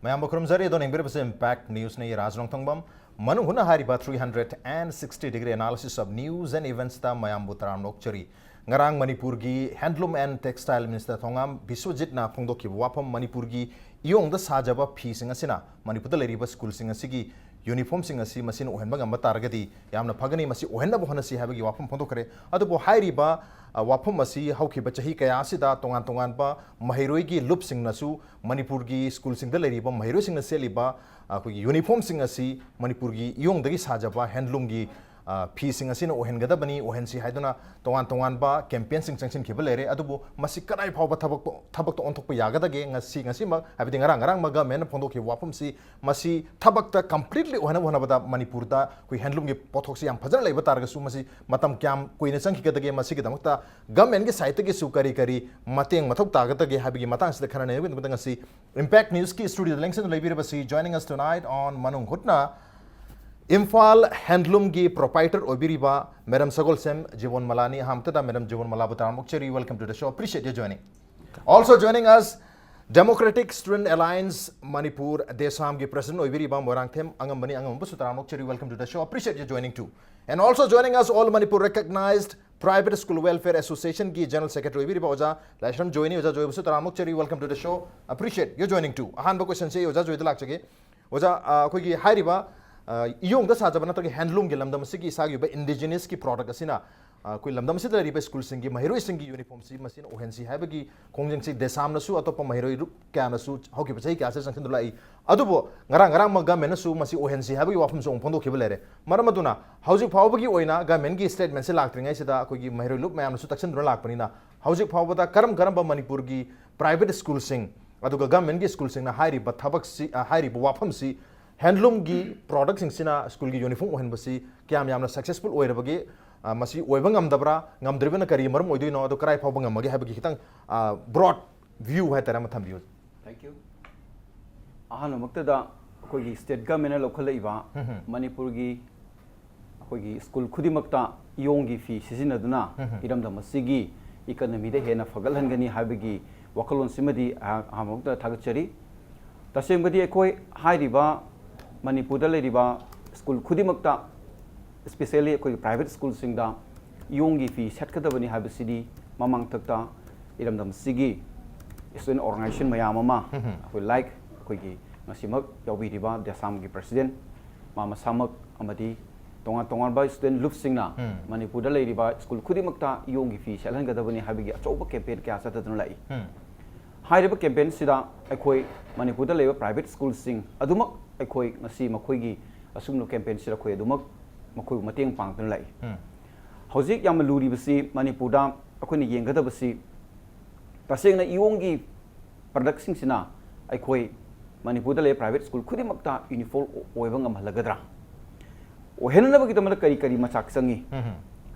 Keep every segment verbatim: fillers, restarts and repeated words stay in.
ꯃꯌꯥꯝꯕꯨ ꯈꯨꯔꯨꯝꯖꯔꯤ꯫ ꯑꯗꯣ ꯌꯦꯡꯕꯤꯔꯤꯕꯁꯤ Impact Newsꯅꯤ꯫ ꯔꯥꯖ ꯅꯣꯡꯊꯣꯡꯕꯝ꯫ ꯃꯅꯨꯡ ꯍꯨꯠꯅ ꯍꯥꯏꯔꯤꯕ three hundred and sixty degree analysis of news and eventsꯇ ꯃꯌꯥꯝꯕꯨ ꯇꯔꯥꯝꯅ ꯑꯣꯛꯆꯔꯤ꯫ ꯉꯔꯥꯡ ꯃꯅꯤꯄꯨꯔꯒꯤ Handloom and Textile Minister ꯊꯣꯉꯥꯝ ꯕꯤꯁ꯭ꯋꯖꯤꯠꯅ ꯐꯣꯡꯗꯣꯛꯈꯤꯕ ꯋꯥꯐꯝ, ꯃꯅꯤꯄꯨꯔꯒꯤ ꯏꯌꯣꯡꯗ ꯁꯥꯖꯕ ꯐꯤꯁꯤꯡ ꯑꯁꯤꯅ ꯃꯅꯤꯄꯨꯔꯗ ꯂꯩꯔꯤꯕ ꯁ꯭ꯀꯨꯜꯁꯤꯡ ꯑꯁꯤꯒꯤ ꯌꯨꯅꯤꯐꯣꯔꯝꯁꯤꯡ ꯑꯁꯤ ꯃꯁꯤꯅ ꯑꯣꯏꯍꯟꯕ ꯉꯝꯕ ꯇꯥꯔꯒꯗꯤ ꯌꯥꯝꯅ ꯐꯒꯅꯤ꯫ ꯃꯁꯤ ꯑꯣꯏꯍꯟꯅꯕ ꯍꯣꯠꯅꯁꯤ ꯍꯥꯏꯕꯒꯤ ꯋꯥꯐꯝ ꯐꯣꯡꯗꯣꯛꯈ꯭ꯔꯦ꯫ ꯑꯗꯨꯕꯨ ꯍꯥꯏꯔꯤꯕ, ꯑ, ꯋꯥꯐꯝ ꯑꯁꯤ ꯍꯧꯈꯤꯕ ꯆꯍꯤ ꯀꯌꯥ ꯑꯁꯤꯗ ꯇꯣꯉꯥꯟ ꯇꯣꯉꯥꯟꯕ ꯃꯍꯩꯔꯣꯏꯒꯤ ꯂꯨꯞꯁꯤꯡꯅꯁꯨ ꯃꯅꯤꯄꯨꯔꯒꯤ ꯁ꯭ꯀꯨꯜꯁꯤꯡꯗ ꯂꯩꯔꯤꯕ ꯃꯍꯩꯔꯣꯏꯁꯤꯡꯅ ꯁꯦꯠꯂꯤꯕ ꯑꯩꯈꯣꯏꯒꯤ ꯌꯨꯅꯤꯐꯣꯔꯝꯁꯤꯡ ꯑꯁꯤ ꯃꯅꯤꯄꯨꯔꯒꯤ ꯏꯌꯣꯡꯗꯒꯤ ꯁꯥꯖꯕ ꯍꯦꯟꯂꯨꯝꯒꯤ, ꯑ, ꯐꯤꯁꯤꯡ ꯑꯁꯤꯅ ꯑꯣꯏꯍꯟꯒꯗꯕꯅꯤ, ꯑꯣꯏꯍꯟꯁꯤ ꯍꯥꯏꯗꯨꯅ ꯇꯣꯉꯥꯟ ꯇꯣꯉꯥꯟꯕ ꯀꯦꯝꯄꯦꯟꯁꯤꯡ ꯆꯪꯁꯤꯟꯈꯤꯕ ꯂꯩꯔꯦ꯫ ꯑꯗꯨꯕꯨ ꯃꯁꯤ ꯀꯗꯥꯏ ꯐꯥꯎꯕ ꯊꯕꯛ, ꯊꯕꯛꯇ ꯑꯣꯟꯊꯣꯛꯄ ꯌꯥꯒꯗꯒꯦ? ꯉꯁꯤ, ꯉꯁꯤꯃꯛ, ꯍꯥꯏꯕꯗꯤ ꯉꯔꯥꯡ, ꯉꯔꯥꯡꯃꯛ ꯒꯃꯦꯟꯅ ꯐꯣꯡꯗꯣꯛꯈꯤꯕ ꯋꯥꯐꯝꯁꯤ, ꯃꯁꯤ ꯊꯕꯛꯇ completely ꯑꯣꯏꯍꯟꯅꯕ ꯍꯣꯠꯅꯕꯗ ꯃꯅꯤꯄꯨꯔꯗ ꯑꯩꯈꯣꯏ ꯍꯦꯟꯂꯨꯝꯒꯤ ꯄꯣꯠꯊꯣꯛꯁꯤ ꯌꯥꯝ ꯐꯖꯅ ꯂꯩꯕ ꯇꯥꯔꯒꯁꯨ, ꯃꯁꯤ ꯃꯇꯝ ꯀꯌꯥꯝ ꯀꯨꯏꯅ ꯆꯪꯈꯤꯒꯗꯒꯦ? ꯃꯁꯤꯒꯤꯗꯃꯛꯇ ꯒꯃꯦꯟꯒꯤ ꯁꯥꯏꯠꯇꯒꯤꯁꯨ ꯀꯔꯤ ꯀꯔꯤ ꯃꯇꯦꯡ ꯃꯊꯧ ꯇꯥꯒꯗꯒꯦ ꯍꯥꯏꯕꯒꯤ ꯃꯇꯥꯡꯁꯤꯗ ꯈꯟꯅ ꯅꯩꯅꯕꯒꯤꯗꯃꯛꯇ ꯉꯁꯤ Impact Newsꯀꯤ ꯁ꯭ꯇꯨꯗꯤꯑꯣꯗ ꯂꯦꯡꯁꯤꯟꯗꯨꯅ ꯂꯩꯕꯤꯔꯤꯕꯁꯤ, joining us tonight on ꯃꯅꯨꯡ ꯍꯨꯠꯅ, ꯏꯝꯐꯥꯜ ꯍꯦꯟꯂꯨꯝꯒꯤ proprietor ꯑꯣꯏꯕꯤꯔꯤꯕ ꯃꯦꯗꯥꯝ ꯁꯒꯣꯜꯁꯦꯝ ꯖꯤꯕꯣꯟꯃꯂꯥꯅꯤ꯫ ꯑꯍꯥꯟꯕꯗ ꯃꯦꯗꯥꯝ ꯖꯤꯕꯣꯟꯃꯂꯥꯕꯨ ꯇꯔꯥꯝꯅ ꯑꯣꯛꯆꯔꯤ꯫ Welcome to the show. Appreciate your joining. Also joining us, Democratic Student Alliance Manipur, ꯗꯦꯁꯥꯝꯒꯤ president ꯑꯣꯏꯕꯤꯔꯤꯕ Moirangthem ꯑꯉꯝꯕꯅꯤ꯫ ꯑꯉꯝꯕꯁꯨ ꯇꯔꯥꯝꯅ ꯑꯣꯛꯆꯔꯤ꯫ Welcome to the show. Appreciate your joining too. And also joining us, All Manipur Recognized Private School Welfare Associationꯒꯤ general secretary ꯑꯣꯏꯕꯤꯔꯤꯕ ꯑꯣꯖꯥ ꯂꯥꯏꯁ꯭ꯔꯝ ꯖꯣꯏꯅꯤ꯫ ꯑꯣꯖꯥ ꯖꯣꯏꯕꯨꯁꯨ ꯇꯔꯥꯝꯅ ꯑꯣꯛꯆꯔꯤ꯫ Welcome to the show. Appreciate your joining too. ꯑꯍꯥꯟꯕ questionꯁꯦ ꯑꯩ ꯑꯣꯖꯥ ꯖꯣꯏꯗ ꯂꯥꯛꯆꯒꯦ꯫ ꯑꯣꯖꯥ, ꯑ, ꯑꯩꯈꯣꯏꯒꯤ ꯍꯥꯏꯔꯤꯕ, ꯑ, ꯏꯌꯣꯡꯗ ꯁꯥꯖꯕ ꯅꯠꯇ꯭ꯔꯒ handloomꯒꯤ ꯂꯝꯗꯝ ꯑꯁꯤꯒꯤ ꯏꯁꯥꯒꯤ ꯑꯣꯏꯕ indigenousꯒꯤ product ꯑꯁꯤꯅ, ꯑ, ꯑꯩꯈꯣꯏ ꯂꯝꯗꯝ ꯑꯁꯤꯗ ꯂꯩꯔꯤꯕ ꯁ꯭ꯀꯨꯜꯁꯤꯡꯒꯤ ꯃꯍꯩꯔꯣꯏꯁꯤꯡꯒꯤ ꯌꯨꯅꯤꯐꯣꯔꯝꯁꯤ ꯃꯁꯤꯅ ꯑꯣꯏꯍꯟꯁꯤ ꯍꯥꯏꯕꯒꯤ ꯈꯣꯡꯖꯪꯁꯤ ꯗꯦꯁꯥꯝꯅꯁꯨ ꯑꯇꯣꯞꯄ ꯃꯍꯩꯔꯣꯏ ꯂꯨꯞ ꯀꯌꯥꯅꯁꯨ ꯍꯧꯈꯤꯕ ꯆꯍꯤ ꯀꯌꯥꯁꯤꯗ ꯆꯪꯁꯤꯟꯗꯨꯅ ꯂꯥꯛꯏ꯫ ꯑꯗꯨꯕꯨ ꯉꯔꯥꯡ, ꯉꯔꯥꯡꯃꯛ ꯒꯃꯦꯟꯅꯁꯨ ꯃꯁꯤ ꯑꯣꯏꯍꯟꯁꯤ ꯍꯥꯏꯕꯒꯤ ꯋꯥꯐꯝꯁꯨ ꯑꯃꯨꯛ ꯐꯣꯡꯗꯣꯛꯈꯤꯕ ꯂꯩꯔꯦ꯫ ꯃꯔꯝ ꯑꯗꯨꯅ ꯍꯧꯖꯤꯛ ꯐꯥꯎꯕꯒꯤ ꯑꯣꯏꯅ ꯒꯃꯦꯟꯒꯤ statementꯁꯤ ꯂꯥꯛꯇ꯭ꯔꯤꯉꯩꯁꯤꯗ ꯑꯩꯈꯣꯏꯒꯤ ꯃꯍꯩꯔꯣꯏ ꯂꯨꯞ ꯃꯌꯥꯝꯅꯁꯨ ꯇꯛꯁꯤꯟꯗꯨꯅ ꯂꯥꯛꯄꯅꯤꯅ, ꯍꯧꯖꯤꯛ ꯐꯥꯎꯕꯗ ꯀꯔꯝ ꯀꯔꯝꯕ ꯃꯅꯤꯄꯨꯔꯒꯤ private ꯁ꯭ꯀꯨꯜꯁꯤꯡ ꯑꯗꯨꯒ ꯒꯃꯦꯟꯒꯤ ꯁ꯭ꯀꯨꯜꯁꯤꯡꯅ ꯍꯥꯏꯔꯤꯕ ꯊꯕꯛꯁꯤ, ꯑ, ꯍꯥꯏꯔꯤꯕ ꯋꯥꯐꯝꯁꯤ, handloomꯒꯤ productꯁꯤꯡꯁꯤꯅ ꯁ꯭ꯀꯨꯜꯒꯤ ꯌꯨꯅꯤꯐꯣꯔꯝ ꯑꯣꯏꯍꯟꯕꯁꯤ ꯀꯌꯥꯝ ꯌꯥꯝꯅ successful ꯑꯣꯏꯔꯕꯒꯦ? ꯑ, ꯃꯁꯤ ꯑꯣꯏꯕ ꯉꯝꯗꯕ꯭ꯔꯥ? ꯉꯝꯗ꯭ꯔꯤꯕꯅ ꯀꯔꯤ ꯃꯔꯝ ꯑꯣꯏꯗꯣꯏꯅꯣ? ꯑꯗꯨ ꯀꯗꯥꯏ ꯐꯥꯎꯕ ꯉꯝꯃꯒꯦ ꯍꯥꯏꯕꯒꯤ ꯈꯤꯇꯪ, ꯑ, broad view ꯍꯥꯏꯇꯥꯔꯦ ꯑꯃ ꯊꯝꯕꯤꯌꯨ꯫ Thank you. ꯑꯍꯥꯟꯕꯃꯛꯇꯗ ꯑꯩꯈꯣꯏꯒꯤ state governmentꯅ ꯂꯧꯈꯠꯂꯛꯏꯕ ꯎꯝ ꯍꯝ꯫ ꯃꯅꯤꯄꯨꯔꯒꯤ ꯑꯩꯈꯣꯏꯒꯤ ꯁ꯭ꯀꯨꯜ ꯈꯨꯗꯤꯡꯃꯛꯇ ꯏꯌꯣꯡꯒꯤ ꯐꯤ ꯁꯤꯖꯤꯟꯅꯗꯨꯅ ꯎꯝ ꯍꯝ꯫ ꯏꯔꯝꯗꯝ ꯑꯁꯤꯒꯤ economyꯗ ꯍꯦꯟꯅ ꯐꯒꯠꯍꯟꯒꯅꯤ ꯍꯥꯏꯕꯒꯤ ꯋꯥꯈꯜꯂꯣꯟꯁꯤꯃꯗꯤ ꯑꯩꯍꯥꯛ ꯑꯍꯥꯟꯕꯃꯛꯇꯗ ꯊꯥꯒꯠꯆꯔꯤ꯫ ꯇꯁꯦꯡꯕꯗꯤ ꯑꯩꯈꯣꯏ ꯍꯥꯏꯔꯤꯕ ꯃꯅꯤꯄꯨꯔꯗ ꯂꯩꯔꯤꯕ ꯁ꯭ꯀꯨꯜ ꯈꯨꯗꯤꯡꯃꯛꯇ, especially ꯑꯩꯈꯣꯏꯒꯤ private ꯁ꯭ꯀꯨꯜꯁꯤꯡꯗ ꯏꯌꯣꯡꯒꯤ ꯐꯤ ꯁꯦꯠꯀꯗꯕꯅꯤ ꯍꯥꯏꯕꯁꯤꯗꯤ ꯃꯃꯥꯡꯊꯛꯇ ꯏꯔꯝꯗꯝ ꯑꯁꯤꯒꯤ student organization ꯃꯌꯥꯝ ꯑꯃ, ꯑꯩꯈꯣꯏ like ꯑꯩꯈꯣꯏꯒꯤ ꯉꯁꯤꯃꯛ ꯌꯥꯎꯕꯤꯔꯤꯕ ꯗꯦꯁꯥꯝꯒꯤ president ꯃꯥ ꯃꯁꯥꯃꯛ ꯑꯃꯗꯤ ꯇꯣꯉꯥꯟ ꯇꯣꯉꯥꯟꯕ student ꯂꯨꯞꯁꯤꯡꯅ ꯃꯅꯤꯄꯨꯔꯗ ꯂꯩꯔꯤꯕ ꯁ꯭ꯀꯨꯜ ꯈꯨꯗꯤꯡꯃꯛꯇ ꯏꯌꯣꯡꯒꯤ ꯐꯤ ꯁꯦꯠꯍꯟꯒꯗꯕꯅꯤ ꯍꯥꯏꯕꯒꯤ ꯑꯆꯧꯕ campaign ꯀꯌꯥ ꯆꯠꯊꯗꯨꯅ ꯂꯥꯛꯏ꯫ ꯍꯥꯏꯔꯤꯕ campaignꯁꯤꯗ ꯑꯩꯈꯣꯏ ꯃꯅꯤꯄꯨꯔꯗ ꯂꯩꯔꯤꯕ private ꯁ꯭ꯀꯨꯜꯁꯤꯡ ꯑꯗꯨꯃꯛ ꯑꯩꯈꯣꯏ ꯉꯁꯤ ꯃꯈꯣꯏꯒꯤ ꯑꯁꯨꯝꯕ campaignꯁꯤꯗ ꯑꯩꯈꯣꯏ ꯑꯗꯨꯃꯛ ꯃꯈꯣꯏꯕꯨ ꯃꯇꯦꯡ ꯄꯥꯡꯗꯨꯅ ꯂꯥꯛꯏ꯫ ꯍꯧꯖꯤꯛ ꯌꯥꯝꯅ ꯂꯨꯔꯤꯕꯁꯤ ꯃꯅꯤꯄꯨꯔꯗ ꯑꯩꯈꯣꯏꯅ ꯌꯦꯡꯒꯗꯕꯁꯤ ꯇꯁꯦꯡꯅ ꯏꯌꯣꯡꯒꯤ productꯁꯤꯡꯁꯤꯅ ꯑꯩꯈꯣꯏ ꯃꯅꯤꯄꯨꯔꯗ ꯂꯩꯕ private ꯁ꯭ꯀꯨꯜ ꯈꯨꯗꯤꯡꯃꯛꯇ uniform ꯑꯣꯏꯕ ꯉꯝꯍꯜꯂꯒꯗ꯭ꯔꯥ? ꯑꯣꯏꯍꯟꯅꯕꯒꯤꯗꯃꯛꯇ ꯀꯔꯤ ꯀꯔꯤ ꯃꯆꯥꯛ ꯆꯪꯉꯤ?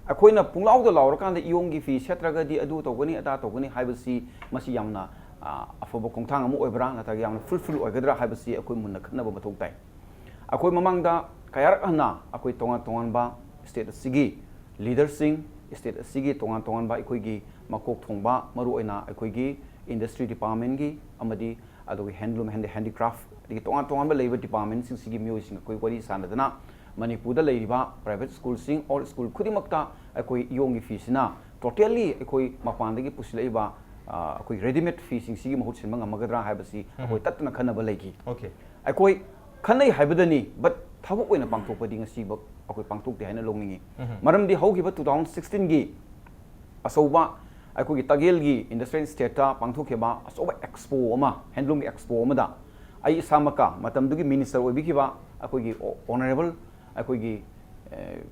ꯑꯩꯈꯣꯏꯅ ꯄꯨꯡꯂꯥꯎꯗ ꯂꯥꯎꯔꯀꯥꯟꯗ ꯏꯌꯣꯡꯒꯤ ꯐꯤ ꯁꯦꯠꯇ꯭ꯔꯒꯗꯤ ꯑꯗꯨ ꯇꯧꯒꯅꯤ, ꯑꯗꯥ ꯇꯧꯒꯅꯤ ꯍꯥꯏꯕꯁꯤ ꯃꯁꯤ ꯌꯥꯝꯅ, ꯑ, ꯑꯐꯕ ꯈꯣꯡꯊꯥꯡ ꯑꯃ ꯑꯣꯏꯕ꯭ꯔꯥ, ꯅꯠꯇ꯭ꯔꯒ ꯌꯥꯝꯅ fruitful ꯑꯣꯏꯒꯗ꯭ꯔꯥ ꯍꯥꯏꯕꯁꯤ ꯑꯩꯈꯣꯏ ꯃꯨꯟꯅ ꯈꯟꯅꯕ ꯃꯊꯧ ꯇꯥꯏ꯫ ꯑꯩꯈꯣꯏ ꯃꯃꯥꯡꯗ ꯀꯌꯥꯔꯛ ꯍꯟꯅ ꯑꯩꯈꯣꯏ ꯇꯣꯉꯥꯟ ꯇꯣꯉꯥꯟꯕ state ꯑꯁꯤꯒꯤ leaderꯁꯤꯡ, state ꯑꯁꯤꯒꯤ ꯇꯣꯉꯥꯟ ꯇꯣꯉꯥꯟꯕ ꯑꯩꯈꯣꯏꯒꯤ ꯃꯀꯣꯛ ꯊꯣꯡꯕ, ꯃꯔꯨꯑꯣꯏꯅ ꯑꯩꯈꯣꯏꯒꯤ industry departmentꯀꯤ ꯑꯃꯗꯤ ꯑꯗꯨꯒ handloom and handicraft, ꯑꯗꯒꯤ ꯇꯣꯉꯥꯟ ꯇꯣꯉꯥꯟꯕ ꯂꯩꯔꯤꯕ departmentꯁꯤꯡꯁꯤꯒꯤ ꯃꯤꯑꯣꯏꯁꯤꯡ ꯑꯩꯈꯣꯏ ꯋꯥꯔꯤ ꯁꯥꯟꯅꯗꯅ ꯃꯅꯤꯄꯨꯔꯗ ꯂꯩꯔꯤꯕ private ꯁ꯭ꯀꯨꯜꯁꯤꯡ or ꯁ꯭ꯀꯨꯜ ꯈꯨꯗꯤꯡꯃꯛꯇ ꯑꯩꯈꯣꯏ ꯏꯌꯣꯡꯒꯤ ꯐꯤꯁꯤꯅ totally ꯑꯩꯈꯣꯏ ꯃꯄꯥꯟꯗꯒꯤ ꯄꯨꯁꯤꯜꯂꯛꯏꯕ, ꯑ, ꯑꯩꯈꯣꯏ readymade ꯐꯤꯁꯤꯡꯁꯤꯒꯤ ꯃꯍꯨꯠ ꯁꯤꯟꯕ ꯉꯝꯃꯒꯗ꯭ꯔꯥ ꯍꯥꯏꯕꯁꯤ ꯑꯩꯈꯣꯏ ꯇꯠꯇꯅ ꯈꯟꯅꯕ ꯂꯩꯈꯤ꯫ Okay. ꯑꯩꯈꯣꯏ ꯈꯟꯅꯩ ꯍꯥꯏꯕꯗꯅꯤ, but ꯊꯕꯛ ꯑꯣꯏꯅ ꯄꯥꯡꯊꯣꯛꯄꯗꯤ ꯉꯁꯤꯕꯛ ꯑꯩꯈꯣꯏ ꯄꯥꯡꯊꯣꯛꯇꯦ ꯍꯥꯏꯅ ꯂꯧꯅꯤꯡꯉꯤ꯫ ꯃꯔꯝꯗꯤ ꯍꯧꯈꯤꯕ two thousand sixteenꯒꯤ ꯑꯆꯧꯕ ꯑꯩꯈꯣꯏꯒꯤ ꯇꯥꯒꯦꯜꯒꯤ industrial estateꯇ ꯄꯥꯡꯊꯣꯛꯈꯤꯕ ꯑꯆꯧꯕ expo ꯑꯃ, handloomꯒꯤ expo ꯑꯃꯗ ꯑꯩ ꯏꯁꯥꯃꯛꯀ ꯃꯇꯝꯗꯨꯒꯤ minister ꯑꯣꯏꯕꯤꯈꯤꯕ ꯑꯩꯈꯣꯏꯒꯤ honourable ꯑꯩꯈꯣꯏꯒꯤ, ꯑꯦ,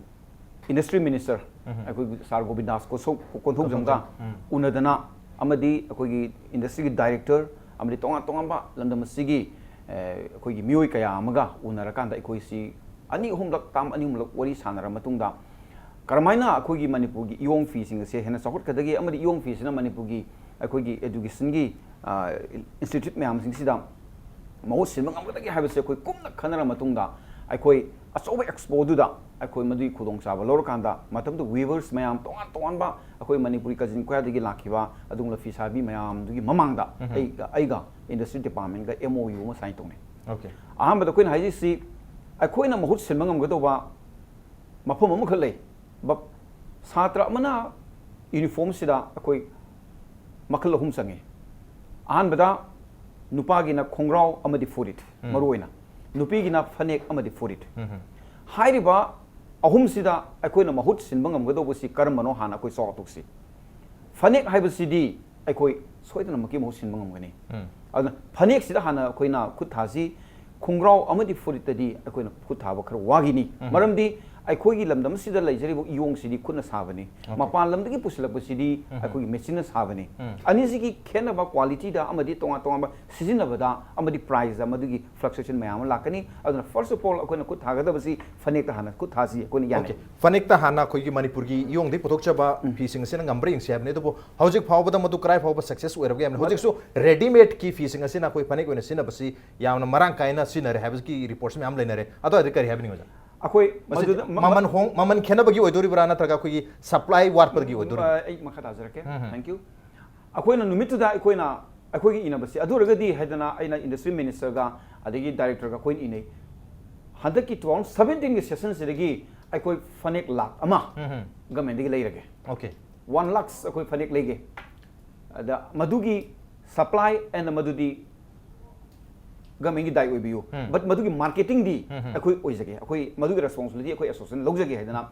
industry minister ꯑꯩꯈꯣꯏꯒꯤ sir ꯒꯣꯕꯤꯟꯗꯥꯁ ꯀꯣꯟꯊꯧꯖꯝꯒ ꯎꯅꯗꯅ ꯑꯃꯗꯤ ꯑꯩꯈꯣꯏꯒꯤ industryꯒꯤ director ꯑꯃꯗꯤ ꯇꯣꯉꯥꯟ ꯇꯣꯉꯥꯟꯕ ꯂꯝꯗꯝ ꯑꯁꯤꯒꯤ, ꯑꯦ, ꯑꯩꯈꯣꯏꯒꯤ ꯃꯤꯑꯣꯏ ꯀꯌꯥ ꯑꯃꯒ ꯎꯅꯔꯀꯥꯟꯗ ꯑꯩꯈꯣꯏꯁꯤ ꯑꯅꯤ ꯑꯍꯨꯝꯂꯛ, term ꯑꯅꯤ ꯑꯍꯨꯝꯂꯛ ꯋꯥꯔꯤ ꯁꯥꯟꯅꯔ ꯃꯇꯨꯡꯗ ꯀꯔꯝꯍꯥꯏꯅ ꯑꯩꯈꯣꯏꯒꯤ ꯃꯅꯤꯄꯨꯔꯒꯤ ꯏꯌꯣꯡ ꯐꯤꯁꯤꯡ ꯑꯁꯦ ꯍꯦꯟꯅ ꯆꯥꯎꯈꯠꯀꯗꯒꯦ ꯑꯃꯗꯤ ꯏꯌꯣꯡ ꯐꯤꯁꯤꯅ ꯃꯅꯤꯄꯨꯔꯒꯤ ꯑꯩꯈꯣꯏꯒꯤ educationꯒꯤ, ꯑ, institute ꯃꯌꯥꯝꯁꯤꯡꯁꯤꯗ ꯃꯍꯨꯠ ꯁꯤꯟꯕ ꯉꯝꯒꯗꯒꯦ ꯍꯥꯏꯕꯁꯦ ꯑꯩꯈꯣꯏ ꯀꯨꯞꯅ ꯈꯟꯅꯔ ꯃꯇꯨꯡꯗ ꯑꯩꯈꯣꯏ ꯑꯆꯧꯕ ꯑꯦꯛꯁꯄꯣꯗꯨꯗ ꯑꯩꯈꯣꯏ ꯃꯗꯨꯒꯤ ꯈꯨꯗꯣꯡꯆꯥꯕ ꯂꯧꯔꯀꯥꯟꯗ, ꯃꯇꯝꯗꯨꯗ ꯋꯤꯚꯔꯁ ꯃꯌꯥꯝ, ꯇꯣꯉꯥꯟ ꯇꯣꯉꯥꯟꯕ ꯑꯩꯈꯣꯏ ꯃꯅꯤꯄꯨꯔꯤ ꯀꯖꯤꯟ ꯈ꯭ꯋꯥꯏꯗꯒꯤ ꯂꯥꯛꯈꯤꯕ ꯑꯗꯨꯒꯨꯝꯂꯕ ꯐꯤꯁꯥꯕꯤ ꯃꯌꯥꯝꯗꯨꯒꯤ ꯃꯃꯥꯡꯗ ꯑꯩꯒ, ꯑꯩꯒ ꯏꯟꯗꯁꯇ꯭ꯔꯤ ꯗꯤꯄꯥꯔꯠꯃꯦꯟꯒ ꯑꯦꯝ ꯑꯣ ꯌꯨ ꯑꯃ ꯁꯥꯏꯟ ꯇꯧꯅꯩ꯫ Okay. ꯑꯍꯥꯟꯕꯗ ꯑꯩꯈꯣꯏꯅ ꯍꯥꯏꯖꯔꯤꯁꯤ, ꯑꯩꯈꯣꯏꯅ ꯃꯍꯨꯠ ꯁꯤꯟꯕ ꯉꯝꯒꯗꯧꯕ ꯃꯐꯝ ꯑꯃꯈꯛ ꯂꯩ꯫ ꯕ-, ꯁꯥꯇ꯭ꯔ ꯑꯃꯅ ꯌꯨꯅꯤꯐꯣꯔꯝꯁꯤꯗ ꯑꯩꯈꯣꯏ ꯃꯈꯜ ꯑꯍꯨꯝ ꯆꯪꯉꯤ꯫ ꯑꯍꯥꯟꯕꯗ ꯅꯨꯄꯥꯒꯤꯅ ꯈꯣꯡꯒ꯭ꯔꯥꯎ ꯑꯃꯗꯤ ꯐꯨꯔꯤꯠ, ꯃꯔꯨ ꯑꯣꯏꯅ ꯅꯨꯄꯤꯒꯤꯅ ꯐꯅꯦꯛ ꯑꯃꯗꯤ ꯐꯨꯔꯤꯠ꯫ ꯍꯥꯏꯔꯤꯕ ꯑꯍꯨꯝꯁꯤꯗ ꯑꯩꯈꯣꯏꯅ ꯃꯍꯨꯠ ꯁꯤꯟꯕ ꯉꯝꯒꯗꯧꯕꯁꯤ ꯀꯔꯝꯕꯅꯣ ꯍꯥꯟꯅ ꯑꯩꯈꯣꯏ ꯆꯥꯎꯊꯣꯛꯁꯤ꯫ ꯐꯅꯦꯛ ꯍꯥꯏꯕꯁꯤꯗꯤ ꯑꯩꯈꯣꯏ ꯁꯣꯏꯗꯅꯃꯛꯀꯤ ꯃꯍꯨꯠ ꯁꯤꯟꯕ ꯉꯝꯒꯅꯤ꯫ ꯑꯗꯨꯅ ꯐꯅꯦꯛꯁꯤꯗ ꯍꯥꯟꯅ ꯑꯩꯈꯣꯏꯅ ꯈꯨꯠ ꯊꯥꯁꯤ꯫ ꯈꯣꯡꯒ꯭ꯔꯥꯎ ꯑꯃꯗꯤ ꯐꯨꯔꯤꯠꯇꯗꯤ ꯑꯩꯈꯣꯏꯅ ꯈꯨꯠ ꯊꯥꯕ ꯈꯔ ꯋꯥꯒꯤꯅꯤ꯫ ꯃꯔꯝꯗꯤ ꯑꯩꯈꯣꯏꯒꯤ ꯂꯝꯗꯝꯁꯤꯗ ꯂꯩꯖꯔꯤꯕ ꯏꯌꯣꯡꯁꯤꯗꯤ ꯈꯨꯠꯅ ꯁꯥꯕꯅꯤ꯫ ꯃꯄꯥꯟ ꯂꯝꯗꯒꯤ ꯄꯨꯁꯤꯜꯂꯛꯄꯁꯤꯗꯤ ꯑꯩꯈꯣꯏꯒꯤ ꯃꯦꯆꯤꯟꯅ ꯁꯥꯕꯅꯤ꯫ ꯑꯅꯤꯁꯤꯒꯤ ꯈꯦꯠꯅꯕ, ꯀ꯭ꯋꯥꯂꯤꯇꯤꯗ ꯑꯃꯗꯤ ꯇꯣꯉꯥꯟ ꯇꯣꯉꯥꯟꯕ ꯁꯤꯖꯤꯟꯅꯕꯗ ꯑꯃꯗꯤ ꯄ꯭ꯔꯥꯏꯁꯇ ꯃꯗꯨꯒꯤ ꯐ꯭ꯂꯛꯆꯨꯌꯦꯁꯟ ꯃꯌꯥꯝ ꯑꯃ ꯂꯥꯛꯀꯅꯤ꯫ ꯑꯗꯨꯅ first of all ꯑꯩꯈꯣꯏꯅ ꯈꯨꯠ ꯊꯥꯒꯗꯕꯁꯤ ꯐꯅꯦꯛꯇ ꯍꯥꯟꯅ ꯈꯨꯠ ꯊꯥꯁꯤ ꯑꯩꯈꯣꯏꯅ ꯌꯥꯅꯩ꯫ Okay. ꯐꯅꯦꯛꯇ ꯍꯥꯟꯅ ꯑꯩꯈꯣꯏꯒꯤ ꯃꯅꯤꯄꯨꯔꯒꯤ ꯏꯌꯣꯡꯗꯒꯤ ꯄꯨꯊꯣꯛꯆꯕ ꯐꯤꯁꯤꯡ ꯑꯁꯤꯅ ꯉꯝꯕ꯭ꯔꯥ ꯌꯦꯡꯁꯤ ꯍꯥꯏꯕꯅꯤ꯫ ꯑꯗꯨꯕꯨ ꯍꯧꯖꯤꯛ ꯐꯥꯎꯕꯗ ꯃꯗꯨ ꯀꯗꯥꯏ ꯐꯥꯎꯕ ꯁꯛꯁꯦꯁ ꯑꯣꯏꯔꯕꯒꯦ ꯍꯥꯏꯕꯅꯤ꯫ ꯍꯧꯖꯤꯛꯁꯨ ꯔꯦꯗꯤꯃꯦꯗꯀꯤ ꯐꯤꯁꯤꯡ ꯑꯁꯤꯅ ꯑꯩꯈꯣꯏ ꯐꯅꯦꯛ ꯑꯣꯏꯅ ꯁꯤꯖꯤꯟꯅꯕꯁꯤ ꯌꯥꯝꯅ ꯃꯔꯥꯡ ꯀꯥꯏꯅ ꯁꯤꯖꯤꯟꯅꯔꯦ ꯍꯥꯏꯕꯒꯤ ꯔꯤꯄꯣꯔꯠꯁꯨ ꯃꯌꯥꯝ ꯂꯩꯅꯔꯦ꯫ ꯑꯗꯨꯋꯥꯏꯗ ꯀꯔꯤ ꯍꯥꯏꯕꯤꯅꯤꯡꯉꯤ ꯑꯣꯖꯥ? ꯑꯩꯈꯣꯏ ꯃꯁꯤꯗ ꯃꯗꯨꯗ ꯃ- ꯃꯃꯜ ꯍꯣꯡ ꯃꯃꯜ ꯈꯦꯠꯅꯕꯒꯤ ꯑꯣꯏꯗꯣꯔꯤꯕ꯭ꯔꯥ, ꯅꯠꯇ꯭ꯔꯒ ꯑꯩꯈꯣꯏꯒꯤ ꯁꯄ꯭ꯂꯥꯏ ꯋꯥꯠꯄꯗꯒꯤ ꯑꯣꯏꯗꯣꯔꯤꯕ꯭ꯔꯥ? ꯑ, ꯑꯩ ꯃꯈꯥ ꯇꯥꯖꯔꯛꯀꯦ꯫ Thank you. ꯑꯩꯈꯣꯏꯅ ꯅꯨꯃꯤꯠꯇꯨꯗ ꯑꯩꯈꯣꯏꯅ ꯑꯩꯈꯣꯏꯒꯤ ꯏꯅꯕꯁꯦ ꯑꯗꯨ ꯑꯣꯏꯔꯒꯗꯤ ꯍꯥꯏꯗꯅ ꯑꯩꯅ ꯏꯟꯗꯁꯇ꯭ꯔꯤ ꯃꯤꯅꯤꯁꯇꯔꯒ ꯑꯗꯒꯤ ꯗꯥꯏꯔꯦꯛꯇꯔꯒ ꯑꯩꯈꯣꯏꯅ ꯏꯅꯩ꯫ ꯍꯟꯗꯛꯀꯤ two thousand seventeenꯒꯤ ꯁꯦꯁꯟꯁꯤꯗꯒꯤ ꯑꯩꯈꯣꯏ ꯐꯅꯦꯛ ꯂꯥꯛ ꯑꯃ ꯒꯃꯦꯟꯗꯒꯤ ꯂꯩꯔꯒꯦ꯫ Okay. One lakhs ꯑꯩꯈꯣꯏ ꯐꯅꯦꯛ ꯂꯩꯒꯦ꯫ ꯑꯗ ꯃꯗꯨꯒꯤ supply and ꯃꯗꯨꯗꯤ ꯒꯃꯦꯟꯒꯤ ꯗꯥꯏ ꯑꯣꯏꯕꯤꯌꯨ꯫ But ꯃꯗꯨꯒꯤ ꯃꯥꯔꯀꯦꯇꯤꯡꯗꯤ ꯑꯩꯈꯣꯏ ꯑꯣꯏꯖꯒꯦ, ꯑꯩꯈꯣꯏ ꯃꯗꯨꯒꯤ ꯔꯦꯁꯄꯣꯟꯁꯤꯕꯤꯂꯤꯇꯤ ꯑꯩꯈꯣꯏ ꯑꯦꯁꯣꯁꯤꯌꯦꯁꯟ ꯂꯧꯖꯒꯦ ꯍꯥꯏꯗꯅ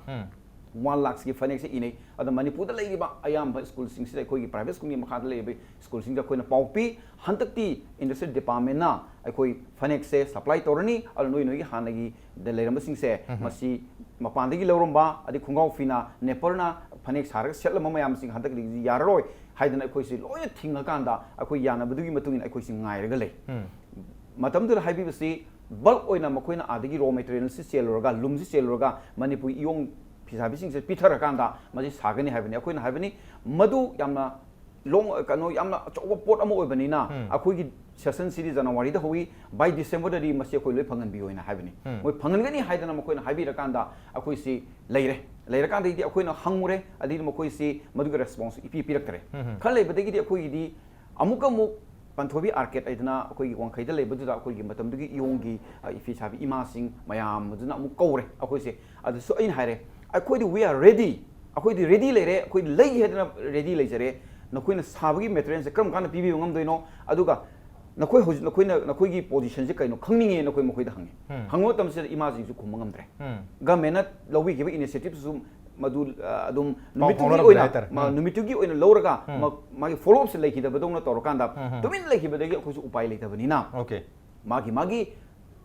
one lakhsꯀꯤ ꯐꯅꯦꯛꯁꯦ ꯏꯅꯩ꯫ ꯑꯗ ꯃꯅꯤꯄꯨꯔꯗ ꯂꯩꯔꯤꯕ ꯑꯌꯥꯝꯕ ꯁ꯭ꯀꯨꯜꯁꯤꯡꯁꯤꯗ, ꯑꯩꯈꯣꯏꯒꯤ ꯄ꯭ꯔꯥꯏꯚꯦꯠ ꯁ꯭ꯀꯨꯜꯒꯤ ꯃꯈꯥꯗ ꯂꯩꯔꯤꯕ ꯁ꯭ꯀꯨꯜꯁꯤꯡꯗ ꯑꯩꯈꯣꯏꯅ ꯄꯥꯎ ꯄꯤ, ꯍꯟꯗꯛꯇꯤ ꯏꯟꯗꯁꯇ꯭ꯔꯤ ꯗꯤꯄꯥꯔꯠꯃꯦꯟꯅ ꯑꯩꯈꯣꯏ ꯐꯅꯦꯛꯁꯦ ꯁꯄ꯭ꯂꯥꯏ ꯇꯧꯔꯅꯤ, ꯑꯗꯨ ꯅꯣꯏ ꯅꯣꯏꯒꯤ ꯍꯥꯟꯅꯒꯤ ꯗ ꯂꯩꯔꯝꯕꯁꯤꯡꯁꯦ ꯃꯁꯤ ꯃꯄꯥꯟꯗꯒꯤ ꯂꯧꯔꯝꯕ ꯑꯗꯩ ꯈꯣꯡꯒ꯭ꯔꯥꯎ ꯐꯤꯅ, ꯅꯦꯄꯔꯅ ꯐꯅꯦꯛ ꯁꯥꯔꯒ ꯁꯦꯠꯂꯝꯕ ꯃꯌꯥꯝꯁꯤꯡ ꯍꯟꯗꯛꯇꯒꯤꯗꯤ ꯌꯥꯔꯔꯣꯏ ꯍꯥꯏꯗꯅ ꯑꯩꯈꯣꯏꯁꯤ ꯂꯣꯏꯅ ꯊꯤꯡꯉꯀꯥꯟꯗ ꯑꯩꯈꯣꯏ ꯌꯥꯅꯕꯗꯨꯒꯤ ꯃꯇꯨꯡ ꯏꯟꯅ ꯑꯩꯈꯣꯏꯁꯤ ꯉꯥꯏꯔꯒ ꯂꯩ꯫ ꯃꯇꯝꯗꯨꯗ ꯍꯥꯏꯕꯤꯕꯁꯤ, ꯕꯜꯛ ꯑꯣꯏꯅ ꯃꯈꯣꯏꯅ ꯑꯥꯗꯒꯤ ꯔꯣ ꯃꯦꯇꯔꯤꯌꯦꯜꯁꯤ ꯆꯦꯜꯂꯨꯔꯒ, ꯂꯨꯝꯁꯤ ꯆꯦꯜꯂꯨꯔꯒ ꯃꯅꯤꯄꯨꯔ ꯏꯌꯣꯡ ꯐꯤꯁꯥꯕꯤꯁꯤꯡꯁꯦ ꯄꯤꯊꯔꯀꯥꯟꯗ ꯃꯁꯤ ꯁꯥꯒꯅꯤ ꯍꯥꯏꯕꯅꯤ꯫ ꯑꯩꯈꯣꯏꯅ ꯍꯥꯏꯕꯅꯤ ꯃꯗꯨ ꯌꯥꯝꯅ ꯂꯣꯡ ꯀꯩꯅꯣ ꯌꯥꯝꯅ ꯑꯆꯧꯕ ꯄꯣꯠ ꯑꯃ ꯑꯣꯏꯕꯅꯤꯅ, ꯑꯩꯈꯣꯏꯒꯤ ꯁꯦꯁꯟꯁꯤꯗꯤ ꯖꯅꯋꯥꯔꯤꯗ ꯍꯧꯏ, by Decemberꯗꯗꯤ ꯃꯁꯤ ꯑꯩꯈꯣꯏ ꯂꯣꯏ ꯐꯪꯍꯟꯕꯤꯌꯣ ꯍꯥꯏꯅ ꯍꯥꯏꯕꯅꯤ꯫ ꯃꯣꯏ ꯐꯪꯍꯟꯒꯅꯤ ꯍꯥꯏꯗꯅ ꯃꯈꯣꯏꯅ ꯍꯥꯏꯕꯤꯔꯀꯥꯟꯗ ꯑꯩꯈꯣꯏꯁꯤ ꯂꯩꯔꯦ꯫ ꯂꯩꯔꯀꯥꯟꯗꯒꯤꯗꯤ ꯑꯩꯈꯣꯏꯅ ꯍꯪꯉꯨꯔꯦ, ꯑꯗꯩꯗꯤ ꯃꯈꯣꯏꯁꯤ ꯃꯗꯨꯒꯤ ꯔꯦꯁꯄꯣꯟꯁ ꯏꯄꯤ ꯄꯤꯔꯛꯇꯔꯦ꯫ ꯈꯔ ꯂꯩꯕꯗꯒꯤꯗꯤ ꯑꯩꯈꯣꯏꯒꯤꯗꯤ ꯑꯃꯨꯛꯀ ꯑꯃꯨꯛ ꯄꯥꯟꯊꯣꯏꯕꯤ ꯑꯥꯔꯀꯦꯗ ꯍꯥꯏꯗꯅ ꯑꯩꯈꯣꯏꯒꯤ ꯋꯥꯡꯈꯩꯗ ꯂꯩꯕꯗꯨꯗ ꯑꯩꯈꯣꯏꯒꯤ ꯃꯇꯝꯗꯨꯒꯤ ꯏꯌꯣꯡꯒꯤ, ꯑ, ꯏꯐꯤ ꯁꯥꯕꯤ ꯏꯃꯥꯁꯤꯡ ꯃꯌꯥꯝ ꯑꯗꯨꯅ ꯑꯃꯨꯛ ꯀꯧꯔꯦ ꯑꯩꯈꯣꯏꯁꯦ꯫ ꯑꯗꯨꯁꯨ ꯑꯩꯅ ꯍꯥꯏꯔꯦ, "ꯑꯩꯈꯣꯏꯗꯤ we are ready, ꯑꯩꯈꯣꯏꯗꯤ ꯔꯦꯗꯤ ꯂꯩꯔꯦ, ꯑꯩꯈꯣꯏꯗꯤ ꯂꯩ ꯍꯥꯏꯗꯅ ꯔꯦꯗꯤ ꯂꯩꯖꯔꯦ꯫ ꯅꯈꯣꯏꯅ ꯁꯥꯕꯒꯤ ꯃꯦꯇꯔꯤꯌꯦꯜꯁꯦ ꯀꯔꯝ ꯀꯥꯟꯗ ꯄꯤꯕꯤꯕ ꯉꯝꯗꯣꯏꯅꯣ? ꯑꯗꯨꯒ ꯅꯈꯣꯏ ꯍꯧꯖꯤꯛ, ꯅꯈꯣꯏꯅ, ꯅꯈꯣꯏꯒꯤ ꯄꯣꯖꯤꯁꯟꯁꯦ ꯀꯩꯅꯣ ꯈꯪꯅꯤꯡꯉꯦꯅ ꯑꯩꯈꯣꯏ ꯃꯈꯣꯏꯗ ꯍꯪꯉꯦ꯫ ꯍꯪꯕ ꯃꯇꯝꯁꯤꯗ ꯏꯃꯥꯁꯤꯡꯁꯨ ꯈꯨꯝꯕ ꯉꯝꯗ꯭ꯔꯦ꯫ ꯒꯚꯔꯟꯃꯦꯟꯠꯅ ꯂꯧꯕꯤꯈꯤꯕ ꯏꯅꯤꯁꯤꯌꯦꯇꯤꯚꯁꯨ ꯃꯗꯨ, ꯑ, ꯑꯗꯨꯝ ꯄꯥꯎ ꯅꯨꯃꯤꯠꯇꯨꯒꯤ ꯐꯥꯎꯅꯔꯝꯗ꯭ꯔꯦ ꯑꯣꯏꯅ, ꯍꯥꯏꯇꯥꯔꯦ꯫ ꯃ-, ꯅꯨꯃꯤꯠꯇꯨꯒꯤ ꯑꯣꯏꯅ ꯂꯧꯔꯒ ꯃ-, ꯃꯥꯒꯤ ꯐꯣꯂꯣ ꯑꯞꯁꯦ ꯂꯩꯈꯤꯗꯕꯗꯧꯅ ꯇꯧꯔꯀꯥꯟꯗ ꯇꯨꯃꯤꯟ ꯂꯩꯈꯤꯕꯗꯒꯤ ꯑꯩꯈꯣꯏꯁꯨ ꯎꯄꯥꯏ ꯂꯩꯇꯕꯅꯤꯅ ꯑꯣꯀꯦ꯫ ꯃꯥꯒꯤ, ꯃꯥꯒꯤ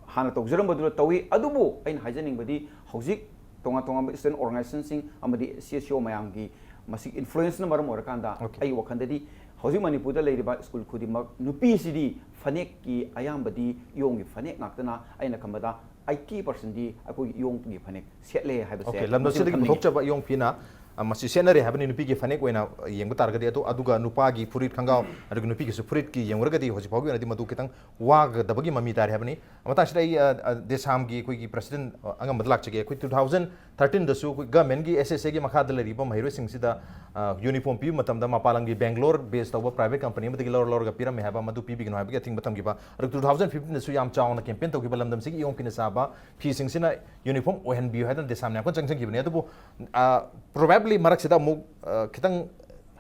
ꯍꯥꯟꯅ ꯇꯧꯖꯔꯝꯕꯗꯨꯗ ꯇꯧꯏ꯫ ꯑꯗꯨꯕꯨ ꯑꯩꯅ ꯍꯥꯏꯖꯅꯤꯡꯕꯗꯤ ꯍꯧꯖꯤꯛ ꯇꯣꯉꯥꯟ ꯇꯣꯉꯥꯟꯕ ꯏꯁꯇꯨꯗꯦꯟꯠ ꯑꯣꯔꯒꯅꯥꯏꯖꯦꯁꯟꯁꯤꯡ ꯑꯃꯗꯤ ꯁꯤ ꯑꯦꯁ ꯁꯤ ꯑꯣ ꯃꯌꯥꯝꯒꯤ ꯃꯁꯤ ꯏꯟꯐ꯭ꯂꯨꯌꯦꯟꯁꯅ ꯃꯔꯝ ꯑꯣꯏꯔꯀꯥꯟꯗ ꯑꯣꯀꯦ꯫ ꯑꯩꯒꯤ ꯋꯥꯈꯜꯗꯗꯤ ꯍꯧꯖꯤꯛ ꯃꯅꯤꯄꯨꯔꯗ ꯂꯩꯔꯤꯕ ꯁ꯭ꯀꯨꯜ ꯈꯨꯗꯤꯡꯃꯛ ꯅꯨꯄꯤꯁꯤꯗꯤ ꯐꯅꯦꯛꯀꯤ ꯑꯌꯥꯝꯕꯗꯤ ꯏꯌꯣꯡꯒꯤ ꯐꯅꯦꯛ ꯉꯥꯛꯇꯅ, ꯑꯩꯅ ꯈꯟꯕꯗ ꯑꯥꯏꯇꯤ ꯄꯥꯔꯁꯦꯟꯗꯤ ꯑꯩꯈꯣꯏꯒꯤ ꯏꯌꯣꯡꯒꯤ ꯐꯅꯦꯛ ꯁꯦꯠꯂꯦ ꯍꯥꯏꯕꯁꯦ ꯑꯣꯀꯦ, ꯃꯁꯤꯃ ꯂꯝꯗꯝꯁꯤꯗꯒꯤ ꯊꯝꯅꯤꯡꯉꯤ꯫ ꯄꯨꯊꯣꯛꯆꯕ ꯏꯌꯣꯡ ꯐꯤꯅ, ꯑ, ꯃꯁꯤ ꯁꯦꯠꯅꯔꯦ ꯍꯥꯏꯕꯅꯤ ꯅꯨꯄꯤꯒꯤ ꯐꯅꯦꯛ ꯑꯣꯏꯅ ꯌꯦꯡꯕ ꯇꯥꯔꯒꯗꯤ꯫ ꯑꯗꯨ, ꯑꯗꯨꯒ ꯅꯨꯄꯥꯒꯤ ꯐꯨꯔꯤꯠ ꯈꯣꯡꯒ꯭ꯔꯥꯎ, ꯑꯗꯨꯒ ꯅꯨꯄꯤꯒꯤꯁꯨ ꯐꯨꯔꯤꯠꯀꯤ ꯌꯦꯡꯉꯨꯔꯒꯗꯤ ꯍꯧꯖꯤꯛ ꯐꯥꯎꯒꯤ ꯑꯣꯏꯅꯗꯤ ꯃꯗꯨ ꯈꯤꯇꯪ ꯋꯥꯒꯗꯕꯒꯤ ꯃꯃꯤ ꯇꯥꯔꯦ ꯍꯥꯏꯕꯅꯤ꯫ ꯃꯇꯥꯡꯁꯤꯗ ꯑꯩ, ꯑ, ꯑ, ꯗꯦꯁꯥꯝꯒꯤ ꯑꯩꯈꯣꯏꯒꯤ ꯄ꯭ꯔꯁꯤꯗꯦꯟꯠ, ꯑ, ꯑꯉꯝꯕꯗ ꯂꯥꯛꯆꯒꯦ꯫ ꯑꯩꯈꯣꯏ ꯇꯨ ꯊꯥꯎꯖꯟ ꯊꯥꯔꯇꯤꯟꯗꯁꯨ ꯑꯩꯈꯣꯏ ꯒꯚꯔꯟꯃꯦꯟꯠꯀꯤ ꯑꯦꯁ ꯑꯦꯁ ꯑꯦꯒꯤ ꯃꯈꯥꯗ ꯂꯩꯔꯤꯕ ꯃꯍꯩꯔꯣꯏꯁꯤꯡꯁꯤꯗ, ꯑ, ꯌꯨꯅꯤꯐꯣꯔꯝ ꯄꯤꯕ ꯃꯇꯝꯗ ꯃꯄꯥꯟ ꯂꯝꯒꯤ ꯕꯦꯡꯒ꯭ꯂꯣꯔ ꯕꯦꯁ ꯇꯧꯕ ꯄ꯭ꯔꯥꯏꯚꯦꯠ ꯀꯝꯄꯅꯤ ꯑꯃꯗꯒꯤ ꯂꯧꯔ ꯂꯧꯔꯒ ꯄꯤꯔꯝꯃꯦ ꯍꯥꯏꯕ ꯃꯗꯨ ꯄꯤꯕꯤꯒꯅꯨ ꯍꯥꯏꯕꯒꯤ ꯑꯊꯤꯡꯕ ꯊꯝꯈꯤꯕ꯫ ꯑꯗꯨꯒ ꯇꯨ ꯊꯥꯎꯖꯟ ꯐꯤꯐꯇꯤꯟꯗꯁꯨ ꯌꯥꯝ ꯆꯥꯎꯅ ꯀꯦꯝꯄꯦꯟ ꯇꯧꯈꯤꯕ ꯂꯝꯗꯝꯁꯤꯒꯤ ꯏꯌꯣꯡ ꯐꯤꯅ ꯁꯥꯕ ꯐꯤꯁꯤꯡꯁꯤꯅ ꯌꯨꯅꯤꯐꯣꯔꯝ ꯑꯣꯏꯍꯟꯕꯤꯌꯨ ꯍꯥꯏꯗꯅ ꯗꯦꯁꯥꯝꯅ ꯌꯥꯝ ꯀꯟꯅ ꯆꯪꯁꯤꯟꯈꯤꯕꯅꯤ꯫ ꯑꯗꯨꯕꯨ, ꯑ, ꯄ꯭ꯔꯣꯕꯦꯕ꯭ꯂꯤ ꯃꯔꯛꯁꯤꯗ ꯑꯃꯨꯛ, ꯑ, ꯈꯤꯇꯪ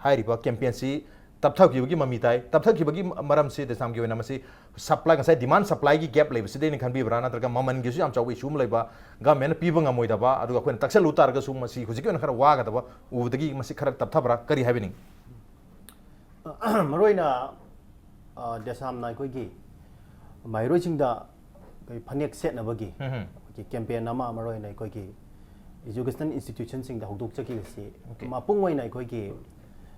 ꯍꯥꯏꯔꯤꯕ ꯀꯦꯝꯄꯦꯟꯁꯤ ꯇꯞꯊꯈꯤꯕꯒꯤ ꯃꯃꯤ ꯇꯥꯏ꯫ ꯇꯞꯊꯈꯤꯕꯒꯤ ꯃꯔꯝꯁꯤ ꯗꯦꯁꯥꯝꯒꯤ ꯑꯣꯏꯅ ꯃꯁꯤ ꯁꯄ꯭ꯂꯥꯏ, ꯉꯁꯥꯏ ꯗꯤꯃꯥꯟ ꯁꯄ꯭ꯂꯥꯏꯒꯤ ꯒꯦꯞ ꯂꯩꯕꯁꯤꯗꯩꯅ ꯈꯟꯕꯤꯕ꯭ꯔꯥ, ꯅꯠꯇ꯭ꯔꯒ ꯃꯃꯜꯒꯤꯁꯨ ꯌꯥꯝ ꯆꯥꯎꯕ ꯏꯁꯨ ꯑꯃ ꯂꯩꯕ, ꯒꯚꯔꯟꯃꯦꯟꯠꯅ ꯄꯤꯕ ꯉꯝꯃꯣꯏꯗꯕ, ꯑꯗꯨꯒ ꯑꯩꯈꯣꯏꯅ ꯇꯛꯁꯜꯂꯨ ꯇꯥꯔꯒꯁꯨ ꯃꯁꯤ ꯍꯧꯖꯤꯛꯀꯤ ꯑꯣꯏꯅ ꯈꯔ ꯋꯥꯒꯗꯕ ꯎꯕꯗꯒꯤ ꯃꯁꯤ ꯈꯔ ꯇꯞꯊꯕ꯭ꯔꯥ, ꯀꯔꯤ ꯍꯥꯏꯕꯤꯅꯤꯡ? ꯃꯔꯨ ꯑꯣꯏꯅ, ꯑ, ꯗꯦꯁꯥꯝꯅ ꯑꯩꯈꯣꯏꯒꯤ ꯃꯍꯩꯔꯣꯏꯁꯤꯡꯗ ꯑꯩꯈꯣꯏ ꯐꯅꯦꯛ ꯁꯦꯠꯅꯕꯒꯤ ꯎꯝ꯫ ꯑꯩꯈꯣꯏꯒꯤ ꯀꯦꯝꯄꯦꯟ ꯑꯃ, ꯃꯔꯨ ꯑꯣꯏꯅ ꯑꯩꯈꯣꯏꯒꯤ ꯏꯖꯨꯀꯦꯁꯅꯦꯜ ꯏꯟꯁꯇꯤꯇ꯭ꯌꯨꯁꯟꯁꯤꯡꯗ ꯍꯧꯗꯣꯛꯆꯈꯤꯕꯁꯤ ꯑꯣꯀꯦ꯫ ꯃꯄꯨꯡ ꯑꯣꯏꯅ ꯑꯩꯈꯣꯏꯒꯤ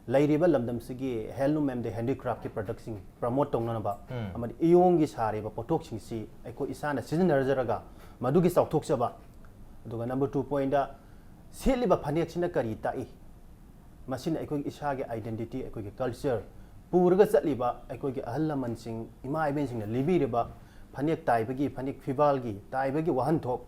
ꯂꯩꯔꯤꯕ ꯂꯝꯗꯝꯁꯤꯒꯤ ꯍꯦꯟꯂꯨꯝ ꯑꯦꯝꯗꯤ ꯍꯦꯟꯗꯤꯀ꯭ꯔꯥꯐꯀꯤ ꯄ꯭ꯔꯗꯛꯁꯤꯡ ꯄ꯭ꯔꯃꯣꯠ ꯇꯧꯅꯅꯕ ꯎꯝ꯫ ꯑꯃꯗꯤ ꯏꯌꯣꯡꯒꯤ ꯁꯥꯔꯤꯕ ꯄꯣꯠꯊꯣꯛꯁꯤꯡꯁꯤ ꯑꯩꯈꯣꯏ ꯏꯁꯥꯅ ꯁꯤꯖꯤꯟꯅꯖꯔꯒ ꯃꯗꯨꯒꯤ ꯆꯥꯎꯊꯣꯛꯆꯕ, ꯑꯗꯨꯒ ꯅꯝꯕꯔ ꯇꯨ ꯄꯣꯏꯟꯗ ꯁꯦꯠꯂꯤꯕ ꯐꯅꯦꯛꯁꯤꯅ ꯀꯔꯤ ꯇꯥꯛꯏ? ꯃꯁꯤꯅ ꯑꯩꯈꯣꯏꯒꯤ ꯏꯁꯥꯒꯤ identity, ꯑꯩꯈꯣꯏꯒꯤ culture, ꯄꯨꯔꯒ ꯆꯠꯂꯤꯕ ꯑꯩꯈꯣꯏꯒꯤ ꯑꯍꯜ ꯂꯃꯟꯁꯤꯡ, ꯏꯃꯥ ꯏꯕꯦꯟꯁꯤꯡꯅ ꯂꯤꯕꯤꯔꯤꯕ ꯐꯅꯦꯛ ꯇꯥꯏꯕꯒꯤ, ꯐꯅꯦꯛ ꯐꯤꯕꯥꯜꯒꯤ ꯇꯥꯏꯕꯒꯤ ꯋꯥꯍꯟꯊꯣꯛ,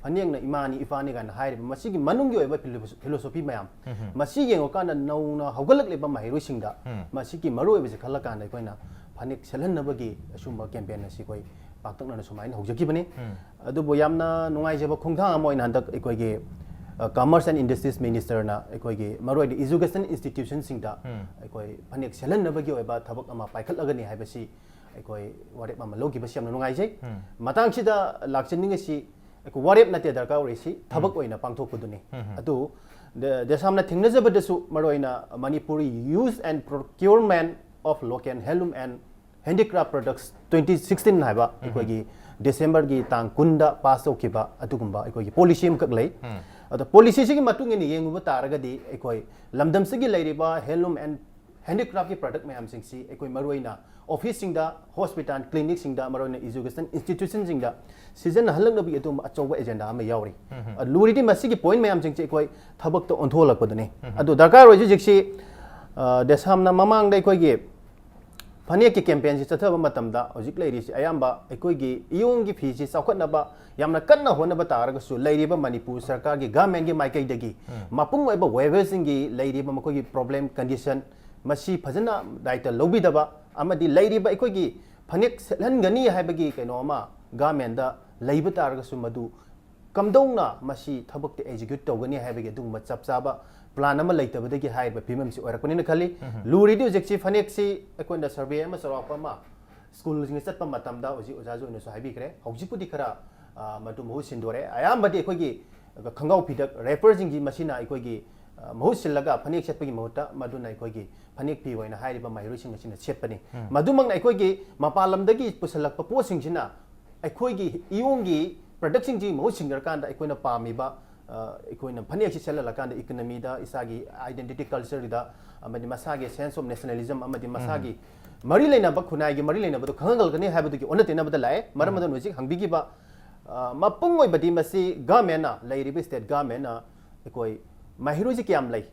ꯐꯅꯦꯛꯅ ꯏꯃꯥꯅꯤ ꯏꯄꯥꯅꯤ ꯀꯥꯏꯅ ꯍꯥꯏꯔꯤꯕ ꯃꯁꯤꯒꯤ ꯃꯅꯨꯡꯒꯤ ꯑꯣꯏꯕ philosophy ꯃꯌꯥꯝ, ꯃꯁꯤ ꯌꯦꯡꯉꯨꯀꯥꯟꯗ ꯅꯧꯅ ꯍꯧꯒꯠꯂꯛꯂꯤꯕ ꯃꯍꯩꯔꯣꯏꯁꯤꯡꯗ ꯃꯁꯤꯒꯤ ꯃꯔꯨꯑꯣꯏꯕꯁꯦ ꯈꯜꯂꯀꯥꯟꯗ ꯑꯩꯈꯣꯏꯅ ꯐꯅꯦꯛ ꯁꯦꯠꯍꯟꯅꯕꯒꯤ ꯑꯁꯨꯝꯕ campaign ꯑꯁꯤ ꯑꯩꯈꯣꯏ ꯄꯥꯛꯇꯛꯅꯅ ꯁꯨꯃꯥꯏꯅ ꯍꯧꯖꯈꯤꯕꯅꯤ꯫ ꯑꯗꯨꯕꯨ ꯌꯥꯝꯅ ꯅꯨꯡꯉꯥꯏꯖꯕ ꯈꯣꯡꯊꯥꯡ ꯑꯃ ꯑꯣꯏꯅ ꯍꯟꯗꯛ ꯑꯩꯈꯣꯏꯒꯤ, ꯑ, Commerce and Industries Ministerꯅ ꯑꯩꯈꯣꯏꯒꯤ ꯃꯔꯨꯑꯣꯏꯅ education institutionꯁꯤꯡꯗ ꯑꯩꯈꯣꯏ ꯐꯅꯦꯛ ꯁꯦꯠꯍꯟꯅꯕꯒꯤ ꯑꯣꯏꯕ ꯊꯕꯛ ꯑꯃ ꯄꯥꯏꯈꯠꯂꯒꯅꯤ ꯍꯥꯏꯕꯁꯤ ꯑꯩꯈꯣꯏ ꯋꯥꯔꯦꯞ ꯑꯃ ꯂꯧꯈꯤꯕꯁꯤ ꯌꯥꯝꯅ ꯅꯨꯡꯉꯥꯏꯖꯩ꯫ ꯃꯇꯥꯡꯁꯤꯗ ꯂꯥꯛꯆꯅꯤꯡꯉꯤꯁꯤ ꯑꯩꯈꯣꯏ ꯋꯥꯔꯦꯞ ꯅꯠꯇꯦ ꯗꯔꯀꯥꯔ ꯑꯣꯏꯔꯤꯁꯤ, ꯊꯕꯛ ꯑꯣꯏꯅ ꯄꯥꯡꯊꯣꯛꯄꯗꯨꯅꯤ꯫ ꯑꯗꯨ ꯗꯦ-, ꯗꯦꯁꯥꯝꯅ ꯊꯦꯡꯅꯖꯕꯗꯁꯨ ꯃꯔꯨꯑꯣꯏꯅ Manipuri Use and Procurement of Local Handloom and Handicraft Products twenty sixteen ꯍꯥꯏꯕ ꯑꯩꯈꯣꯏꯒꯤ Decemberꯒꯤ ꯇꯥꯡ ꯀꯨꯟꯗ pass ꯇꯧꯈꯤꯕ ꯑꯗꯨꯒꯨꯝꯕ ꯑꯩꯈꯣꯏꯒꯤ policy ꯑꯃꯈꯛ ꯂꯩ꯫ ꯑꯗꯣ policyꯁꯤꯒꯤ ꯃꯇꯨꯡ ꯏꯟꯅ ꯌꯦꯡꯉꯨꯕ ꯇꯥꯔꯒꯗꯤ ꯑꯩꯈꯣꯏ ꯂꯝꯗꯝꯁꯤꯒꯤ ꯂꯩꯔꯤꯕ handloom and handicraftꯀꯤ product ꯃꯌꯥꯝꯁꯤꯡꯁꯤ ꯑꯩꯈꯣꯏ ꯃꯔꯨꯑꯣꯏꯅ officeꯁꯤꯡꯗ, hospital, clinicꯁꯤꯡꯗ, ꯃꯔꯨꯑꯣꯏꯅ education institutionꯁꯤꯡꯗ ꯁꯤꯖꯤꯟꯅꯍꯜꯂꯛꯅꯕꯒꯤ ꯑꯗꯨꯒꯨꯝꯕ ꯑꯆꯧꯕ agenda ꯑꯃ ꯌꯥꯎꯔꯤ꯫ ꯑ, ꯂꯨꯔꯤꯗꯤ ꯃꯁꯤꯒꯤ point ꯃꯌꯥꯝꯁꯤꯡꯁꯤ ꯑꯩꯈꯣꯏ ꯊꯕꯛꯇ ꯑꯣꯟꯊꯣꯛꯍꯜꯂꯛꯄꯗꯨꯅꯤ꯫ ꯑꯗꯨ ꯗꯔꯀꯥꯔ ꯑꯣꯏꯔꯤꯁꯤ ꯍꯧꯖꯤꯛꯁꯤ, ꯑ, ꯗꯦꯁꯥꯝꯅ ꯃꯃꯥꯡꯗ ꯑꯩꯈꯣꯏꯒꯤ ꯐꯅꯦꯛꯀꯤ campaignꯁꯤ ꯆꯠꯊꯕ ꯃꯇꯝꯗ ꯍꯧꯖꯤꯛ ꯂꯩꯔꯤꯁꯤ ꯑꯌꯥꯝꯕ ꯑꯩꯈꯣꯏꯒꯤ ꯏꯌꯣꯡꯒꯤ ꯐꯤꯁꯤ ꯆꯥꯎꯈꯠꯅꯕ ꯌꯥꯝꯅ ꯀꯟꯅ ꯍꯣꯠꯅꯕ ꯇꯥꯔꯒꯁꯨ ꯂꯩꯔꯤꯕ ꯃꯅꯤꯄꯨꯔ ꯁꯔꯀꯥꯔꯒꯤ governmentꯀꯤ ꯃꯥꯏꯀꯩꯗꯒꯤ ꯃꯄꯨꯡ ꯑꯣꯏꯕ weaverꯁꯤꯡꯒꯤ ꯂꯩꯔꯤꯕ ꯃꯈꯣꯏꯒꯤ problem condition ꯃꯁꯤ ꯐꯖꯅ ꯗꯥꯏꯇ ꯂꯧꯕꯤꯗꯕ ꯑꯃꯗꯤ ꯂꯩꯔꯤꯕ ꯑꯩꯈꯣꯏꯒꯤ ꯐꯅꯦꯛ ꯁꯦꯠꯍꯟꯒꯅꯤ ꯍꯥꯏꯕꯒꯤ ꯀꯩꯅꯣ ꯑꯃ governmentꯗ ꯂꯩꯕ ꯇꯥꯔꯒꯁꯨ ꯃꯗꯨ ꯀꯝꯗꯧꯅ ꯃꯁꯤ ꯊꯕꯛꯇ execute ꯇꯧꯒꯅꯤ ꯍꯥꯏꯕꯒꯤ ꯑꯗꯨꯒꯨꯝꯕ ꯆꯞ ꯆꯥꯕ plan ꯑꯃ ꯂꯩꯇꯕꯗꯒꯤ ꯍꯥꯏꯔꯤꯕ ꯐꯤꯕꯝꯁꯤ ꯑꯣꯏꯔꯛꯄꯅꯤꯅ ꯈꯜꯂꯤ꯫ ꯂꯨꯔꯤꯗꯤ ꯍꯧꯖꯤꯛꯁꯤ ꯐꯅꯦꯛꯁꯤ ꯑꯩꯈꯣꯏꯅ survey ꯑꯃ ꯆꯥꯎꯔꯥꯛꯄ ꯑꯃ schoolꯁꯤꯡꯗ ꯆꯠꯄ ꯃꯇꯝꯗ ꯍꯧꯖꯤꯛ ꯑꯣꯖꯥꯁꯨ ꯑꯣꯏꯅꯁꯨ ꯍꯥꯏꯕꯤꯈ꯭ꯔꯦ, ꯍꯧꯖꯤꯛꯄꯨꯗꯤ ꯈꯔ, ꯑ, ꯃꯗꯨ ꯃꯍꯨꯠ ꯁꯤꯟꯗꯣꯔꯦ꯫ ꯑꯌꯥꯝꯕꯗꯤ ꯑꯩꯈꯣꯏꯒꯤ ꯈꯣꯡꯒ꯭ꯔꯥꯎ ꯐꯤꯗꯛ wrapperꯁꯤꯡꯁꯤ ꯃꯁꯤꯅ ꯑꯩꯈꯣꯏꯒꯤ, ꯑ, ꯃꯍꯨꯠ ꯁꯤꯜꯂꯒ ꯐꯅꯦꯛ ꯁꯦꯠꯄꯒꯤ ꯃꯍꯨꯠꯇ ꯃꯗꯨꯅ ꯑꯩꯈꯣꯏꯒꯤ ꯐꯅꯦꯛ ꯐꯤ ꯑꯣꯏꯅ ꯍꯥꯏꯔꯤꯕ ꯃꯍꯩꯔꯣꯏꯁꯤꯡ ꯑꯁꯤꯅ ꯁꯦꯠꯄꯅꯤ꯫ ꯃꯗꯨꯃꯛꯅ ꯑꯩꯈꯣꯏꯒꯤ ꯃꯄꯥꯟ ꯂꯝꯗꯒꯤ ꯄꯨꯁꯤꯜꯂꯛꯄ ꯄꯣꯠꯁꯤꯡꯁꯤꯅ ꯑꯩꯈꯣꯏꯒꯤ ꯏꯌꯣꯡꯒꯤ productꯁꯤꯡꯁꯤ ꯃꯍꯨꯠ ꯁꯤꯟꯈ꯭ꯔꯀꯥꯟꯗ ꯑꯩꯈꯣꯏꯅ ꯄꯥꯝꯃꯤꯕ, ꯑ, ꯑꯩꯈꯣꯏꯅ ꯐꯅꯦꯛꯁꯤ ꯁꯦꯠꯍꯜꯂꯀꯥꯟꯗ economyꯗ, ꯏꯁꯥꯒꯤ identity cultureꯗ, ꯑꯃꯗꯤ ꯃꯁꯥꯒꯤ sense of nationalism ꯑꯃꯗꯤ ꯃꯁꯥꯒꯤ ꯃꯔꯤ ꯂꯩꯅꯕ, ꯈꯨꯟꯅꯥꯏꯒꯤ ꯃꯔꯤ ꯂꯩꯅꯕꯗꯣ ꯈꯪꯍꯜꯂꯛꯀꯅꯤ ꯍꯥꯏꯕꯗꯨꯒꯤ ꯑꯣꯟꯅ ꯇꯩꯅꯕꯗ ꯂꯥꯛꯑꯦ꯫ ꯃꯔꯝ ꯑꯗꯨꯅ ꯍꯧꯖꯤꯛ ꯍꯪꯕꯤꯈꯤꯕ, ꯑ, ꯃꯄꯨꯡ ꯑꯣꯏꯕꯗꯤ ꯃꯁꯤ governmentꯅ, ꯂꯩꯔꯤꯕ state governmentꯅ ꯑꯩꯈꯣꯏ ꯃꯍꯩꯔꯣꯏꯁꯤ ꯀꯌꯥꯝ ꯂꯩ,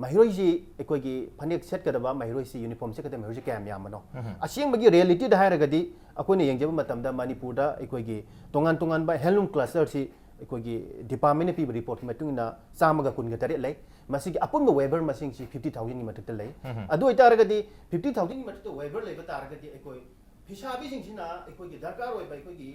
ꯃꯍꯩꯔꯣꯏꯁꯤ ꯑꯩꯈꯣꯏꯒꯤ ꯐꯅꯦꯛ ꯁꯦꯠꯀꯗꯕ ꯃꯍꯩꯔꯣꯏꯁꯤ, ꯌꯨꯅꯤꯐꯣꯔꯝ ꯁꯦꯠꯀꯗꯕ ꯃꯍꯩꯔꯣꯏꯁꯤ ꯀꯌꯥꯝ ꯌꯥꯝꯕꯅꯣ? ꯑꯁꯦꯡꯕꯒꯤ ꯔꯤꯌꯦꯂꯤꯇꯤꯗ ꯍꯥꯏꯔꯒꯗꯤ ꯑꯩꯈꯣꯏꯅ ꯌꯦꯡꯖꯕ ꯃꯇꯝꯗ ꯃꯅꯤꯄꯨꯔꯗ ꯑꯩꯈꯣꯏꯒꯤ ꯇꯣꯉꯥꯟ ꯇꯣꯉꯥꯟꯕ ꯍꯦꯟꯂꯨꯝ ꯀ꯭ꯂꯁꯇꯔꯁꯤ ꯑꯩꯈꯣꯏꯒꯤ ꯗꯤꯄꯥꯔꯠꯃꯦꯟꯅ ꯄꯤꯕ ꯔꯤꯄꯣꯔꯠꯀꯤ ꯃꯇꯨꯡ ꯏꯟꯅ ꯆꯥꯝꯃꯒ ꯀꯨꯟꯒ ꯇꯔꯦꯠ ꯂꯩ꯫ ꯃꯁꯤꯒꯤ ꯑꯄꯨꯟꯕ ꯋꯦꯕꯔ ꯃꯁꯤꯡꯁꯤ ꯐꯤꯐꯇꯤ ꯊꯥꯎꯖꯟꯒꯤ ꯃꯊꯛꯇ ꯂꯩ꯫ ꯑꯗꯨ ꯑꯣꯏꯇꯥꯔꯒꯗꯤ ꯐꯤꯐꯇꯤ ꯊꯥꯎꯖꯟꯒꯤ ꯃꯊꯛꯇ ꯋꯦꯕꯔ ꯂꯩꯕ ꯇꯥꯔꯒꯗꯤ ꯑꯩꯈꯣꯏ ꯐꯤꯁꯥꯕꯤꯁꯤꯡꯁꯤꯅ ꯑꯩꯈꯣꯏꯒꯤ ꯗꯔꯀꯥꯔ ꯑꯣꯏꯕ ꯑꯩꯈꯣꯏꯒꯤ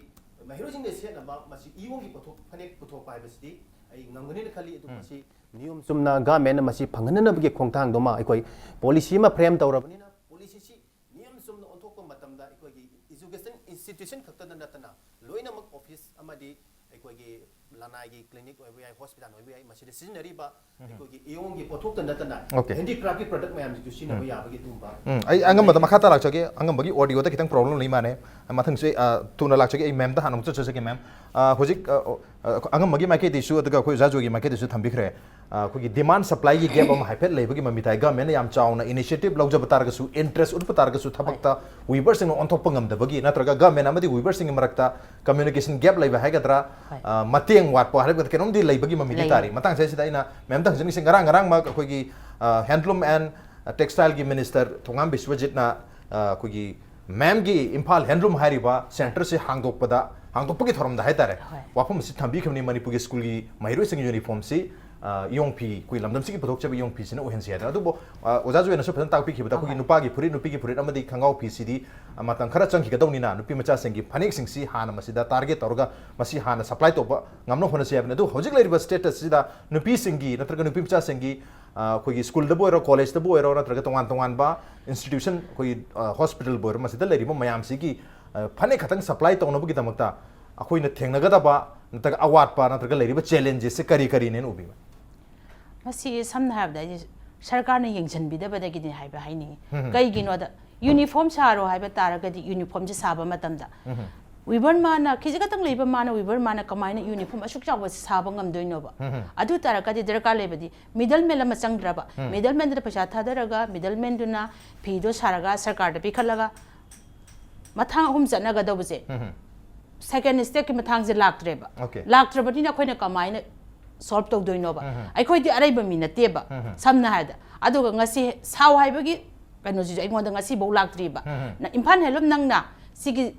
ꯃꯍꯩꯔꯣꯏꯁꯤꯡꯗ ꯁꯦꯠꯅꯕ ꯃꯁꯤ ꯏꯌꯣꯡꯒꯤ ꯄꯣꯠꯊꯣꯛ, ꯐꯅꯦꯛ ꯄꯨꯊꯣꯛꯄ ꯍꯥꯏꯕꯁꯤꯗꯤ ꯑꯩ ꯉꯝꯒꯅꯤꯅ ꯈꯜꯂꯤ꯫ ꯑꯗꯨ ꯃꯁꯤ ꯅꯤꯌꯣꯝ ꯆꯨꯝꯅ ꯒꯚꯔꯟꯃꯦꯟꯠꯅ ꯃꯁꯤ ꯐꯪꯍꯟꯅꯅꯕꯒꯤ ꯈꯣꯡꯊꯥꯡꯗꯨꯃ ꯑꯩꯈꯣꯏ ꯄꯣꯂꯤꯁꯤ ꯑꯃ ꯐ꯭ꯔꯦꯝ ꯇꯧꯔꯕꯅꯤꯅ, ꯄꯣꯂꯤꯁꯤꯁꯤ ꯅꯤꯌꯣꯝ ꯆꯨꯝꯅ ꯑꯣꯟꯊꯣꯛꯄ ꯃꯇꯝꯗ ꯑꯩꯈꯣꯏꯒꯤ ꯏꯖꯨꯀꯦꯁꯟ ꯏꯟꯁꯇꯤꯇ꯭ꯌꯨꯁꯟ ꯈꯛꯇꯗ ꯅꯠꯇꯅ ꯂꯣꯏꯅꯃꯛ ꯑꯣꯐꯤꯁ ꯑꯃꯗꯤ ꯑꯩꯈꯣꯏꯒꯤ ꯂꯅꯥꯏꯒꯤ ꯀ꯭ꯂꯤꯅꯤꯛ ꯑꯣꯏꯕ ꯌꯥꯏ, ꯍꯣꯁꯄꯤꯇꯥꯜ ꯑꯣꯏꯕ ꯌꯥꯏ, ꯃꯁꯤꯗ ꯁꯤꯖꯤꯟꯅꯔꯤꯕ ꯑꯩꯈꯣꯏꯒꯤ ꯏꯌꯣꯡꯒꯤ ꯄꯣꯠꯊꯣꯛꯇ ꯅꯠꯇꯅ Okay. ꯍꯦꯟꯗꯤꯀ꯭ꯔꯥꯐꯀꯤ ꯄ꯭ꯔꯗꯛ ꯃꯌꯥꯝꯁꯤꯁꯨ ꯁꯤꯖꯤꯟꯅꯕ ꯌꯥꯕꯒꯤ ꯑꯗꯨꯒꯨꯝꯕ ꯎꯝ, ꯑꯩ ꯑꯉꯝꯕꯗ ꯃꯈꯥ ꯇꯥꯔꯛꯆꯒꯦ꯫ ꯑꯉꯝꯕꯒꯤ ꯑꯣꯗꯤꯑꯣꯗ ꯈꯤꯇꯪ ꯄ꯭ꯔꯣꯕ꯭ꯂꯦꯝ ꯂꯩ ꯃꯥꯅꯦ꯫ ꯃꯊꯪꯁꯦ, ꯑ, ꯊꯨꯅ ꯂꯥꯛꯆꯒꯦ꯫ ꯑꯩ ꯃꯦꯝꯗ ꯍꯥꯟꯅ ꯑꯃꯨꯛ ꯆꯠꯆꯒꯦ, ꯃꯦꯝ꯫ ꯑ, ꯍꯧꯖꯤꯛ, ꯑ, ꯑ, ꯑꯉꯝꯕꯒꯤ ꯃꯥꯏꯀꯩꯗꯩꯁꯨ ꯑꯗꯨꯒ ꯑꯩꯈꯣꯏ ꯑꯣꯖꯥ ꯖꯣꯏꯒꯤ ꯃꯥꯏꯀꯩꯗꯩꯁꯨ ꯊꯝꯕꯤꯈ꯭ꯔꯦ꯫ ꯑ, ꯑꯩꯈꯣꯏꯒꯤ ꯗꯤꯃꯥꯟ ꯁꯄ꯭ꯂꯥꯏꯒꯤ ꯒꯦꯞ ꯑꯃ ꯍꯥꯏꯐꯦꯠ ꯂꯩꯕꯒꯤ ꯃꯃꯤ ꯇꯥꯏ꯫ ꯒꯚꯔꯟꯃꯦꯟꯠꯅ ꯌꯥꯝ ꯆꯥꯎꯅ ꯏꯅꯤꯁꯤꯌꯦꯇꯤꯚ ꯂꯧꯖꯕ ꯇꯥꯔꯒꯁꯨ, ꯏꯟꯇꯔꯦꯁ ꯎꯠꯄ ꯇꯥꯔꯒꯁꯨ, ꯊꯕꯛꯇ ꯋꯤꯚꯔꯁꯤꯡꯅ ꯑꯣꯟꯊꯣꯛꯄ ꯉꯝꯗꯕꯒꯤ, ꯅꯠꯇ꯭ꯔꯒ ꯒꯚꯔꯟꯃꯦꯟꯠ ꯑꯃꯗꯤ ꯋꯤꯚꯔꯁꯤꯡꯒꯤ ꯃꯔꯛꯇ ꯀꯝꯃ꯭ꯌꯨꯅꯤꯀꯦꯁꯟ ꯒꯦꯞ ꯂꯩꯕ ꯍꯥꯏꯒꯗ꯭ꯔꯥ, ꯍꯣꯏ꯫ ꯑ, ꯃꯇꯦꯡ ꯋꯥꯠꯄ ꯍꯥꯏꯔꯒꯗ꯭ꯔꯥ ꯀꯩꯅꯣꯝꯗꯤ ꯂꯩꯕꯒꯤ ꯃꯃꯤꯗꯤ ꯂꯩ꯫ ꯇꯥꯔꯤ꯫ ꯃꯇꯥꯡꯁꯦ ꯁꯤꯗ ꯑꯩꯅ ꯃꯦꯝꯗ ꯍꯪꯖꯅꯤꯡꯉꯤꯁꯦ, ꯉꯔꯥꯡ ꯉꯔꯥꯡꯃꯛ ꯑꯩꯈꯣꯏꯒꯤ, ꯑ, ꯍꯦꯟꯗꯂꯨꯝ ꯑꯦꯟ ꯇꯦꯛꯁꯇꯥꯏꯜꯒꯤ ꯃꯤꯅꯤꯁꯇꯔ ꯊꯣꯉꯥꯝ ꯕꯤꯁ꯭ꯋꯖꯤꯠꯅ, ꯑ, ꯑꯩꯈꯣꯏꯒꯤ ꯃꯦꯝꯒꯤ ꯏꯝꯐꯥꯜ ꯍꯦꯟꯗꯂꯨꯝ ꯍꯥꯏꯔꯤꯕ ꯁꯦꯟꯇꯔꯁꯤ ꯍꯥꯡꯗꯣꯛꯄꯗ, ꯍꯥꯡꯗꯣꯛꯄꯒꯤ ꯊꯧꯔꯝꯗ ꯍꯥꯏꯇꯥꯔꯦ, ꯍꯣꯏ꯫ ꯋꯥꯐꯝ ꯑꯁꯤ ꯊꯝꯕꯤꯈꯤꯕꯅꯤ꯫ ꯃꯅꯤꯄꯨꯔꯒꯤ ꯁ꯭ꯀꯨꯜꯒꯤ ꯃꯍꯩꯔꯣꯏꯁꯤꯡꯒꯤ ꯌꯨꯅꯤꯐꯣꯔꯝꯁꯤ, ꯑ, ꯏꯌꯣꯡ ꯐꯤ, ꯑꯩꯈꯣꯏ ꯂꯝꯗꯝꯁꯤꯒꯤ ꯄꯨꯊꯣꯛꯆꯕ ꯏꯌꯣꯡ ꯐꯤꯁꯤꯅ ꯑꯣꯏꯍꯟꯁꯤ ꯍꯥꯏꯗꯅ꯫ ꯑꯗꯨꯕꯨ, ꯑ, ꯑꯣꯖꯥ ꯖꯣꯏꯅꯁꯨ ꯐꯖꯅ ꯇꯥꯛꯄꯤꯈꯤꯕꯗ, ꯑꯩꯈꯣꯏꯒꯤ ꯍꯣꯏ꯫ ꯅꯨꯄꯥꯒꯤ ꯐꯨꯔꯤꯠ, ꯅꯨꯄꯤꯒꯤ ꯐꯨꯔꯤꯠ ꯑꯃꯗꯤ ꯈꯣꯡꯒ꯭ꯔꯥꯎ ꯐꯤꯁꯤꯗꯤ, ꯑ, ꯃꯇꯝ ꯈꯔ ꯆꯪꯈꯤꯒꯗꯧꯅꯤꯅ, ꯅꯨꯄꯤ ꯃꯆꯥꯁꯤꯡꯒꯤ ꯐꯅꯦꯛꯁꯤꯡꯁꯤ ꯍꯥꯟꯅ ꯃꯁꯤꯗ ꯇꯥꯔꯒꯦꯠ ꯇꯧꯔꯒ ꯃꯁꯤ ꯍꯥꯟꯅ ꯁꯄ꯭ꯂꯥꯏ ꯇꯧꯕ ꯉꯝꯅꯕ ꯍꯣꯠꯅꯁꯤ ꯍꯥꯏꯕꯅꯤ꯫ ꯑꯗꯨ ꯍꯧꯖꯤꯛ ꯂꯩꯔꯤꯕ ꯁ꯭ꯇꯦꯇꯁꯁꯤꯗ ꯅꯨꯄꯤꯁꯤꯡꯒꯤ ꯅꯠꯇ꯭ꯔꯒ ꯅꯨꯄꯤ ꯃꯆꯥꯁꯤꯡꯒꯤ, ꯑ, ꯑꯩꯈꯣꯏꯒꯤ ꯁ꯭ꯀꯨꯜꯗꯕꯨ ꯑꯣꯏꯔꯣ, ꯀꯣꯂꯦꯖꯇꯕꯨ ꯑꯣꯏꯔꯣ, ꯅꯠꯇ꯭ꯔꯒ ꯇꯣꯉꯥꯟ ꯇꯣꯉꯥꯟꯕ ꯏꯟꯁꯇꯤꯇ꯭ꯌꯨꯁꯟ, ꯑꯩꯈꯣꯏꯒꯤ, ꯑ, ꯍꯣꯁꯄꯤꯇꯥꯜꯕꯨ ꯑꯣꯏꯔꯣ, ꯃꯁꯤꯗ ꯂꯩꯔꯤꯕ ꯃꯌꯥꯝꯁꯤꯒꯤ, ꯑ, ꯐꯅꯦꯛ ꯈꯛꯇꯪ ꯁꯄ꯭ꯂꯥꯏ ꯇꯧꯅꯕꯒꯤꯗꯃꯛꯇ ꯑꯩꯈꯣꯏꯅ ꯊꯦꯡꯅꯒꯗꯕ ꯅꯠꯇ꯭ꯔꯒ ꯑꯋꯥꯠꯄ ꯅꯠꯇ꯭ꯔꯒ ꯂꯩꯔꯤꯕ ꯆꯦꯂꯦꯟꯖꯦꯁꯁꯦ ꯀꯔꯤ ꯀꯔꯤꯅꯦꯅ ꯎꯕꯤꯕ? ꯃꯁꯤ ꯁꯝꯅ ꯍꯥꯏꯔꯕꯗ ꯑꯩꯁꯦ ꯁꯔꯀꯥꯔꯅ ꯌꯦꯡꯁꯤꯟꯕꯤꯗꯕꯗꯒꯤꯅꯤ ꯍꯥꯏꯕ ꯍꯥꯏꯅꯤꯡꯉꯤ꯫ ꯎꯝ꯫ ꯀꯩꯒꯤꯅꯣꯗ, ꯌꯨꯅꯤꯐꯣꯔꯝ ꯁꯥꯔꯣ ꯍꯥꯏꯕ ꯇꯥꯔꯒꯗꯤ ꯌꯨꯅꯤꯐꯣꯔꯝꯁꯦ ꯁꯥꯕ ꯃꯇꯝꯗ ꯎꯝ꯫ ꯋꯤꯚꯔ ꯃꯥꯅ ꯈꯤꯖꯤꯛ ꯈꯛꯇꯪ ꯂꯩꯕ ꯃꯥꯅ, ꯋꯤꯚꯔ ꯃꯥꯅ ꯀꯃꯥꯏꯅ ꯌꯨꯅꯤꯐꯣꯔꯝ ꯑꯁꯨꯛ ꯆꯥꯎꯕ ꯁꯥꯕ ꯉꯝꯗꯣꯏꯅꯣꯕ? ꯎꯝ꯫ ꯑꯗꯨ ꯇꯥꯔꯒꯗꯤ ꯗꯔꯀꯥꯔ ꯂꯩꯕꯗꯤ ꯃꯤꯗꯜ ꯃꯦꯟ ꯑꯃ ꯆꯪꯗ꯭ꯔꯕ? ꯎꯝ꯫ ꯃꯤꯗꯜ ꯃꯦꯟꯗꯨꯗ ꯄꯩꯁꯥ ꯊꯥꯗꯔꯒ ꯃꯤꯗꯜ ꯃꯦꯟꯗꯨꯅ ꯐꯤꯗꯣ ꯁꯥꯔꯒ ꯁꯔꯀꯥꯔꯗ ꯄꯤꯈꯠꯂꯒ ꯃꯊꯥꯡ ꯑꯍꯨꯝ ꯆꯠꯅꯒꯗꯧꯕꯁꯦ ꯎꯝ꯫ ꯁꯦꯀꯦꯟ ꯁ꯭ꯇꯦꯞꯀꯤ ꯃꯊꯥꯡꯁꯦ ꯂꯥꯛꯇ꯭ꯔꯦꯕ꯫ Okay. ꯂꯥꯛꯇ꯭ꯔꯕꯅꯤꯅ ꯑꯩꯈꯣꯏꯅ ꯀꯃꯥꯏꯅ ꯁꯣꯜꯕ ꯇꯧꯗꯣꯏꯅꯣꯕ? ꯑꯩꯈꯣꯏꯗꯤ ꯑꯔꯩꯕ ꯃꯤ ꯅꯠꯇꯦꯕ, ꯁꯝꯅ ꯍꯥꯏꯔꯕꯗ꯫ ꯑꯗꯨꯒ ꯉꯁꯤ ꯁꯥꯎ ꯍꯥꯏꯕꯒꯤ ꯀꯩꯅꯣꯁꯤꯁꯨ ꯑꯩꯉꯣꯟꯗ ꯉꯁꯤꯐꯥꯎ ꯂꯥꯛꯇ꯭ꯔꯤꯕ꯫ ꯅ ꯏꯝꯐꯥꯜ ꯍꯦꯟꯂꯨꯝ ꯅꯪꯅ ꯁꯤꯒꯤ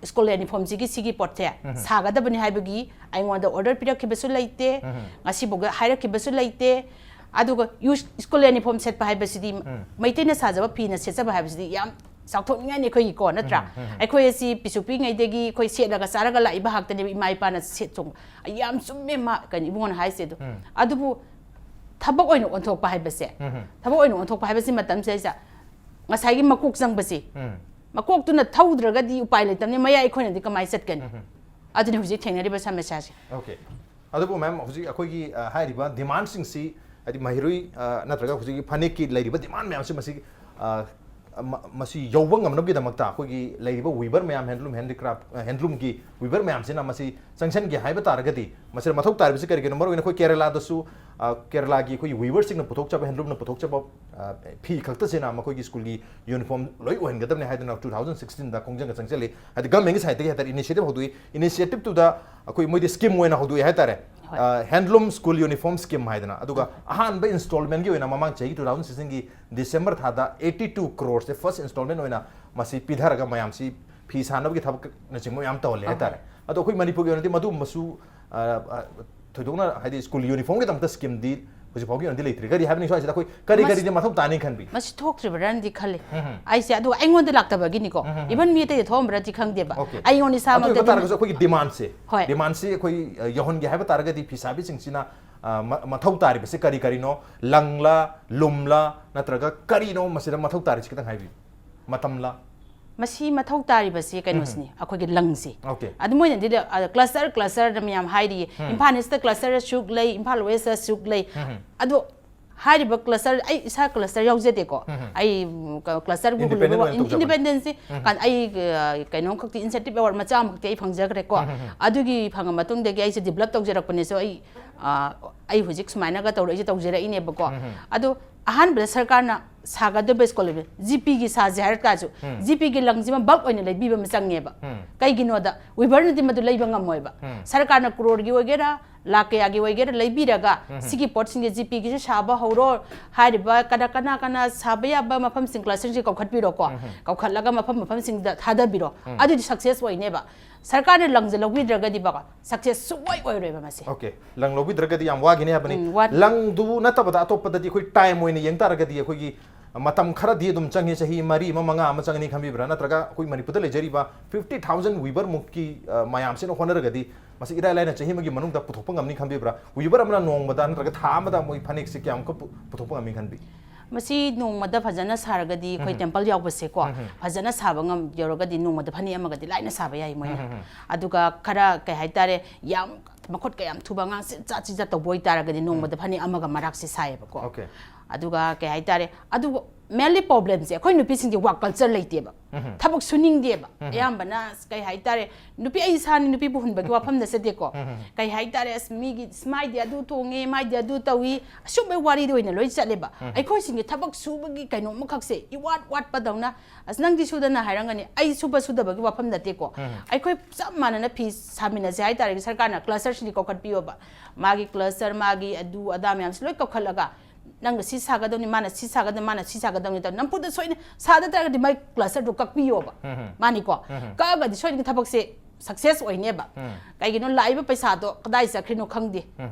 ꯁ꯭ꯀꯨꯜ ꯌꯨꯅꯤꯐꯣꯔꯝꯁꯤꯒꯤ ꯁꯤꯒꯤ ꯄꯣꯠꯁꯦ ꯁꯥꯒꯗꯕꯅꯤ ꯍꯥꯏꯕꯒꯤ ꯑꯩꯉꯣꯟꯗ ꯑꯣꯔꯗꯔ ꯄꯤꯔꯛꯈꯤꯕꯁꯨ ꯂꯩꯇꯦ, ꯉꯁꯤꯐꯥꯎꯗ ꯍꯥꯏꯔꯛꯈꯤꯕꯁꯨ ꯂꯩꯇꯦ꯫ ꯑꯗꯨꯒ ꯌꯨ- ꯁ꯭ꯀꯨꯜ ꯌꯨꯅꯤꯐꯣꯔꯝ ꯁꯦꯠꯄ ꯍꯥꯏꯕꯁꯤꯗꯤ ꯃꯩꯇꯩꯅ ꯁꯥꯖꯕ ꯐꯤꯅ ꯁꯦꯠꯆꯕ ꯍꯥꯏꯕꯁꯤꯗꯤ ꯌꯥꯝ ꯆꯥꯎꯊꯣꯛꯅꯤꯡꯉꯥꯏꯅꯤꯀꯣ, ꯅꯠꯇ꯭ꯔꯥ? ꯑꯩꯈꯣꯏ ꯑꯁꯤ ꯄꯤꯁꯨ ꯄꯤꯛꯏꯉꯩꯗꯒꯤ ꯑꯩꯈꯣꯏ ꯁꯦꯠꯂꯒ ꯆꯥꯔꯒ ꯂꯥꯛꯏꯕ ꯉꯥꯛꯇꯅꯦꯕ, ꯏꯃꯥ ꯏꯄꯥꯅ ꯁꯦꯠ ꯆꯣꯡ-, ꯑꯩ ꯌꯥꯝ ꯆꯨꯝꯃꯦ ꯃꯥ, ꯀꯩꯅꯣ, ꯏꯕꯨꯡꯉꯣꯅ ꯍꯥꯏꯁꯦ ꯑꯗꯣ꯫ ꯑꯗꯨꯕꯨ ꯊꯕꯛ ꯑꯣꯏꯅ ꯑꯣꯟꯊꯣꯛꯄ ꯍꯥꯏꯕꯁꯦ, ꯊꯕꯛ ꯑꯣꯏꯅ ꯑꯣꯟꯊꯣꯛꯄ ꯍꯥꯏꯕꯁꯤ ꯃꯇꯝꯁꯤꯗꯩꯁꯤꯗ ꯉꯁꯥꯏꯒꯤ ꯃꯀꯣꯛ ꯆꯪꯕꯁꯤ, ꯃꯀꯣꯛꯇꯨꯅ ꯊꯧꯗ꯭ꯔꯒꯗꯤ ꯎꯄꯥꯏ ꯂꯩꯇꯕꯅꯤ, ꯃꯌꯥꯏ ꯑꯩꯈꯣꯏꯅꯗꯤ ꯀꯃꯥꯏꯅ ꯆꯠꯀꯅꯤ? ꯑꯗꯨꯅꯤ ꯍꯧꯖꯤꯛ ꯊꯦꯡꯅꯔꯤꯕ ꯁꯃꯁ꯭ꯌꯥꯁꯦ꯫ ꯑꯣꯀꯦ꯫ ꯑꯗꯨꯕꯨ ꯃꯦꯝ, ꯍꯧꯖꯤꯛ ꯑꯩꯈꯣꯏꯒꯤ, ꯑ, ꯍꯥꯏꯔꯤꯕ ꯗꯤꯃꯥꯟꯁꯤꯡꯁꯤ, ꯍꯥꯏꯗꯤ ꯃꯍꯩꯔꯣꯏ, ꯑ, ꯅꯠꯇ꯭ꯔꯒ ꯍꯧꯖꯤꯛꯀꯤ ꯐꯅꯦꯛꯀꯤ ꯂꯩꯔꯤꯕ ꯗꯤꯃꯥꯟ ꯃꯌꯥꯝꯁꯤ ꯃꯁꯤ, ꯑ, ꯃ- ꯃꯁꯤ ꯌꯧꯕ ꯉꯝꯅꯕꯒꯤꯗꯃꯛꯇ ꯑꯩꯈꯣꯏꯒꯤ ꯂꯩꯔꯤꯕ ꯋꯤꯚꯔ ꯃꯌꯥꯝ, ꯍꯦꯟꯗꯂꯨꯝ ꯍꯦꯟꯗꯤꯀ꯭ꯔꯥꯐ, ꯑ, ꯍꯦꯟꯗꯂꯨꯝꯒꯤ ꯋꯤꯚꯔ ꯃꯌꯥꯝꯁꯤꯅ ꯃꯁꯤ ꯆꯪꯁꯤꯟꯒꯦ ꯍꯥꯏꯕ ꯇꯥꯔꯒꯗꯤ ꯃꯁꯤꯗ ꯃꯊꯧ ꯇꯥꯔꯤꯕꯁꯤ ꯀꯔꯤ ꯀꯔꯤꯅꯣ? ꯃꯔꯨꯑꯣꯏꯅ ꯑꯩꯈꯣꯏ ꯀꯦꯔꯂꯥꯗꯁꯨ, ꯑ, ꯀꯦꯔꯂꯥꯒꯤ ꯑꯩꯈꯣꯏꯒꯤ ꯋꯤꯚꯔꯁꯤꯡꯅ ꯄꯨꯊꯣꯛꯆꯕ, ꯍꯦꯟꯗꯂꯨꯝꯅ ꯄꯨꯊꯣꯛꯆꯕ, ꯑ, ꯐꯤ ꯈꯛꯇꯁꯤꯅ ꯃꯈꯣꯏꯒꯤ ꯁ꯭ꯀꯨꯜꯒꯤ ꯌꯨꯅꯤꯐꯣꯔꯝ ꯂꯣꯏ ꯑꯣꯏꯍꯟꯒꯗꯕꯅꯤ ꯍꯥꯏꯗꯨꯅ ꯇꯨ ꯊꯥꯎꯖꯟ ꯁꯤꯛꯁꯇꯤꯟꯗ ꯈꯣꯡꯖꯪꯒ ꯆꯪꯁꯤꯜꯂꯤ꯫ ꯍꯥꯏꯗꯤ ꯒꯃꯦꯟꯒꯤ ꯁꯥꯏꯠꯇꯒꯤ ꯍꯥꯏꯇꯥꯔꯦ, ꯏꯅꯤꯁꯤꯌꯦꯇꯤꯚ ꯍꯧꯗꯣꯛꯏ꯫ ꯏꯅꯤꯁꯤꯌꯦꯇꯤꯚꯇꯨꯗ ꯑꯩꯈꯣꯏ ꯃꯣꯏꯗꯤ ꯁ꯭ꯀꯤꯝ ꯑꯣꯏꯅ ꯍꯧꯗꯣꯛꯑꯦ ꯍꯥꯏꯇꯥꯔꯦ꯫ ꯍꯦꯟꯗꯂꯨꯝ ꯁ꯭ꯀꯨꯜ ꯌꯨꯅꯤꯐꯣꯔꯝ ꯁ꯭ꯀꯤꯝ ꯍꯥꯏꯗꯅ꯫ ꯑꯗꯨꯒ ꯑꯍꯥꯟꯕ ꯏꯟꯁꯇꯣꯜꯃꯦꯟꯒꯤ ꯑꯣꯏꯅ ꯃꯃꯥꯡ ꯆꯍꯤꯒꯤ ꯇꯨ ꯊꯥꯎꯖꯟ ꯁꯤꯛꯁꯇꯤꯟꯒꯤ ꯗꯤꯁꯦꯝꯕꯔ ꯊꯥꯗ ꯑꯩꯠꯇꯤ ꯇꯨ ꯀ꯭ꯔꯣꯔꯁꯦ ꯐꯥꯔꯁ ꯏꯟꯁꯇꯣꯜꯃꯦꯟ ꯑꯣꯏꯅ ꯃꯁꯤ ꯄꯤꯊꯔꯒ ꯃꯌꯥꯝꯁꯤ ꯐꯤ ꯁꯥꯅꯕꯒꯤ ꯊꯕꯛꯅꯆꯤꯡꯕ ꯃꯌꯥꯝ ꯇꯧꯍꯜꯂꯦ ꯍꯥꯏꯇꯥꯔꯦ꯫ ꯑꯗꯣ ꯑꯩꯈꯣꯏ ꯃꯅꯤꯄꯨꯔꯒꯤ ꯑꯣꯏꯅꯗꯤ ꯃꯗꯨꯒꯨꯝꯕꯁꯨ, ꯑ, ꯑ, ꯊꯣꯏꯗꯣꯛꯅ ꯍꯥꯏꯗꯤ ꯁ꯭ꯀꯨꯜ ꯌꯨꯅꯤꯐꯣꯔꯝꯒꯤꯗꯃꯛꯇ ꯁ꯭ꯀꯤꯝꯗꯤ ꯍꯧꯖꯤꯛ ꯐꯥꯎꯒꯤ ꯑꯣꯏꯅꯗꯤ ꯂꯩꯇ꯭ꯔꯤ꯫ ꯀꯔꯤ ꯍꯥꯏꯕꯅꯤ ꯁ꯭ꯋꯥꯏꯁꯤꯗ ꯑꯩꯈꯣꯏ ꯀꯔꯤ ꯃꯁ- ꯀꯔꯤꯗꯤ ꯃꯊꯧ ꯇꯥꯅꯤ ꯈꯟꯕꯤ? ꯃꯁꯤ ꯊꯣꯛꯇ꯭ꯔꯤꯕ꯭ꯔꯅꯗꯤ ꯈꯜꯂꯤ꯫ ꯑꯩꯁꯦ ꯑꯗꯨꯒ ꯑꯩꯉꯣꯟꯗ ꯂꯥꯛꯇꯕꯒꯤꯅꯤꯀꯣ꯫ ꯏꯚꯟ ꯃꯤ ꯑꯇꯩꯗ ꯊꯣꯛꯑꯝꯕ꯭ꯔꯗꯤ ꯈꯪꯗꯦꯕ꯫ ꯑꯣꯀꯦ꯫ ꯑꯩꯉꯣꯟꯗ ꯑꯗꯨ ꯏꯁꯥꯃꯛꯇ ꯑꯣꯏꯕ ꯑꯗꯨꯝ ꯇꯥꯔꯒꯁꯨ ꯑꯩꯈꯣꯏꯒꯤ ꯗꯤꯃꯥꯟꯁꯦ, ꯍꯣꯏ꯫ ꯗꯤꯃꯥꯟꯁꯤ ꯑꯩꯈꯣꯏ, ꯑ, ꯌꯧꯍꯟꯒꯦ ꯍꯥꯏꯕ ꯇꯥꯔꯒꯗꯤ ꯐꯤꯁꯥꯕꯤꯁꯤꯡꯁꯤꯅ, ꯑ, ꯃ- ꯃꯊꯧ ꯇꯥꯔꯤꯕꯁꯦ ꯀꯔꯤ ꯀꯔꯤꯅꯣ? ꯂꯪꯂꯥ, ꯂꯨꯝꯂꯥ, ꯅꯠꯇ꯭ꯔꯒ ꯀꯔꯤꯅꯣ ꯃꯁꯤꯗ ꯃꯊꯧ ꯇꯥꯔꯤꯁꯤ ꯈꯤꯇꯪ ꯍꯥꯏꯕꯤꯌꯨ꯫ ꯃꯇꯝꯂꯥ? ꯃꯁꯤ ꯃꯊꯧ ꯇꯥꯔꯤꯕꯁꯤ ꯀꯩꯅꯣꯁꯤꯅꯤ, ꯑꯩꯈꯣꯏꯒꯤ ꯂꯪꯁꯤ꯫ ꯑꯣꯀꯦ꯫ ꯑꯗꯨ ꯃꯣꯏꯅꯗꯤ, ꯑ, ꯀ꯭ꯂꯁꯇꯔ ꯀ꯭ꯂꯁꯇꯔꯗ ꯃꯌꯥꯝ ꯍꯥꯏꯔꯤꯌꯦ꯫ ꯏꯝꯐꯥꯜ ꯏꯁꯇ ꯀ꯭ꯂꯁꯇꯔ ꯑꯁꯨꯛ ꯂꯩ, ꯏꯝꯐꯥꯜ ꯋꯦꯁꯇ ꯑꯁꯨꯛ ꯂꯩ꯫ ꯑꯗꯣ ꯍꯥꯏꯔꯤꯕ ꯀ꯭ꯂꯁꯇꯔ, ꯑꯩ ꯏꯁꯥ ꯀ꯭ꯂꯁꯇꯔ ꯌꯥꯎꯖꯗꯦꯀꯣ꯫ ꯑꯩ, ꯎꯝ, ꯀ- ꯀ꯭ꯂꯁꯇꯔꯕꯨ Independent ꯍꯨꯜꯂꯨꯕ, ꯑꯣꯏꯅ ꯇꯧꯖꯕꯅꯤ꯫ ꯏꯟꯗꯤꯄꯦꯟꯗꯦꯟꯁꯤ, ꯀꯥꯟ-, ꯑꯩ, ꯑ, ꯀꯩꯅꯣꯝꯈꯛꯇꯤ ꯏꯟꯁꯦꯟꯇꯤꯞ ꯑꯦꯋꯥꯔꯗ ꯃꯆꯥ ꯑꯃꯈꯛꯇꯤ ꯑꯩ ꯐꯪꯖꯈ꯭ꯔꯦꯀꯣ꯫ ꯑꯗꯨꯒꯤ ꯐꯪꯉ ꯃꯇꯨꯡꯗꯒꯤ ꯑꯩꯁꯦ ꯗꯤꯕꯂꯞ ꯇꯧꯖꯔꯛꯄꯅꯦ꯫ So ꯑꯩ, ꯑ, ꯑꯩ ꯍꯧꯖꯤꯛ ꯁꯨꯃꯥꯏꯅꯒ ꯇꯧꯔꯛꯏꯁꯦ, ꯇꯧꯖꯔꯛꯏꯅꯦꯕꯀꯣ꯫ ꯑꯗꯣ ꯑꯍꯥꯟꯕꯗ ꯁꯔꯀꯥꯔꯅ ꯁꯥꯒꯗꯕ ꯁ꯭ꯀꯣꯂꯔ ꯖꯤꯄꯤꯒꯤ ꯁꯥꯁꯦ ꯍꯥꯏꯔ ꯇꯥꯔꯁꯨ, ꯖꯤꯄꯤꯒꯤ ꯂꯪꯁꯤꯃ ꯕꯜꯛ ꯑꯣꯏꯅ ꯂꯩꯕꯤꯕ ꯑꯃ ꯆꯪꯉꯦꯕ꯫ ꯀꯩꯒꯤꯅꯣꯗ ꯋꯤꯚꯔꯅꯗꯤ ꯃꯗꯨ ꯂꯩꯕ ꯉꯝꯃꯣꯏꯕ꯫ ꯁꯔꯀꯥꯔꯅ ꯀ꯭ꯔꯣꯔꯒꯤ ꯑꯣꯏꯒꯦꯔꯥ, ꯂꯥꯛ ꯀꯌꯥꯒꯤ ꯑꯣꯏꯒꯦꯔꯥ ꯂꯩꯕꯤꯔꯒ, ꯁꯤꯒꯤ ꯄꯣꯠꯁꯤꯡꯁꯦ ꯖꯤꯄꯤꯒꯤꯁꯨ ꯁꯥꯕ ꯍꯧꯔꯣ ꯍꯥꯏꯔꯤꯕ, ꯀꯅꯥ ꯀꯅꯥ ꯀꯅꯥ ꯁꯥꯕ ꯌꯥꯕ ꯃꯐꯝꯁꯤꯡ, ꯀ꯭ꯂꯁꯇꯔꯁꯤꯡ ꯀꯧꯈꯠꯄꯤꯔꯣꯀꯣ꯫ ꯀꯧꯈꯠꯂꯒ ꯃꯐꯝ ꯃꯐꯝꯁꯤꯡꯗ ꯊꯥꯗꯕꯤꯔꯣ꯫ ꯑꯗꯨꯗꯤ ꯁꯛꯁꯦꯁ ꯑꯣꯏꯅꯦꯕ꯫ ꯁꯔꯀꯥꯔꯅ ꯂꯪꯁꯦ ꯂꯧꯕꯤꯗ꯭ꯔꯒꯗꯤ ꯕꯕꯥ, ꯁꯛꯁꯦꯁ ꯁꯨꯡꯑꯣꯏ ꯑꯣꯏꯔꯣꯏꯕ ꯃꯁꯤ꯫ ꯑꯣꯀꯦ, ꯂꯪ ꯂꯧꯕꯤꯗ꯭ꯔꯒꯗꯤ ꯌꯥꯝ ꯋꯥꯒꯤꯅꯤ ꯍꯥꯏꯕꯅꯤ꯫ ꯎꯝ, ꯋꯥꯅꯤ꯫ ꯂꯪꯗꯨ ꯅꯠꯇꯕꯗ ꯑꯇꯣꯞꯄꯗꯗꯤ ꯑꯩꯈꯣꯏ ꯇꯥꯏꯝ ꯑꯣꯏꯅ ꯌꯦꯡ ꯇꯥꯔꯒꯗꯤ ꯑꯩꯈꯣꯏꯒꯤ ꯃꯇꯝ ꯈꯔꯗꯤ ꯑꯗꯨꯝ ꯆꯪꯉꯦ, ꯆꯍꯤ ꯃꯔꯤ ꯑꯃ, ꯃꯉꯥ ꯑꯃ ꯆꯪꯒꯅꯤ ꯈꯟꯕꯤꯕ꯭ꯔꯥ? ꯅꯠꯇ꯭ꯔꯒ ꯑꯩꯈꯣꯏ ꯃꯅꯤꯄꯨꯔꯗ ꯂꯩꯖꯔꯤꯕ ꯐꯤꯐꯇꯤ ꯊꯥꯎꯖꯟ ꯋꯤꯕꯔ ꯃꯨꯛꯀꯤ, ꯑ, ꯃꯌꯥꯝꯁꯤꯅ ꯍꯣꯠꯅꯔꯒꯗꯤ ꯃꯁꯤ ꯏꯔꯥꯏ ꯂꯥꯏꯅ ꯆꯍꯤ ꯑꯃꯒꯤ ꯃꯅꯨꯡꯗ ꯄꯨꯊꯣꯛꯄ ꯉꯝꯅꯤ ꯈꯟꯕꯤꯕ꯭ꯔꯥ? ꯋꯤꯕꯔ ꯑꯃꯅ ꯅꯣꯡꯃꯗ ꯅꯠꯇ꯭ꯔꯒ ꯊꯥ ꯑꯃꯗ ꯃꯣꯏ ꯐꯅꯦꯛꯁꯦ ꯀꯌꯥꯃꯨꯛꯀ ꯄꯨ-, ꯄꯨꯊꯣꯛꯄ ꯉꯝꯅꯤ ꯈꯟꯕꯤ? ꯃꯁꯤ ꯅꯣꯡꯃꯗ ꯐꯖꯅ ꯁꯥꯔꯒꯗꯤ, ꯑꯩꯈꯣꯏ ꯇꯦꯝꯄꯜ ꯌꯥꯎꯕꯁꯦꯀꯣ, ꯐꯖꯅ ꯁꯥꯕ ꯉꯝ-, ꯌꯧꯔꯒꯗꯤ ꯅꯣꯡꯃꯗ ꯐꯅꯦꯛ ꯑꯃꯒꯗꯤ ꯂꯥꯏꯅ ꯁꯥꯕ ꯌꯥꯏ ꯃꯣꯏꯅ꯫ ꯑꯗꯨꯒ ꯈꯔ, ꯀꯩ ꯍꯥꯏꯇꯥꯔꯦ, ꯌꯥꯝ ꯃꯈꯨꯠ ꯀꯌꯥꯝ ꯊꯨꯕ ꯑꯉꯥꯡ ꯆꯤꯠ ꯆꯥꯠ ꯆꯤꯠ ꯆꯥꯠ ꯇꯧꯕ ꯑꯣꯏꯇꯥꯔꯒꯗꯤ ꯅꯣꯡꯃꯗ ꯐꯅꯦꯛ ꯑꯃꯒ ꯃꯔꯥꯛꯁꯦ ꯁꯥꯏꯌꯦꯕꯀꯣ꯫ ꯑꯣꯀꯦ꯫ ꯑꯗꯨꯒ, ꯀꯩ ꯍꯥꯏꯇꯥꯔꯦ, ꯑꯗꯨꯒ ꯃꯦꯟꯂꯤ ꯄ꯭ꯔꯣꯕ꯭ꯂꯦꯝꯁꯦ ꯑꯩꯈꯣꯏ ꯅꯨꯄꯤꯁꯤꯡꯁꯦ ꯋꯥꯔꯛ ꯀꯜꯆꯔ ꯂꯩꯇꯦꯕ꯫ ꯊꯕꯛ ꯁꯨꯅꯤꯡꯗꯦꯕ꯫ ꯑꯌꯥꯝꯕꯅ, ꯀꯩ ꯍꯥꯏꯇꯥꯔꯦ, ꯅꯨꯄꯤ ꯑꯩ ꯏꯁꯥꯅꯤ, ꯅꯨꯄꯤꯕꯨ ꯍꯨꯟꯕꯒꯤ ꯋꯥꯐꯝ ꯅꯠꯆꯗꯦꯀꯣ꯫ ꯀꯩ ꯍꯥꯏꯇꯥꯔꯦ, ꯑꯁ, ꯃꯤꯒꯤ, ꯑꯁ, ꯃꯥꯏꯗꯤ ꯑꯗꯨ ꯇꯣꯡꯉꯦ, ꯃꯥꯏꯗꯤ ꯑꯗꯨ ꯇꯧꯏ, ꯑꯁꯨꯝꯕꯩ ꯋꯥꯔꯤꯗ ꯑꯣꯏꯅ ꯂꯣꯏ ꯆꯠꯂꯦꯕ꯫ ꯑꯩꯈꯣꯏꯁꯤꯡꯒꯤ ꯊꯕꯛ ꯁꯨꯕꯒꯤ ꯀꯩꯅꯣꯝꯃꯈꯛꯁꯦ ꯏꯋꯥꯠ ꯋꯥꯠꯄꯗꯧꯅ, "ꯑꯁ, ꯅꯪꯗꯤ ꯁꯨꯗꯅ" ꯍꯥꯏꯔꯝꯒꯅꯤ, ꯑꯩ ꯁꯨꯕ ꯁꯨꯗꯕꯒꯤ ꯋꯥꯐꯝ ꯅꯠꯇꯦꯀꯣ꯫ ꯑꯩꯈꯣꯏ ꯆꯞ ꯃꯥꯟꯅꯅ ꯐꯤ ꯁꯥꯃꯤꯟꯅꯁꯦ ꯍꯥꯏꯇꯥꯔꯒꯗꯤ ꯁꯔꯀꯥꯔꯅ ꯀ꯭ꯂꯁꯇꯔꯁꯤꯡꯗꯤ ꯀꯧꯈꯠꯄꯤꯌꯣꯕ꯫ ꯃꯥꯒꯤ ꯀ꯭ꯂꯁꯇꯔ, ꯃꯥꯒꯤ ꯑꯗꯨ ꯑꯗꯥ ꯃꯌꯥꯝꯁꯤ ꯂꯣꯏ ꯀꯧꯈꯠꯂꯒ, ꯅꯪꯅ ꯁꯤ ꯁꯥꯒꯗꯧꯅꯤ, ꯃꯥꯅ ꯁꯤ ꯁꯥꯒꯗꯧꯅꯤ, ꯃꯥꯅ ꯁꯤ ꯁꯥꯒꯗꯧꯅꯤ ꯇꯧ-, ꯅꯝꯐꯨꯗ ꯁꯣꯏꯅ ꯁꯥꯗ ꯇꯥꯔꯒꯗꯤ ꯃꯥꯏ ꯀ꯭ꯂꯁꯇꯔꯗꯨ ꯀꯛꯄꯤꯌꯣꯕ꯫ ꯃꯥꯅꯤꯀꯣ? ꯀꯛꯑꯒꯗꯤ ꯁꯣꯏꯗꯅ ꯊꯕꯛꯁꯦ ꯁꯛꯁꯦꯁ ꯑꯣꯏꯅꯦꯕ꯫ ꯀꯩꯒꯤꯅꯣ, ꯂꯥꯛꯏꯕ ꯄꯩꯁꯥꯗꯣ ꯀꯗꯥꯏ ꯆꯠꯈ꯭ꯔꯤꯅꯣ ꯈꯪꯗꯦ꯫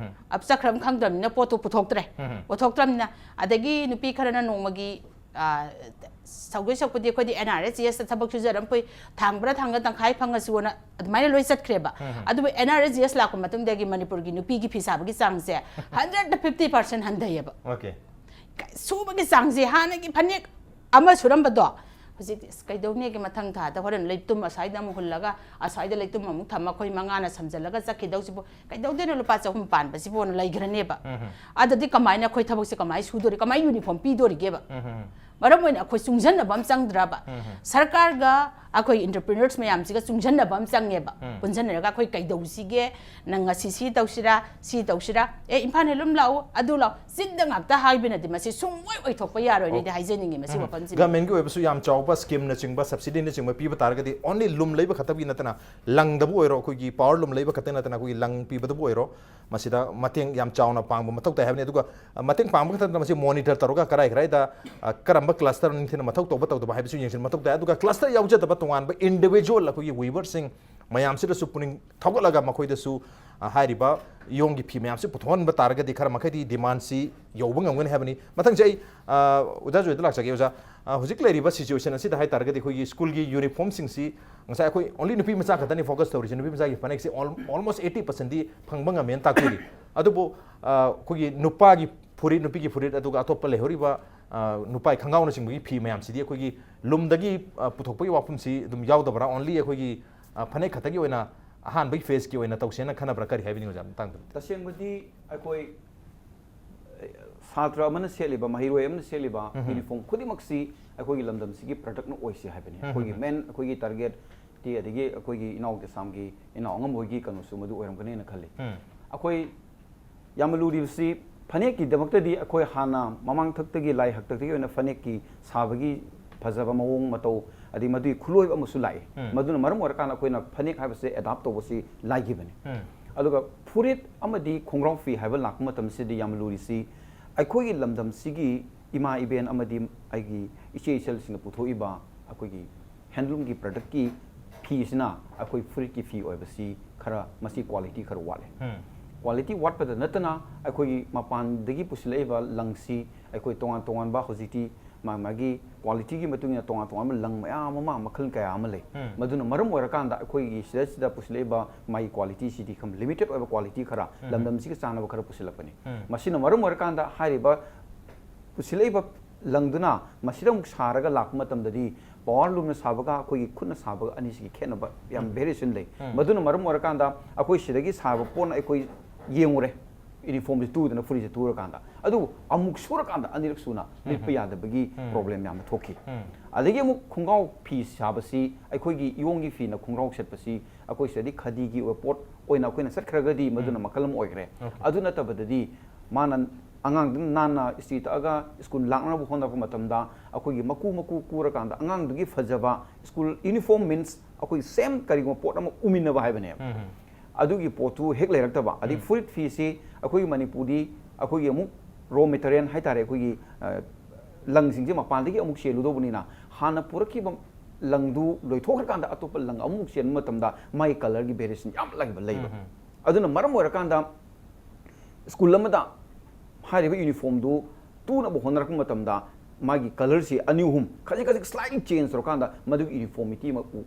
ꯑꯞ ꯆꯠꯈ꯭ꯔꯕ ꯈꯪꯗ꯭ꯔꯕꯅꯤꯅ ꯄꯣꯠꯇꯣ ꯄꯨꯊꯣꯛꯇ꯭ꯔꯦ꯫ ꯄꯨꯊꯣꯛꯇ꯭ꯔꯕꯅꯤꯅ, ꯑꯗꯒꯤ ꯅꯨꯄꯤ ꯈꯔꯅ ꯅꯣꯡꯃꯒꯤ, ꯑ, ꯁꯧꯗꯣꯏ ꯁꯛꯄꯨꯗꯤ ꯑꯩꯈꯣꯏꯗꯤ ꯑꯦꯟ ꯑꯥꯔ ꯑꯦꯁ ꯖꯤ ꯑꯦꯁꯇ ꯊꯕꯛ ꯁꯨꯖꯔꯝ, ꯑꯩꯈꯣꯏ ꯊꯥꯡꯕ꯭ꯔꯥ ꯊꯥꯡꯒ ꯇꯪꯈꯥꯏ ꯐꯪꯉꯁꯨꯅ ꯑꯗꯨꯃꯥꯏꯅ ꯂꯣꯏ ꯆꯠꯈ꯭ꯔꯦꯕ꯫ ꯑꯗꯨꯕꯨ ꯑꯦꯟ ꯑꯥꯔ ꯑꯦꯁ ꯖꯤ ꯑꯦꯁ ꯂꯥꯛꯄ ꯃꯇꯨꯡꯗꯒꯤ ꯃꯅꯤꯄꯨꯔꯒꯤ ꯅꯨꯄꯤꯒꯤ ꯐꯤ ꯁꯥꯕꯒꯤ ꯆꯥꯡꯁꯦ ꯍꯟꯗ꯭ꯔꯦꯠꯇ ꯐꯤꯐꯇꯤ ꯄꯥꯔꯁꯦꯟ ꯍꯟꯊꯩꯌꯦꯕ꯫ ꯑꯣꯀꯦ꯫ ꯁꯨꯕꯒꯤ ꯆꯥꯡꯁꯦ ꯍꯥꯟꯅꯒꯤ ꯐꯅꯦꯛ ꯑꯃ ꯁꯨꯔꯝꯕꯗꯣ ꯍꯧꯖꯤꯛꯇꯤ ꯑꯁ ꯀꯩꯗꯧꯅꯦꯒꯤ ꯃꯊꯪ ꯊꯥꯗ ꯍꯣꯔꯦꯟ ꯂꯩꯇꯨꯝ ꯑꯁ꯭ꯋꯥꯏꯗ ꯑꯃꯨꯛ ꯍꯨꯜꯂꯒ ꯑꯁ꯭ꯋꯥꯏꯗ ꯂꯩꯇꯨꯝ ꯑꯃꯨꯛ ꯊꯝꯃ ꯑꯩꯈꯣꯏ ꯃꯉꯥꯅ ꯁꯝꯖꯜꯂꯒ ꯆꯠꯈꯤꯗꯧꯁꯤꯕꯨ ꯀꯩꯗꯧꯗꯣꯏꯅꯣ, ꯂꯨꯄꯥ ꯆꯍꯨꯝ ꯄꯥꯟꯕꯁꯤꯕꯨꯅ ꯂꯩꯈ꯭ꯔꯅꯦꯕ꯫ ꯑꯗꯗꯤ ꯀꯃꯥꯏꯅ ꯑꯩꯈꯣꯏ ꯊꯕꯛꯁꯦ ꯀꯃꯥꯏꯅ ꯁꯨꯗꯣꯔꯤ, ꯀꯃꯥꯏꯅ ꯌꯨꯅꯤꯐꯣꯔꯝ ꯄꯤꯗꯣꯔꯤꯒꯦꯕ? ꯃꯔꯝ ꯑꯣꯏꯅ ꯑꯩꯈꯣꯏ ꯆꯨꯡꯁꯤꯟꯅꯕ ꯑꯃ ꯆꯪꯗ꯭ꯔꯕ? ꯁꯔꯀꯥꯔꯒ ꯑꯩꯈꯣꯏ entrepreneurs ꯃꯌꯥꯝꯁꯤꯒ ꯆꯨꯡꯁꯤꯟꯅꯕ ꯑꯃ ꯆꯪꯉꯦꯕ꯫ ꯄꯨꯟꯁꯤꯟꯅꯔꯒ ꯑꯩꯈꯣꯏ ꯀꯩꯗꯧꯁꯤꯒꯦ, ꯅꯪ ꯉꯁꯤ ꯁꯤ ꯇꯧꯁꯤꯔꯥ, ꯁꯤ ꯇꯧꯁꯤꯔꯥ, ꯑꯦ, ꯏꯝꯐꯥꯜ ꯍꯦꯟꯂꯨꯝ ꯂꯥꯛꯎ, ꯑꯗꯨ ꯂꯥꯛꯎ, ꯆꯤꯟꯗ ꯉꯥꯛꯇ ꯍꯥꯏꯕꯅꯗꯤ ꯃꯁꯤ ꯁꯨꯡꯑꯣꯏ ꯑꯣꯏꯊꯣꯛꯄ ꯌꯥꯔꯣꯏꯅ ꯑꯩꯗꯤ ꯍꯥꯏꯖꯅꯤꯡꯉꯤ ꯃꯁꯤ ꯋꯥꯐꯝꯁꯤꯃ꯫ Government ꯀꯤ ꯑꯣꯏꯕꯁꯨ ꯌꯥꯝ ꯆꯥꯎꯕ scheme ꯅꯆꯤꯡꯕ, subsidy ꯅꯆꯤꯡꯕ ꯄꯤꯕ ꯇꯥꯔꯒꯗꯤ only ꯂꯨꯝ ꯂꯩꯕ ꯈꯛꯇꯒꯤ ꯅꯠꯇꯅ, ꯂꯪꯗꯕꯨ ꯑꯣꯏꯔꯣ, ꯑꯩꯈꯣꯏꯒꯤ power loom ꯂꯩꯕ ꯈꯛꯇ ꯅꯠꯇꯅ, ꯑꯩꯈꯣꯏꯒꯤ ꯂꯪ ꯄꯤꯕꯗꯕꯨ ꯑꯣꯏꯔꯣ, ꯃꯁꯤꯗ ꯃꯇꯦꯡ ꯌꯥꯝ ꯆꯥꯎꯅ ꯄꯥꯡꯕ ꯃꯊꯧ ꯇꯥꯏ ꯍꯥꯏꯕꯅꯤ꯫ ꯑꯗꯨꯒ, ꯑ, ꯃꯇꯦꯡ ꯄꯥꯡꯕ ꯈꯛꯇ ꯅꯠꯇꯅ ꯃꯁꯤ monitor ꯇꯧꯔꯒ ꯀꯔꯥꯏ ꯀꯔꯥꯏꯗ, ꯑ, ꯀꯔꯝꯕ cluster ꯅꯤꯡꯊꯤꯅ ꯃꯊꯧ ꯇꯧꯕ ꯇꯧꯗꯕ ꯍꯥꯏꯕꯁꯨ ꯌꯦꯡꯁꯤꯟꯕ ꯃꯊꯧ ꯇꯥꯏ꯫ ꯑꯗꯨꯒ cluster ꯌꯥꯎꯖꯗꯕ ꯇꯣꯉꯥꯟꯕ individual ꯑꯩꯈꯣꯏꯒꯤ weaver ꯁꯤꯡ ꯃꯌꯥꯝꯁꯤꯗꯁꯨ ꯄꯨꯛꯅꯤꯡ ꯊꯧꯒꯠꯂꯒ ꯃꯈꯣꯏꯗꯁꯨ, ꯑ, ꯍꯥꯏꯔꯤꯕ ꯏꯌꯣꯡꯒꯤ ꯐꯤ ꯃꯌꯥꯝꯁꯤ ꯄꯨꯊꯣꯛꯍꯟꯕ ꯇꯥꯔꯒꯗꯤ ꯈꯔ ꯃꯈꯩꯗꯤ demand ꯁꯤ ꯌꯧꯕ ꯉꯝꯒꯅꯤ ꯍꯥꯏꯕꯅꯤ꯫ ꯃꯊꯪꯁꯦ ꯑꯩ, ꯑ, ꯑꯣꯖꯥ ꯖꯣꯏꯗ ꯂꯥꯛꯆꯒꯦ꯫ ꯑꯣꯖꯥ, ꯑ, ꯍꯧꯖꯤꯛ ꯂꯩꯔꯤꯕ situation ꯑꯁꯤꯗ ꯍꯥꯏ ꯇꯥꯔꯒꯗꯤ ꯑꯩꯈꯣꯏꯒꯤ school ꯒꯤ uniform ꯁꯤꯡꯁꯤ ꯉꯁꯥꯏ ꯑꯩꯈꯣꯏ only ꯅꯨꯄꯤ ꯃꯆꯥ ꯈꯛꯇꯅꯤ focus ꯇꯧꯔꯤꯁꯦ꯫ ꯅꯨꯄꯤ ꯃꯆꯥꯒꯤ ꯐꯅꯦꯛꯁꯦ al-, almost eighty percent ꯗꯤ ꯐꯪꯕ ꯉꯝꯃꯦꯅ ꯇꯥꯛꯄꯤꯔꯤ꯫ ꯑꯗꯨꯕꯨ, ꯑ, ꯑꯩꯈꯣꯏꯒꯤ ꯅꯨꯄꯥꯒꯤ ꯐꯨꯔꯤꯠ, ꯅꯨꯄꯤꯒꯤ ꯐꯨꯔꯤꯠ, ꯑꯗꯨꯒ ꯑꯇꯣꯞꯄ ꯂꯩꯍꯧꯔꯤꯕ, ꯑ, ꯅꯨꯄꯥꯒꯤ ꯈꯣꯡꯒ꯭ꯔꯥꯎꯅꯆꯤꯡꯕꯒꯤ ꯐꯤ ꯃꯌꯥꯝꯁꯤꯗꯤ ꯑꯩꯈꯣꯏꯒꯤ ꯂꯨꯝꯗꯒꯤ, ꯑ, ꯄꯨꯊꯣꯛꯄꯒꯤ ꯋꯥꯐꯝꯁꯤ ꯑꯗꯨꯝ ꯌꯥꯎꯗꯕ꯭ꯔꯥ? Only ꯑꯩꯈꯣꯏꯒꯤ, ꯑ, ꯐꯅꯦꯛ ꯈꯛꯇꯒꯤ ꯑꯣꯏꯅ ꯑꯍꯥꯟꯕꯒꯤ phase ꯀꯤ ꯑꯣꯏꯅ ꯇꯧꯁꯦꯅ ꯈꯟꯅꯕ꯭ꯔꯥ? ꯀꯔꯤ ꯍꯥꯏꯕꯤꯅꯤꯡꯉꯤ ꯑꯣꯖꯥ ꯃꯇꯥꯡꯗ? ꯇꯁꯦꯡꯕꯗꯤ ꯑꯩꯈꯣꯏ, ꯑ, ꯁꯥꯇ꯭ꯔ ꯑꯃꯅ ꯁꯦꯠꯂꯤꯕ, ꯃꯍꯩꯔꯣꯏ ꯑꯃꯅ ꯁꯦꯠꯂꯤꯕ uniform ꯈꯨꯗꯤꯡꯃꯛꯁꯤ ꯑꯩꯈꯣꯏꯒꯤ ꯂꯝꯗꯝꯁꯤꯒꯤ product ꯅ ꯑꯣꯏꯁꯤ ꯍꯥꯏꯕꯅꯤ꯫ ꯑꯩꯈꯣꯏꯒꯤ main, ꯑꯩꯈꯣꯏꯒꯤ target ꯇꯤ ꯑꯗꯒꯤ ꯑꯩꯈꯣꯏꯒꯤ ꯏꯅꯥꯎ ꯀꯦꯁꯥꯝꯒꯤ ꯏꯅꯥꯎ ꯑꯉꯝꯕ ꯍꯣꯏꯒꯤ ꯀꯩꯅꯣꯁꯨ ꯃꯗꯨ ꯑꯣꯏꯔꯝꯒꯅꯤꯅ ꯈꯜꯂꯤ꯫ ꯑꯩꯈꯣꯏ ꯌꯥꯝꯅ ꯂꯨꯔꯤꯕꯁꯤ ꯐꯅꯦꯛꯀꯤꯗꯃꯛꯇꯗꯤ ꯑꯩꯈꯣꯏ ꯍꯥꯟꯅ ꯃꯃꯥꯡ ꯊꯛꯇꯒꯤ ꯂꯥꯏ ꯍꯥꯛꯇꯛꯇꯒꯤ ꯑꯣꯏꯅ ꯐꯅꯦꯛꯀꯤ ꯁꯥꯕꯒꯤ ꯐꯖꯕ ꯃꯑꯣꯡ ꯃꯇꯧ, ꯑꯗꯩ ꯃꯗꯨꯒꯤ ꯈꯨꯠꯂꯣꯏꯕ ꯑꯃꯁꯨ ꯂꯥꯛꯏ꯫ ꯃꯗꯨꯅ ꯃꯔꯝ ꯑꯣꯏꯔꯀꯥꯟꯗ ꯑꯩꯈꯣꯏꯅ ꯐꯅꯦꯛ ꯍꯥꯏꯕꯁꯦ adapt ꯇꯧꯕꯁꯤ ꯂꯥꯏꯈꯤꯕꯅꯤ꯫ ꯑꯗꯨꯒ ꯐꯨꯔꯤꯠ ꯑꯃꯗꯤ ꯈꯣꯡꯒ꯭ꯔꯥꯎ ꯐꯤ ꯍꯥꯏꯕ ꯂꯥꯛꯄ ꯃꯇꯝꯁꯤꯗꯤ ꯌꯥꯝ ꯂꯨꯔꯤꯁꯤ ꯑꯩꯈꯣꯏꯒꯤ ꯂꯝꯗꯝꯁꯤꯒꯤ ꯏꯃꯥ ꯏꯕꯦꯟ ꯑꯃꯗꯤ ꯑꯩꯒꯤ ꯏꯆꯦ ꯏꯆꯜꯁꯤꯡꯅ ꯄꯨꯊꯣꯛꯏꯕ ꯑꯩꯈꯣꯏꯒꯤ handloom ꯒꯤ product ꯀꯤ ꯐꯤꯁꯤꯅ ꯑꯩꯈꯣꯏ ꯐꯨꯔꯤꯠꯀꯤ ꯐꯤ ꯑꯣꯏꯕꯁꯤ ꯈꯔ ꯃꯁꯤ quality ꯈꯔ ꯋꯥꯠꯂꯦ꯫ Quality ꯋꯥꯠꯄꯗ ꯅꯠꯇꯅ ꯑꯩꯈꯣꯏꯒꯤ ꯃꯄꯥꯟꯗꯒꯤ ꯄꯨꯁꯤꯜꯂꯛꯏꯕ ꯂꯪꯁꯤ ꯑꯩꯈꯣꯏ ꯇꯣꯉꯥꯟ ꯇꯣꯉꯥꯟꯕ ꯍꯧꯖꯤꯛꯇꯤ ꯃꯥ ꯃꯥꯒꯤ quality ꯒꯤ ꯃꯇꯨꯡ ꯏꯟꯅ ꯇꯣꯉꯥꯟ ꯇꯣꯉꯥꯟꯕ ꯂꯪ ꯃꯌꯥꯝ ꯑꯃ ꯃꯈꯜ ꯀꯌꯥ ꯑꯃ ꯂꯩ꯫ ꯃꯗꯨꯅ ꯃꯔꯝ ꯑꯣꯏꯔꯀꯥꯟꯗ ꯑꯩꯈꯣꯏꯒꯤ ꯁꯤꯗꯩꯁꯤꯗ ꯄꯨꯁꯤꯜꯂꯛꯏꯕ ꯃꯥꯒꯤ quality ꯁꯤꯗꯤ ꯈꯔ limited ꯑꯣꯏꯕ quality ꯈꯔ ꯂꯝꯗꯝꯁꯤꯒ ꯆꯥꯟꯅꯕ ꯈꯔ ꯄꯨꯁꯤꯜꯂꯛꯄꯅꯤ꯫ ꯃꯁꯤꯅ ꯃꯔꯝ ꯑꯣꯏꯔꯀꯥꯟꯗ ꯍꯥꯏꯔꯤꯕ ꯄꯨꯁꯤꯜꯂꯛꯏꯕ ꯂꯪꯗꯨꯅ ꯃꯁꯤꯗ ꯑꯃꯨꯛ ꯁꯥꯔꯒ ꯂꯥꯛꯄ ꯃꯇꯝꯗꯗꯤ power loom ꯅ ꯁꯥꯕꯒ ꯑꯩꯈꯣꯏꯒꯤ ꯈꯨꯠꯅ ꯁꯥꯕꯒ ꯑꯅꯤꯁꯤꯒꯤ ꯈꯦꯠꯅꯕ ꯌꯥꯝ variation ꯂꯩ꯫ ꯃꯗꯨꯅ ꯃꯔꯝ ꯑꯣꯏꯔꯀꯥꯟꯗ ꯑꯩꯈꯣꯏ ꯁꯤꯗꯒꯤ ꯁꯥꯕ ꯄꯣꯠꯅ ꯑꯩꯈꯣꯏ ꯌꯦꯡꯉꯨꯔꯦ, ꯌꯨꯅꯤꯐꯣꯔꯝꯁꯦ ꯇꯨꯗꯅ ꯐꯨꯔꯤꯠꯁꯦ ꯇꯨꯔꯀꯥꯟꯗ, ꯑꯗꯨꯕꯨ ꯑꯃꯨꯛ ꯁꯨꯔꯀꯥꯟꯗ ꯑꯅꯤꯔꯛ ꯁꯨꯅ ꯂꯤꯠꯄ ꯌꯥꯗꯕꯒꯤ ꯄ꯭ꯔꯣꯕ꯭ꯂꯦꯝ ꯌꯥꯝꯅ ꯊꯣꯛꯈꯤ꯫ ꯑꯗꯒꯤ ꯑꯃꯨꯛ ꯈꯣꯡꯒ꯭ꯔꯥꯎ ꯐꯤ ꯁꯥꯕꯁꯤ, ꯑꯩꯈꯣꯏꯒꯤ ꯏꯌꯣꯡꯒꯤ ꯐꯤꯅ ꯈꯣꯡꯒ꯭ꯔꯥꯎ ꯁꯦꯠꯄꯁꯤ ꯑꯩꯈꯣꯏ ꯁꯤꯗꯗꯤ ꯈꯗꯤꯒꯤ ꯑꯣꯏꯕ ꯄꯣꯠ ꯑꯣꯏꯅ ꯑꯩꯈꯣꯏꯅ ꯆꯠꯈ꯭ꯔꯒꯗꯤ ꯃꯗꯨꯅ ꯃꯈꯜ ꯑꯃ ꯑꯣꯏꯈ꯭ꯔꯦ꯫ ꯑꯗꯨ ꯅꯠꯇꯕꯗꯗꯤ ꯃꯥꯅ ꯑꯉꯥꯡꯗꯨꯅ ꯅꯥꯟꯅ ꯏꯁꯇ꯭ꯔꯤ ꯇꯛꯑꯒ ꯁ꯭ꯀꯨꯜ ꯂꯥꯛꯅꯕ ꯍꯣꯠꯅꯔꯛꯄ ꯃꯇꯝꯗ ꯑꯩꯈꯣꯏꯒꯤ ꯃꯀꯨ ꯃꯀꯨ ꯀꯨꯔꯀꯥꯟꯗ ꯑꯉꯥꯡꯗꯨꯒꯤ ꯐꯖꯕ, ꯁ꯭ꯀꯨꯜ ꯌꯨꯅꯤꯐꯣꯔꯝ ꯃꯤꯟꯁ ꯑꯩꯈꯣꯏ ꯁꯦꯝ ꯀꯔꯤꯒꯨꯝꯕ ꯄꯣꯠ ꯑꯃ ꯎꯃꯤꯟꯅꯕ ꯍꯥꯏꯕꯅꯦꯕ꯫ ꯑꯗꯨꯒꯤ ꯄꯣꯠꯇꯨ ꯍꯦꯛ ꯂꯩꯔꯛꯇꯕ, ꯑꯗꯩ ꯐꯨꯔꯤꯠ ꯐꯤꯁꯤ ꯑꯩꯈꯣꯏꯒꯤ ꯃꯅꯤꯄꯨꯔꯗꯤ ꯑꯩꯈꯣꯏꯒꯤ ꯑꯃꯨꯛ ꯔꯣ ꯃꯦꯇꯔꯤꯌꯦꯜ ꯍꯥꯏꯇꯥꯔꯦ, ꯑꯩꯈꯣꯏꯒꯤ, ꯑ, ꯂꯪꯁꯤꯡꯁꯦ ꯃꯄꯥꯟꯗꯒꯤ ꯑꯃꯨꯛ ꯆꯦꯜꯂꯨꯗꯧꯕꯅꯤꯅ ꯍꯥꯟꯅ ꯄꯨꯔꯛꯈꯤꯕ ꯂꯪꯗꯨ ꯂꯣꯏꯊꯣꯛꯈ꯭ꯔꯀꯥꯟꯗ ꯑꯇꯣꯞꯄ ꯂꯪ ꯑꯃꯃꯨꯛ ꯆꯦꯟꯕ ꯃꯇꯝꯗ ꯃꯥꯒꯤ ꯀꯂꯔꯒꯤ ꯚꯦꯔꯤꯌꯦꯁꯟ ꯌꯥꯝ ꯂꯩꯕ, ꯂꯩꯕ꯫ ꯑꯗꯨꯅ ꯃꯔꯝ ꯑꯣꯏꯔꯀꯥꯟꯗ ꯁ꯭ꯀꯨꯜ ꯑꯃꯗ ꯍꯥꯏꯔꯤꯕ ꯌꯨꯅꯤꯐꯣꯔꯝꯗꯨ ꯇꯨꯅꯕ ꯍꯣꯠꯅꯔꯛꯄ ꯃꯇꯝꯗ ꯃꯥꯒꯤ ꯀꯂꯔꯁꯤ ꯑꯅꯤ ꯑꯍꯨꯝ ꯈꯖꯤꯛ ꯈꯖꯤꯛ ꯁ꯭ꯂꯥꯏꯠꯂꯤ ꯆꯦꯟꯖ ꯇꯧꯔꯀꯥꯟꯗ ꯃꯗꯨꯒꯤ ꯌꯨꯅꯤꯐꯣꯔꯃꯤꯇꯤ ꯑꯃ ꯎ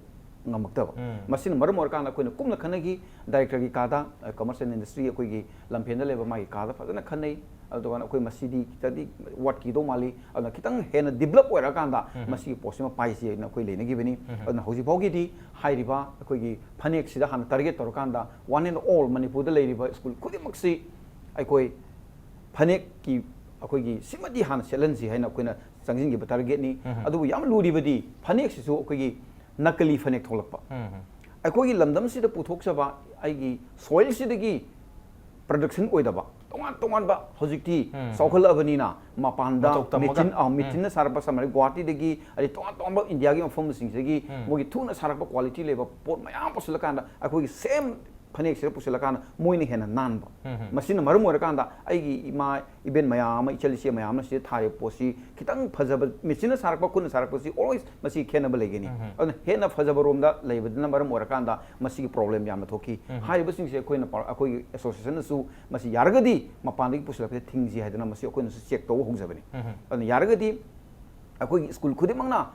ꯉꯝꯃꯛꯇꯕ꯫ ꯃꯁꯤꯅ ꯃꯔꯝ ꯑꯣꯏꯔꯀꯥꯟꯗ ꯑꯩꯈꯣꯏꯅ ꯀꯨꯞꯅ ꯈꯟꯅꯈꯤ꯫ ꯗꯥꯏꯔꯦꯛꯇꯔꯒꯤ ꯀꯥꯗ, ꯑ, ꯀꯃꯔꯁ ꯑꯦꯟ ꯏꯟꯗꯁꯇ꯭ꯔꯤ, ꯑꯩꯈꯣꯏꯒꯤ ꯂꯝꯐꯦꯜꯗ ꯂꯩꯕ ꯃꯥꯒꯤ ꯀꯥꯗ ꯐꯖꯅ ꯈꯟꯅꯩ꯫ ꯑꯗꯨꯀꯥꯟꯗ ꯑꯩꯈꯣꯏ ꯃꯁꯤꯗꯤ ꯈꯤꯇꯪꯗꯤ ꯋꯥꯠꯈꯤꯗꯧ ꯃꯥꯜꯂꯤ, ꯑꯗꯨꯅ ꯈꯤꯇꯪ ꯍꯦꯟꯅ ꯗꯤꯕꯂꯞ ꯑꯣꯏꯔꯀꯥꯟꯗ ꯃꯁꯤꯒꯤ ꯄꯣꯠꯁꯤꯃ ꯄꯥꯏꯁꯤ ꯍꯥꯏꯅ ꯑꯩꯈꯣꯏ ꯂꯩꯅꯈꯤꯕꯅꯤ꯫ ꯑꯗꯨꯅ ꯍꯧꯖꯤꯛ ꯐꯥꯎꯒꯤꯗꯤ ꯍꯥꯏꯔꯤꯕ ꯑꯩꯈꯣꯏꯒꯤ ꯐꯅꯦꯛꯁꯤꯗ ꯍꯥꯟꯅ ꯇꯥꯔꯒꯦꯠ ꯇꯧꯔꯀꯥꯟꯗ one and all ꯃꯅꯤꯄꯨꯔꯗ ꯂꯩꯔꯤꯕ ꯁ꯭ꯀꯨꯜ ꯈꯨꯗꯤꯡꯃꯛꯁꯤ ꯑꯩꯈꯣꯏ ꯐꯅꯦꯛꯀꯤ, ꯑꯩꯈꯣꯏꯒꯤ ꯁꯤꯃꯗꯤ ꯍꯥꯟꯅ ꯁꯦꯠꯍꯟꯁꯤ ꯍꯥꯏꯅ ꯑꯩꯈꯣꯏꯅ ꯆꯪꯁꯤꯟꯈꯤꯕ ꯇꯥꯔꯒꯦꯠꯅꯤ꯫ ꯑꯗꯨꯕꯨ ꯌꯥꯝ ꯂꯨꯔꯤꯕꯗꯤ ꯐꯅꯦꯛꯁꯤꯁꯨ ꯑꯩꯈꯣꯏꯒꯤ ꯅꯀꯂꯤ ꯐꯅꯦꯛ ꯊꯣꯛꯂꯛꯄ꯫ ꯑꯩꯈꯣꯏꯒꯤ ꯂꯝꯗꯝꯁꯤꯗ ꯄꯨꯊꯣꯛꯆꯕ ꯑꯩꯒꯤ ꯁꯣꯏꯜꯁꯤꯗꯒꯤ ꯄ꯭ꯔꯗꯛꯁꯟ ꯑꯣꯏꯗꯕ ꯇꯣꯉꯥꯟ ꯇꯣꯉꯥꯟꯕ, ꯍꯧꯖꯤꯛꯇꯤ ꯆꯥꯎꯈꯠꯂꯛꯑꯕꯅꯤꯅ ꯃꯄꯥꯟꯗ ꯃꯇꯧ ꯇꯝꯃꯒ꯫ ꯃꯦꯆꯤꯟ, ꯑ, ꯃꯦꯆꯤꯟꯅ ꯁꯥꯔꯛꯄ, ꯁꯝꯅ ꯍꯥꯏꯔꯕꯗ ꯒꯨꯋꯥꯍꯥꯇꯤꯗꯒꯤ, ꯑꯗꯩ ꯇꯣꯉꯥꯟ ꯇꯣꯉꯥꯟꯕ ꯏꯟꯗꯤꯌꯥꯒꯤ ꯃꯐꯝꯁꯤꯡꯁꯤꯗꯒꯤ ꯃꯣꯏꯒꯤ ꯊꯨꯅ ꯁꯥꯔꯛꯄ ꯀ꯭ꯋꯥꯂꯤꯇꯤ ꯂꯩꯕ ꯄꯣꯠ ꯃꯌꯥꯝ ꯄꯨꯁꯤꯜꯂꯀꯥꯟꯗ ꯑꯩꯈꯣꯏꯒꯤ ꯁꯦꯝ ꯐꯅꯦꯛꯁꯤꯗ ꯄꯨꯁꯤꯜꯂꯀꯥꯟꯗ ꯃꯣꯏꯅ ꯍꯦꯟꯅ ꯅꯥꯟꯕ꯫ ꯃꯁꯤꯅ ꯃꯔꯝ ꯑꯣꯏꯔꯀꯥꯟꯗ ꯑꯩꯒꯤ ꯏꯃꯥ ꯏꯕꯦꯟ ꯃꯌꯥꯝ ꯑꯃ, ꯏꯆꯜ ꯏꯆꯦ ꯃꯌꯥꯝ ꯑꯃ ꯁꯤꯗ ꯊꯥꯔꯤꯕ ꯄꯣꯠꯁꯤ ꯈꯤꯇꯪ ꯐꯖꯕ, ꯃꯦꯆꯤꯟꯅ ꯁꯥꯔꯛꯄ, ꯈꯨꯠꯅ ꯁꯥꯔꯛꯄꯁꯤ always ꯃꯁꯤ ꯈꯦꯠꯅꯕ ꯂꯩꯒꯅꯤ꯫ ꯑꯗꯨꯅ ꯍꯦꯟꯅ ꯐꯖꯕ ꯔꯣꯝꯗ ꯂꯩꯕꯗꯨꯅ ꯃꯔꯝ ꯑꯣꯏꯔꯀꯥꯟꯗ ꯃꯁꯤꯒꯤ ꯄ꯭ꯔꯣꯕ꯭ꯂꯦꯝ ꯌꯥꯝꯅ ꯊꯣꯛꯈꯤ꯫ ꯍꯥꯏꯔꯤꯕꯁꯤꯡꯁꯦ ꯑꯩꯈꯣꯏꯅ ꯄꯥ-, ꯑꯩꯈꯣꯏꯒꯤ ꯑꯦꯁꯣꯁꯤꯌꯦꯁꯟꯅꯁꯨ ꯃꯁꯤ ꯌꯥꯔꯒꯗꯤ ꯃꯄꯥꯟꯗꯒꯤ ꯄꯨꯁꯤꯜꯂꯛꯄꯁꯦ ꯊꯤꯡꯁꯤ ꯍꯥꯏꯗꯅ ꯃꯁꯤ ꯑꯩꯈꯣꯏꯅꯁꯨ ꯆꯦꯛ ꯇꯧꯕ ꯍꯧꯖꯕꯅꯤ꯫ ꯑꯗꯨꯅ ꯌꯥꯔꯒꯗꯤ ꯑꯩꯈꯣꯏꯒꯤ ꯁ꯭ꯀꯨꯜ ꯈꯨꯗꯤꯡꯃꯛꯅ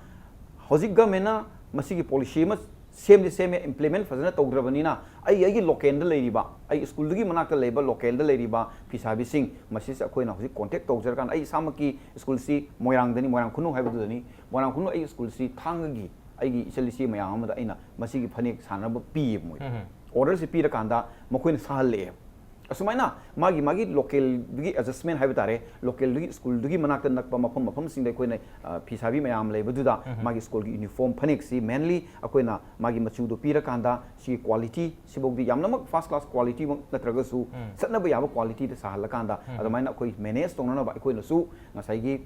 ꯍꯧꯖꯤꯛ ꯒꯃꯦꯟꯅ ꯃꯁꯤꯒꯤ ꯄꯣꯂꯤꯁꯤ ꯑꯃ ꯁꯦꯝꯗꯤ ꯁꯦꯝꯃꯦ, ꯏꯝꯄ꯭ꯂꯤꯃꯦꯟ ꯐꯖꯅ ꯇꯧꯗ꯭ꯔꯕꯅꯤꯅ ꯑꯩ ꯑꯩꯒꯤ ꯂꯣꯀꯦꯜꯗ ꯂꯩꯔꯤꯕ, ꯑꯩ ꯁ꯭ꯀꯨꯜꯗꯨꯒꯤ ꯃꯅꯥꯛꯇ ꯂꯩꯕ ꯂꯣꯀꯦꯜꯗ ꯂꯩꯔꯤꯕ ꯐꯤꯁꯥꯕꯤꯁꯤꯡ ꯃꯁꯤꯁꯦ ꯑꯩꯈꯣꯏꯅ ꯍꯧꯖꯤꯛ ꯀꯣꯟꯇꯦꯛ ꯇꯧꯖꯔꯀꯥꯟꯗ, ꯑꯩ ꯏꯁꯥꯃꯛꯀꯤ ꯁ꯭ꯀꯨꯜꯁꯤ ꯃꯣꯏꯔꯥꯡꯗꯅꯤ, ꯃꯣꯏꯔꯥꯡ ꯈꯨꯅꯧ ꯍꯥꯏꯕꯗꯨꯗꯅꯤ, ꯃꯣꯏꯔꯥꯡ ꯈꯨꯅꯧ ꯑꯩ ꯁ꯭ꯀꯨꯜꯁꯤ ꯊꯥꯡꯒꯒꯤ ꯑꯩꯒꯤ ꯏꯆꯜ ꯏꯆꯦ ꯃꯌꯥꯝ ꯑꯃꯗ ꯑꯩꯅ ꯃꯁꯤꯒꯤ ꯐꯅꯦꯛ ꯁꯥꯅꯕ ꯄꯤꯌꯦꯕ ꯃꯣꯏꯗ꯫ ꯑꯣꯔꯗꯔꯁꯤ ꯄꯤꯔꯀꯥꯟꯗ ꯃꯈꯣꯏꯅ ꯁꯥꯍꯜꯂꯛꯑꯦꯕ꯫ ꯑꯁꯨꯃꯥꯏꯅ ꯃꯥꯒꯤ ꯃꯥꯒꯤ ꯂꯣꯀꯦꯜꯗꯨꯒꯤ ꯑꯦꯗꯖꯁꯃꯦꯟ ꯍꯥꯏꯕ ꯇꯥꯔꯦ, ꯂꯣꯀꯦꯜꯗꯨꯒꯤ ꯁ꯭ꯀꯨꯜꯗꯨꯒꯤ ꯃꯅꯥꯛꯇ ꯅꯛꯄ ꯃꯐꯝ ꯃꯐꯝꯁꯤꯡꯗ ꯑꯩꯈꯣꯏꯅ ꯑ, ꯐꯤ ꯁꯥꯕꯤ ꯃꯌꯥꯝ ꯂꯩꯕꯗꯨꯗ ꯃꯥꯒꯤ ꯁ꯭ꯀꯨꯜꯒꯤ ꯌꯨꯅꯤꯐꯣꯔꯝ ꯐꯅꯦꯛꯁꯤ ꯃꯦꯟꯂꯤ ꯑꯩꯈꯣꯏꯅ ꯃꯥꯒꯤ ꯃꯆꯨꯗꯣ ꯄꯤꯔꯀꯥꯟꯗ ꯁꯤꯒꯤ ꯀ꯭ꯋꯥꯂꯤꯇꯤ ꯁꯤꯐꯥꯎꯗꯤ ꯌꯥꯝꯅꯃꯛ ꯐꯥꯔꯁ ꯀ꯭ꯂꯥꯁ ꯀ꯭ꯋꯥꯂꯤꯇꯤꯃꯛ ꯅꯠꯇ꯭ꯔꯒꯁꯨ ꯆꯠꯅꯕ ꯌꯥꯕ ꯀ꯭ꯋꯥꯂꯤꯇꯤꯗ ꯁꯥꯍꯜꯂꯀꯥꯟꯗ ꯑꯗꯨꯃꯥꯏꯅ ꯑꯩꯈꯣꯏ ꯃꯦꯅꯦꯖ ꯇꯧꯅꯅꯕ ꯑꯩꯈꯣꯏꯅꯁꯨ ꯉꯁꯥꯏꯒꯤ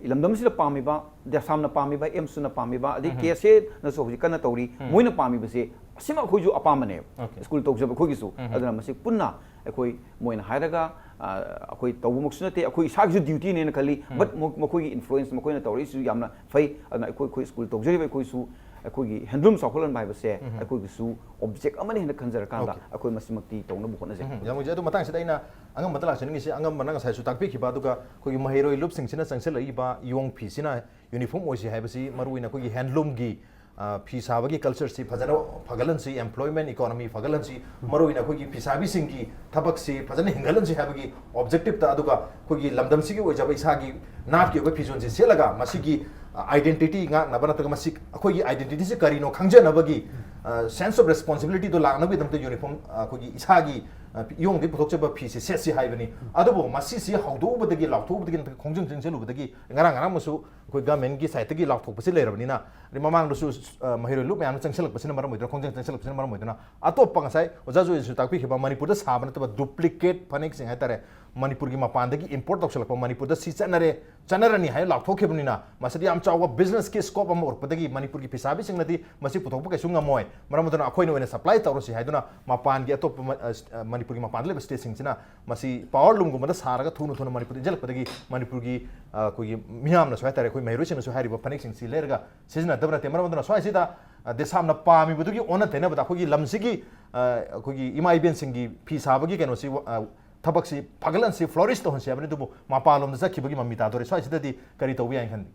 ꯂꯝꯗꯝꯁꯤꯗ ꯄꯥꯝꯃꯤꯕ, ꯗꯦꯁꯥꯝꯅ ꯄꯥꯝꯃꯤꯕ, ꯑꯦꯝꯁꯨꯅ ꯄꯥꯝꯃꯤꯕ, ꯑꯗꯩ ꯀꯦ ꯑꯦꯁ ꯑꯦꯅꯁꯨ ꯍꯧꯖꯤꯛ ꯀꯟꯅ ꯇꯧꯔꯤ, ꯃꯣꯏꯅ ꯄꯥꯝꯃꯤꯕꯁꯦ ꯑꯁꯤꯃꯛ ꯑꯩꯈꯣꯏꯁꯨ ꯑꯄꯥꯝꯕꯅꯦꯕ꯫ Okay. ꯁ꯭ꯀꯨꯜ ꯇꯧꯖꯕ ꯑꯩꯈꯣꯏꯒꯤꯁꯨ꯫ ꯑꯗꯨꯅ ꯃꯁꯤ ꯄꯨꯟꯅ ꯑꯩꯈꯣꯏ ꯃꯣꯏꯅ ꯍꯥꯏꯔꯒ ꯑ, ꯑꯩꯈꯣꯏ ꯇꯧꯕꯃꯛꯁꯨ ꯅꯠꯇꯦ, ꯑꯩꯈꯣꯏ ꯏꯁꯥꯒꯤꯁꯨ ꯗ꯭ꯌꯨꯇꯤꯅꯦꯅ ꯈꯜꯂꯤ꯫ ꯕꯠ ꯃꯈꯣꯏꯒꯤ ꯏꯟꯐ꯭ꯂꯨꯌꯦꯟꯁ ꯃꯈꯣꯏꯅ ꯇꯧꯔꯛꯏꯁꯨ ꯌꯥꯝꯅ ꯐꯩ꯫ ꯑꯗꯨꯅ ꯑꯩꯈꯣꯏ ꯑꯩꯈꯣꯏ ꯁ꯭ꯀꯨꯜ ꯇꯧꯖꯔꯤꯕ ꯑꯩꯈꯣꯏꯁꯨ ꯑꯩꯈꯣꯏꯒꯤ ꯍꯦꯟꯗꯂꯨꯝ ꯆꯥꯎꯈꯠꯍꯟꯕ ꯍꯥꯏꯕꯁꯦ ꯑꯩꯈꯣꯏꯒꯤꯁꯨ ꯑꯣꯕꯖꯦꯛ ꯑꯃꯅ ꯍꯦꯟꯅ ꯈꯟꯖꯔꯀꯥꯟꯗ Okay. ꯑꯩꯈꯣꯏ ꯃꯁꯤꯃꯛꯇꯤ ꯇꯧꯅꯕ ꯍꯣꯠꯅꯖꯩ꯫ ꯎꯝ, ꯌꯥꯝ ꯅꯨꯡꯉꯥꯏꯖꯩ꯫ ꯑꯗꯣ ꯃꯇꯥꯡꯁꯤꯗ ꯑꯩꯅ ꯑꯉꯝꯕꯗ ꯂꯥꯛꯆꯅꯤꯡꯉꯤꯁꯦ, ꯑꯉꯝꯕꯅ ꯉꯁꯥꯏꯁꯨ ꯇꯥꯛꯄꯤꯈꯤꯕ, ꯑꯗꯨꯒ ꯑꯩꯈꯣꯏꯒꯤ ꯃꯍꯩꯔꯣꯏ ꯂꯨꯞꯁꯤꯡꯁꯤꯅ ꯆꯪꯁꯤꯜꯂꯛꯏꯕ ꯏꯌꯣꯡ ꯐꯤꯁꯤꯅ ꯌꯨꯅꯤꯐꯣꯔꯝ ꯑꯣꯏꯁꯤ ꯍꯥꯏꯕꯁꯤ ꯃꯔꯨꯑꯣꯏꯅ ꯑꯩꯈꯣꯏꯒꯤ ꯍꯦꯟꯗꯂꯨꯝꯒꯤ, ꯑ, ꯐꯤ ꯁꯥꯕꯒꯤ ꯀꯜꯆꯔꯁꯤ ꯐꯖꯅ ꯐꯒꯠꯍꯟꯁꯤ, ꯑꯦꯝꯄ꯭ꯂꯣꯏꯃꯦꯟ ꯏꯀꯣꯅꯣꯃꯤ ꯐꯒꯠꯍꯟꯁꯤ, ꯃꯔꯨꯑꯣꯏꯅ ꯑꯩꯈꯣꯏꯒꯤ ꯐꯤꯁꯥꯕꯤꯁꯤꯡꯒꯤ ꯊꯕꯛꯁꯤ ꯐꯖꯅ ꯍꯤꯡꯒꯠꯍꯟꯁꯤ ꯍꯥꯏꯕꯒꯤ ꯑꯣꯕꯖꯦꯛꯇꯤꯞꯇ, ꯑꯗꯨꯒ ꯑꯩꯈꯣꯏꯒꯤ ꯂꯝꯗꯝꯁꯤꯒꯤ ꯑꯣꯏꯖꯕ ꯏꯁꯥꯒꯤ ꯅꯥꯠꯀꯤ ꯑꯣꯏꯕ ꯐꯤꯖꯣꯜꯁꯤ ꯁꯦꯠꯂꯒ ꯃꯁꯤꯒꯤ, ꯑ, ꯑꯥꯏꯗꯦꯟꯇꯤꯇꯤ ꯉꯥꯛꯅꯕ ꯅꯠꯇ꯭ꯔꯒ ꯃꯁꯤ ꯑꯩꯈꯣꯏꯒꯤ ꯑꯥꯏꯗꯦꯟꯇꯤꯇꯤꯁꯤ ꯀꯔꯤꯅꯣ ꯈꯪꯖꯅꯕꯒꯤ, ꯑ, ꯁꯦꯟꯁ ꯑꯣꯐ ꯔꯦꯁꯄꯣꯟꯁꯤꯕꯤꯂꯤꯇꯤꯗꯣ ꯂꯥꯛꯅꯕꯒꯤꯗꯃꯛꯇ ꯌꯨꯅꯤꯐꯣꯔꯝ, ꯑ, ꯑꯩꯈꯣꯏꯒꯤ ꯏꯁꯥꯒꯤ, ꯑ, ꯏꯌꯣꯡꯗꯒꯤ ꯄꯨꯊꯣꯛꯆꯕ ꯐꯤꯁꯤ ꯁꯦꯠꯁꯤ ꯍꯥꯏꯕꯅꯤ꯫ ꯑꯗꯨꯕꯨ ꯃꯁꯤꯁꯤ ꯍꯧꯗꯣꯛꯎꯕꯗꯒꯤ, ꯂꯥꯎꯊꯣꯛꯎꯕꯗꯒꯤ ꯅꯠꯇ꯭ꯔꯒ ꯈꯣꯡꯖꯪ ꯆꯪꯁꯤꯜꯂꯨꯕꯗꯒꯤ ꯉꯔꯥꯡ ꯉꯔꯥꯡꯃꯁꯨ ꯑꯩꯈꯣꯏ ꯒꯃꯦꯟꯒꯤ ꯁꯥꯏꯠꯇꯒꯤ ꯂꯥꯎꯊꯣꯛꯄꯁꯤ ꯂꯩꯔꯕꯅꯤꯅ, ꯑꯗꯩ ꯃꯃꯥꯡꯗꯁꯨ, ꯑ, ꯃꯍꯩꯔꯣꯏ ꯂꯨꯞ ꯃꯌꯥꯝꯅ ꯆꯪꯁꯤꯜꯂꯛꯄꯁꯤꯅ ꯃꯔꯝ ꯑꯣꯏꯗꯨꯅ, ꯈꯣꯡꯖꯪ ꯆꯪꯁꯤꯜꯂꯛꯄꯁꯤꯅ ꯃꯔꯝ ꯑꯣꯏꯗꯨꯅ, ꯑꯇꯣꯞꯄ ꯉꯁꯥꯏ ꯑꯣꯖꯥ ꯖꯣꯏꯅꯁꯨ ꯇꯥꯛꯄꯤꯈꯤꯕ ꯃꯅꯤꯄꯨꯔꯗ ꯁꯥꯕ ꯅꯠꯇꯕ ꯗꯨꯄ꯭ꯂꯤꯀꯦꯠ ꯐꯅꯦꯛꯁꯤꯡ ꯍꯥꯏꯇꯥꯔꯦ, ꯃꯅꯤꯄꯨꯔꯒꯤ ꯃꯄꯥꯟꯗꯒꯤ ꯏꯝꯄꯣꯔꯠ ꯇꯧꯁꯤꯜꯂꯛꯄ, ꯃꯅꯤꯄꯨꯔꯗ ꯁꯤ ꯆꯠꯅꯔꯦ, ꯆꯠꯅꯔꯅꯤ ꯍꯥꯏꯅ ꯂꯥꯎꯊꯣꯛꯈꯤꯕꯅꯤꯅ, ꯃꯁꯤꯗꯤ ꯌꯥꯝ ꯆꯥꯎꯕ ꯕꯤꯖꯤꯅꯦꯁꯀꯤ ꯁ꯭ꯀꯣꯞ ꯑꯃ ꯑꯣꯏꯔꯛꯄꯗꯒꯤ ꯃꯅꯤꯄꯨꯔꯒꯤ ꯐꯤꯁꯥꯕꯤꯁꯤꯡꯅꯗꯤ ꯃꯁꯤ ꯄꯨꯊꯣꯛꯄ ꯀꯩꯁꯨ ꯉꯝꯃꯣꯏ꯫ ꯃꯔꯝ ꯑꯗꯨꯅ ꯑꯩꯈꯣꯏꯅ ꯑꯣꯏꯅ ꯁꯄ꯭ꯂꯥꯏ ꯇꯧꯔꯁꯤ ꯍꯥꯏꯗꯨꯅ ꯃꯄꯥꯟꯒꯤ ꯑꯇꯣꯞꯄ ꯃ-, ꯑ, ꯁ-, ꯑ, ꯃꯅꯤꯄꯨꯔꯒꯤ ꯃꯄꯥꯟꯗ ꯂꯩꯕ ꯁ꯭ꯇꯦꯠꯁꯤꯡꯁꯤꯅ ꯃꯁꯤ ꯄꯥꯋꯔ ꯂꯨꯝꯒꯨꯝꯕꯗ ꯁꯥꯔꯒ ꯊꯨꯅ ꯊꯨꯅ ꯃꯅꯤꯄꯨꯔꯗ ꯏꯟꯁꯤꯜꯂꯛꯄꯗꯒꯤ ꯃꯅꯤꯄꯨꯔꯒꯤ, ꯑ, ꯑꯩꯈꯣꯏꯒꯤ ꯃꯤꯌꯥꯝꯅꯁꯨ ꯍꯥꯏꯇꯥꯔꯦ, ꯑꯩꯈꯣꯏ ꯃꯍꯩꯔꯣꯏꯁꯤꯡꯅꯁꯨ ꯍꯥꯏꯔꯤꯕ ꯐꯅꯦꯛꯁꯤꯡꯁꯤ ꯂꯩꯔꯒ ꯁꯤꯖꯤꯟꯅꯗꯕ ꯅꯠꯇꯦ꯫ ꯃꯔꯝ ꯑꯗꯨꯅ ꯁ꯭ꯋꯥꯏꯁꯤꯗ, ꯑ, ꯗꯦꯁꯥꯝꯅ ꯄꯥꯝꯃꯤꯕꯗꯨꯒꯤ ꯑꯣꯟꯅ ꯇꯩꯅꯕꯗ ꯑꯩꯈꯣꯏꯒꯤ ꯂꯝꯁꯤꯒꯤ, ꯑ, ꯑꯩꯈꯣꯏꯒꯤ ꯏꯃꯥ ꯏꯕꯦꯟꯁꯤꯡꯒꯤ ꯐꯤ ꯁꯥꯕꯒꯤ ꯀꯩꯅꯣꯁꯤ, ꯑ, ꯊꯕꯛꯁꯤ ꯐꯒꯠꯍꯟꯁꯤ, ꯐ꯭ꯂꯣꯔꯤꯁ ꯇꯧꯍꯟꯁꯤ ꯍꯥꯏꯕꯅꯤ꯫ ꯑꯗꯨꯕꯨ ꯃꯄꯥꯟꯂꯣꯝꯗ ꯆꯠꯈꯤꯕꯒꯤ ꯃꯃꯤ ꯇꯥꯗꯣꯔꯦ꯫ ꯁ꯭ꯋꯥꯏꯁꯤꯗꯗꯤ ꯀꯔꯤ ꯇꯧꯕ ꯌꯥꯏꯅ ꯈꯟꯕꯤ?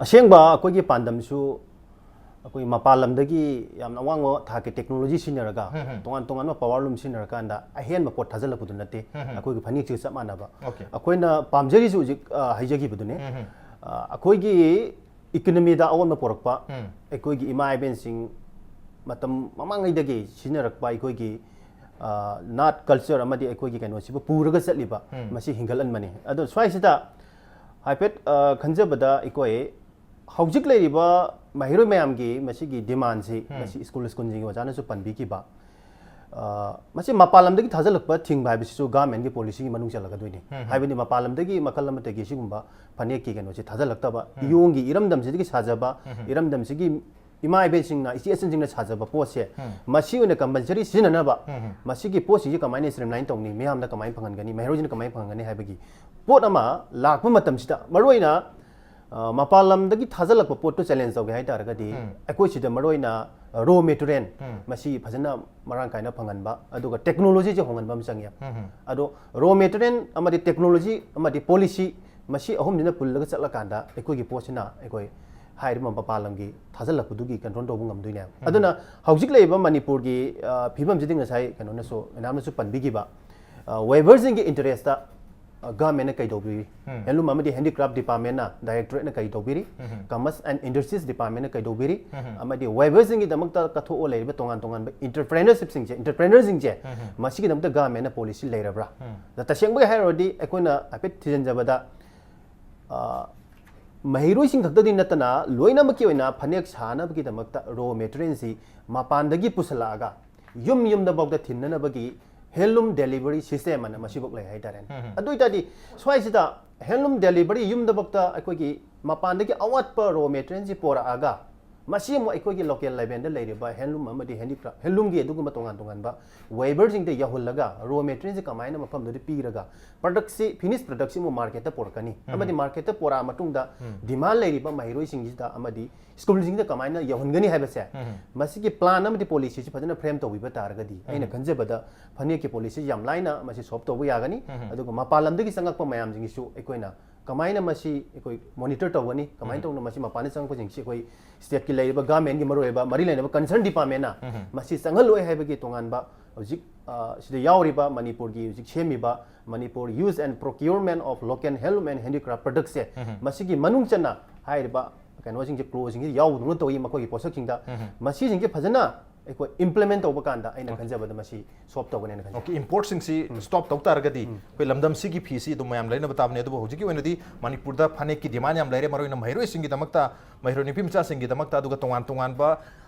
ꯑꯁꯦꯡꯕ ꯑꯩꯈꯣꯏꯒꯤ ꯄꯥꯟꯗꯝꯁꯨ ꯑꯩꯈꯣꯏ ꯃꯄꯥꯟ ꯂꯝꯗꯒꯤ ꯌꯥꯝꯅ ꯑꯋꯥꯡꯕ ꯊꯥꯛꯀꯤ ꯇꯦꯛꯅꯣꯂꯣꯖꯤ ꯁꯤꯖꯤꯟꯅꯔꯒ, ꯇꯣꯉꯥꯟ ꯇꯣꯉꯥꯟꯕ ꯄꯥꯋꯔ ꯂꯨꯝ ꯁꯤꯖꯤꯟꯅꯔꯀꯥꯟꯗ ꯑꯍꯦꯟꯕ ꯄꯣꯠ ꯊꯥꯖꯤꯜꯂꯛꯄꯗꯨ ꯅꯠꯇꯦ꯫ ꯑꯩꯈꯣꯏꯒꯤ ꯐꯅꯦꯛꯁꯤꯒ ꯆꯞ ꯃꯥꯟꯅꯕ꯫ Okay. ꯑꯩꯈꯣꯏꯅ ꯄꯥꯝꯖꯔꯤꯁꯤ ꯍꯧꯖꯤꯛ, ꯑ, ꯍꯥꯏꯖꯈꯤꯕꯗꯨꯅꯦ꯫ ꯑ, ꯑꯩꯈꯣꯏꯒꯤ ꯏꯀꯣꯅꯣꯃꯤꯗ ꯑꯑꯣꯟꯕ ꯄꯨꯔꯛꯄ, ꯎꯝ. ꯑꯩꯈꯣꯏꯒꯤ ꯏꯃꯥ ꯏꯕꯦꯟꯁꯤꯡ ꯃꯇꯝ ꯃꯃꯥꯡꯉꯩꯗꯒꯤ ꯁꯤꯖꯤꯟꯅꯔꯛꯄ ꯑꯩꯈꯣꯏꯒꯤ ꯅꯥꯠ ꯀꯜꯆꯔ ꯑꯃꯗꯤ ꯑꯩꯈꯣꯏꯒꯤ ꯀꯩꯅꯣꯁꯤꯕꯨ ꯄꯨꯔꯒ ꯆꯠꯂꯤꯕ ꯃꯁꯤ ꯍꯤꯡꯒꯠꯍꯟꯕꯅꯤ꯫ ꯑꯗꯣ ꯁ꯭ꯋꯥꯏꯁꯤꯗ ꯍꯥꯏꯐꯦꯠ ꯈꯟꯖꯕꯗ ꯑꯩꯈꯣꯏ ꯍꯧꯖꯤꯛ ꯂꯩꯔꯤꯕ ꯃꯍꯩꯔꯣꯏ ꯃꯌꯥꯝꯒꯤ ꯃꯁꯤꯒꯤ ꯗꯤꯃꯥꯟꯁꯤ ꯃꯁꯤ ꯁ꯭ꯀꯨꯜ ꯁ꯭ꯀꯨꯜꯁꯤꯡꯒꯤ ꯑꯣꯖꯥꯅꯁꯨ ꯄꯟꯕꯤꯈꯤꯕ, ꯃꯁꯤ ꯃꯄꯥꯟ ꯂꯝꯗꯒꯤ ꯊꯥꯖꯤꯜꯂꯛꯄ ꯊꯤꯡꯕ ꯍꯥꯏꯕꯁꯤꯁꯨ ꯒꯚꯔꯟꯃꯦꯟꯒꯤ ꯄꯣꯂꯤꯁꯤꯒꯤ ꯃꯅꯨꯡ ꯆꯜꯂꯛꯀꯗꯣꯏꯅꯤ꯫ ꯍꯥꯏꯕꯗꯤ ꯃꯄꯥꯟ ꯂꯝꯗꯒꯤ ꯃꯈꯜ ꯑꯃꯠꯇꯒꯤ ꯁꯤꯒꯨꯝꯕ ꯐꯅꯦꯛꯀꯤ ꯀꯩꯅꯣꯁꯤ ꯊꯥꯖꯤꯜꯂꯛꯇꯕ, ꯏꯌꯣꯡꯒꯤ ꯏꯔꯝꯗꯝꯁꯤꯗꯒꯤ ꯁꯥꯖꯕ, ꯏꯔꯝꯗꯝꯁꯤꯒꯤ ꯏꯃꯥ ꯏꯕꯦꯟꯁꯤꯡꯅ, ꯏꯆꯦ ꯏꯆꯟꯁꯤꯡꯅ ꯁꯥꯖꯕ ꯄꯣꯠꯁꯦ ꯃꯁꯤ ꯑꯣꯏꯅ ꯀꯝꯄꯜꯁꯔꯤ ꯁꯤꯖꯤꯟꯅꯅꯕ, ꯃꯁꯤꯒꯤ ꯄꯣꯠꯁꯤꯡꯁꯤ ꯀꯃꯥꯏꯅ ꯁ꯭ꯇ꯭ꯔꯤꯝꯂꯥꯏꯟ ꯇꯧꯅꯤ, ꯃꯤꯌꯥꯝꯗ ꯀꯃꯥꯏꯅ ꯐꯪꯍꯟꯒꯅꯤ, ꯃꯍꯩꯔꯣꯏꯁꯤꯡꯅ ꯀꯃꯥꯏꯅ ꯐꯪꯍꯟꯒꯅꯤ ꯍꯥꯏꯕꯒꯤ ꯄꯣꯠ ꯑꯃ ꯂꯥꯛꯄ ꯃꯇꯝꯁꯤꯗ, ꯃꯔꯨꯑꯣꯏꯅ ꯃꯄꯥꯟ ꯂꯝꯗꯒꯤ ꯊꯥꯖꯤꯜꯂꯛꯄ ꯄꯣꯠꯇꯨ ꯆꯦꯂꯦꯟꯖ ꯇꯧꯒꯦ ꯍꯥꯏ ꯇꯥꯔꯒꯗꯤ, ꯑꯩꯈꯣꯏ ꯁꯤꯗ ꯃꯔꯨꯑꯣꯏꯅ ꯔꯣ ꯃꯦꯇꯔꯤꯌꯦꯜ ꯃꯁꯤ ꯐꯖꯅ ꯃꯔꯥꯡ ꯀꯥꯏꯅ ꯐꯪꯍꯟꯕ, ꯑꯗꯨꯒ ꯇꯦꯛꯅꯣꯂꯣꯖꯤꯁꯦ ꯍꯣꯡꯍꯟꯕ ꯑꯃ ꯆꯪꯉꯦ꯫ ꯑꯗꯣ ꯔꯣ ꯃꯦꯇꯔꯤꯌꯦꯜ ꯑꯃꯗꯤ ꯇꯦꯛꯅꯣꯂꯣꯖꯤ ꯑꯃꯗꯤ ꯄꯣꯂꯤꯁꯤ, ꯃꯁꯤ ꯑꯍꯨꯝꯁꯤꯅ ꯄꯨꯜꯂꯒ ꯆꯠꯂꯀꯥꯟꯗ ꯑꯩꯈꯣꯏꯒꯤ ꯄꯣꯠꯁꯤꯅ ꯑꯩꯈꯣꯏ ꯍꯥꯏꯔꯤꯕ ꯃꯄꯥꯟ ꯂꯝꯒꯤ ꯊꯥꯖꯤꯜꯂꯛꯄꯗꯨꯒꯤ ꯀꯟꯇ꯭ꯔꯣꯜ ꯇꯧꯕ ꯉꯝꯗꯣꯏꯅꯦ꯫ ꯑꯗꯨꯅ ꯍꯧꯖꯤꯛ ꯂꯩꯔꯤꯕ ꯃꯅꯤꯄꯨꯔꯒꯤ ꯐꯤꯕꯝꯁꯤꯗꯤ ꯉꯁꯥꯏ ꯀꯩꯅꯣꯅꯁꯨ, ꯃꯦꯗꯥꯝꯅꯁꯨ ꯄꯟꯕꯤꯈꯤꯕ, ꯋꯦꯕꯔꯁꯤꯡꯒꯤ ꯏꯟꯇꯔꯦꯁꯇ ꯒꯚꯔꯟꯃꯦꯟꯅ ꯀꯩ ꯇꯧꯕꯤꯔꯤ? ꯍꯦꯟꯂꯨꯝ ꯑꯃꯗꯤ ꯍꯦꯟꯗꯤꯀ꯭ꯔꯥꯐ ꯗꯤꯄꯥꯔꯠꯃꯦꯟꯅ, ꯗꯥꯏꯔꯦꯛꯇꯣꯔꯦꯠꯅ ꯀꯩ ꯇꯧꯕꯤꯔꯤ? ꯀꯃꯔꯁ ꯑꯦꯟ ꯏꯟꯗꯁꯇ꯭ꯔꯤꯁ ꯗꯤꯄꯥꯔꯠꯃꯦꯟꯅ ꯀꯩ ꯇꯧꯕꯤꯔꯤ? ꯑꯃꯗꯤ ꯋꯦꯕꯔꯁꯤꯡꯒꯤꯗꯃꯛꯇ ꯀꯠꯊꯣꯛꯑ ꯂꯩꯔꯤꯕ ꯇꯣꯉꯥꯟ ꯇꯣꯉꯥꯟꯕ ꯏꯟꯇꯔꯄ꯭ꯔꯦꯅꯔꯁꯤꯞꯁꯤꯡꯁꯦ, ꯏꯟꯇꯔꯄ꯭ꯔꯦꯅꯔꯁꯤꯡꯁꯦ, ꯃꯁꯤꯒꯤꯗꯃꯛꯇ ꯒꯚꯔꯟꯃꯦꯟꯅ ꯄꯣꯂꯤꯁꯤ ꯂꯩꯔꯕ꯭ꯔꯥ? ꯑꯗ ꯇꯁꯦꯡꯕꯒꯤ ꯍꯥꯏꯔꯨꯔꯗꯤ ꯑꯩꯈꯣꯏꯅ ꯍꯥꯏꯐꯦꯠ ꯊꯤꯖꯤꯟꯖꯕꯗ, ꯃꯍꯩꯔꯣꯏꯁꯤꯡ ꯈꯛꯇꯗꯤ ꯅꯠꯇꯅ ꯂꯣꯏꯅꯃꯛꯀꯤ ꯑꯣꯏꯅ ꯐꯅꯦꯛ ꯁꯥꯅꯕꯒꯤꯗꯃꯛꯇ ꯔꯣ ꯃꯦꯇꯔꯤꯌꯦꯜꯁꯤ ꯃꯄꯥꯟꯗꯒꯤ ꯄꯨꯁꯤꯜꯂꯛꯑꯒ ꯌꯨꯝ ꯌꯨꯝꯗꯐꯥꯎꯗ ꯊꯤꯟꯅꯅꯕꯒꯤ ꯍꯦꯟꯂꯨꯝ ꯗꯦꯂꯤꯚꯔꯤ ꯁꯤꯁꯇꯦꯝ ꯑꯅ ꯃꯁꯤꯐꯥꯎ ꯂꯩ ꯍꯥꯏꯇꯥꯔꯦꯅꯦ꯫ ꯑꯗꯨ ꯑꯣꯏꯇꯥꯔꯗꯤ ꯁ꯭ꯋꯥꯏꯁꯤꯗ ꯍꯦꯟꯂꯨꯝ ꯗꯦꯂꯤꯚꯔꯤ ꯌꯨꯝꯗꯐꯥꯎꯗ ꯑꯩꯈꯣꯏꯒꯤ ꯃꯄꯥꯟꯗꯒꯤ ꯑꯋꯥꯠꯄ ꯔꯣ ꯃꯦꯇꯔꯤꯌꯦꯜꯁꯤ ꯄꯣꯔꯛꯑꯒ ꯃꯁꯤ ꯑꯃꯨꯛ ꯑꯩꯈꯣꯏꯒꯤ ꯂꯣꯀꯦꯜ ꯂꯦꯚꯦꯜꯗ ꯂꯩꯔꯤꯕ ꯍꯦꯟꯂꯨꯝ ꯑꯃꯗꯤ ꯍꯦꯟꯗꯤꯀ꯭ꯔꯥꯐ, ꯍꯦꯟꯂꯨꯝꯒꯤ ꯑꯗꯨꯒꯨꯝꯕ ꯇꯣꯉꯥꯟ ꯇꯣꯉꯥꯟꯕ ꯋꯦꯕꯔꯁꯤꯡꯗ ꯌꯧꯍꯜꯂꯒ ꯔꯣ ꯃꯦꯇꯔꯤꯌꯦꯜꯁꯤ ꯀꯃꯥꯏꯅ ꯃꯐꯝꯗꯨꯗ ꯄꯤꯔꯒ ꯄ꯭ꯔꯗꯛꯁꯤ, ꯐꯤꯅꯤꯁ ꯄ꯭ꯔꯗꯛꯁꯤ ꯑꯃꯨꯛ ꯃꯥꯔꯀꯦꯠꯇ ꯄꯨꯔꯛꯀꯅꯤ ꯑꯃꯗꯤ ꯃꯥꯔꯀꯦꯠꯇ ꯄꯨꯔꯛꯑ ꯃꯇꯨꯡꯗ ꯗꯤꯃꯥꯟ ꯂꯩꯔꯤꯕ ꯃꯍꯩꯔꯣꯏꯁꯤꯡꯁꯤꯗ ꯑꯃꯗꯤ ꯁ꯭ꯀꯨꯜꯁꯤꯡꯗ ꯀꯃꯥꯏꯅ ꯌꯧꯍꯟꯒꯅꯤ ꯍꯥꯏꯕꯁꯦ, ꯃꯁꯤꯒꯤ ꯄ꯭ꯂꯥꯟ ꯑꯃꯗꯤ ꯄꯣꯂꯤꯁꯤꯁꯤ ꯐꯖꯅ ꯐ꯭ꯔꯦꯝ ꯇꯧꯕꯤꯕ ꯇꯥꯔꯒꯗꯤ ꯑꯩꯅ ꯈꯟꯖꯕꯗ ꯐꯅꯦꯛꯀꯤ ꯄꯣꯂꯤꯁꯤ ꯌꯥꯝ ꯂꯥꯏꯅ ꯃꯁꯤ ꯁꯣꯜꯕ ꯇꯧꯕ ꯌꯥꯒꯅꯤ꯫ ꯑꯗꯨꯒ ꯃꯄꯥꯟ ꯂꯝꯗꯒꯤ ꯆꯪꯉꯛꯄ ꯃꯌꯥꯝꯁꯤꯡꯒꯤꯁꯨ ꯑꯩꯈꯣꯏꯅ ꯀꯃꯥꯏꯅ ꯃꯁꯤ ꯑꯩꯈꯣꯏ ꯃꯣꯅꯤꯇꯔ ꯇꯧꯒꯅꯤ, ꯀꯃꯥꯏꯅ ꯇꯧꯅ ꯃꯁꯤ ꯃꯄꯥꯟꯗ ꯆꯪꯉꯛꯄꯁꯤꯡꯁꯤ ꯑꯩꯈꯣꯏ ꯁ꯭ꯇꯦꯠꯀꯤ ꯂꯩꯔꯤꯕ ꯒꯚꯔꯟꯃꯦꯟꯒꯤ ꯃꯔꯨꯑꯣꯏꯕ ꯃꯔꯤ ꯂꯩꯅꯕ ꯀꯟꯁꯔꯟ ꯗꯤꯄꯥꯔꯠꯃꯦꯟꯅ ꯃꯁꯤ ꯆꯪꯍꯜꯂꯣꯏ ꯍꯥꯏꯕꯒꯤ ꯇꯣꯉꯥꯟꯕ ꯍꯧꯖꯤꯛ, ꯑ, ꯁꯤꯗ ꯌꯥꯎꯔꯤꯕ ꯃꯅꯤꯄꯨꯔꯒꯤ ꯍꯧꯖꯤꯛ ꯁꯦꯝꯃꯤꯕ Manipur Use and Procurement of Local Handloom and Handicraft Productꯁꯦ, ꯃꯁꯤꯒꯤ ꯃꯅꯨꯡ ꯆꯟꯅ ꯍꯥꯏꯔꯤꯕ ꯀꯩꯅꯣꯁꯤꯡꯁꯦ, ꯀ꯭ꯂꯣꯁꯁꯤꯡꯁꯦ ꯌꯥꯎꯕꯗꯧꯅ ꯇꯧꯏ ꯃꯈꯣꯏꯒꯤ ꯄꯣꯠꯁꯛꯁꯤꯡꯗ꯫ ꯃꯁꯤꯁꯤꯡꯁꯦ ꯐꯖꯅ ꯑꯩꯈꯣꯏ ꯏꯝꯄ꯭ꯂꯤꯃꯦꯟ ꯇꯧꯕ ꯀꯥꯟꯗ ꯑꯩꯅ ꯈꯟꯖꯕꯗ ꯃꯁꯤ ꯁꯣꯞ ꯇꯧꯒꯅꯦꯅ ꯈꯟꯖꯩ꯫ ꯑꯣꯀꯦ, ꯏꯝꯄꯣꯔꯠꯁꯤꯡꯁꯤ ꯁ꯭ꯇꯣꯞ ꯇꯧ ꯇꯥꯔꯒꯗꯤ ꯑꯩꯈꯣꯏ ꯂꯝꯗꯝꯁꯤꯒꯤ ꯐꯤꯁꯤ ꯑꯗꯨꯝ ꯃꯌꯥꯝ ꯂꯩꯅꯕ ꯇꯥꯕꯅꯤ꯫ ꯑꯗꯨꯕꯨ ꯍꯧꯖꯤꯛꯀꯤ ꯑꯣꯏꯅꯗꯤ ꯃꯅꯤꯄꯨꯔꯗ ꯐꯅꯦꯛꯀꯤ ꯗꯤꯃꯥꯟ ꯌꯥꯝ ꯂꯩꯔꯦ, ꯃꯔꯨꯑꯣꯏꯅ ꯃꯍꯩꯔꯣꯏꯁꯤꯡꯒꯤꯗꯃꯛꯇ, ꯃꯍꯩꯔꯣꯏ ꯅꯨꯄꯤ ꯃꯆꯥꯁꯤꯡꯒꯤꯗꯃꯛꯇ, ꯑꯗꯨꯒ ꯇꯣꯉꯥꯟ ꯇꯣꯉꯥꯟꯕ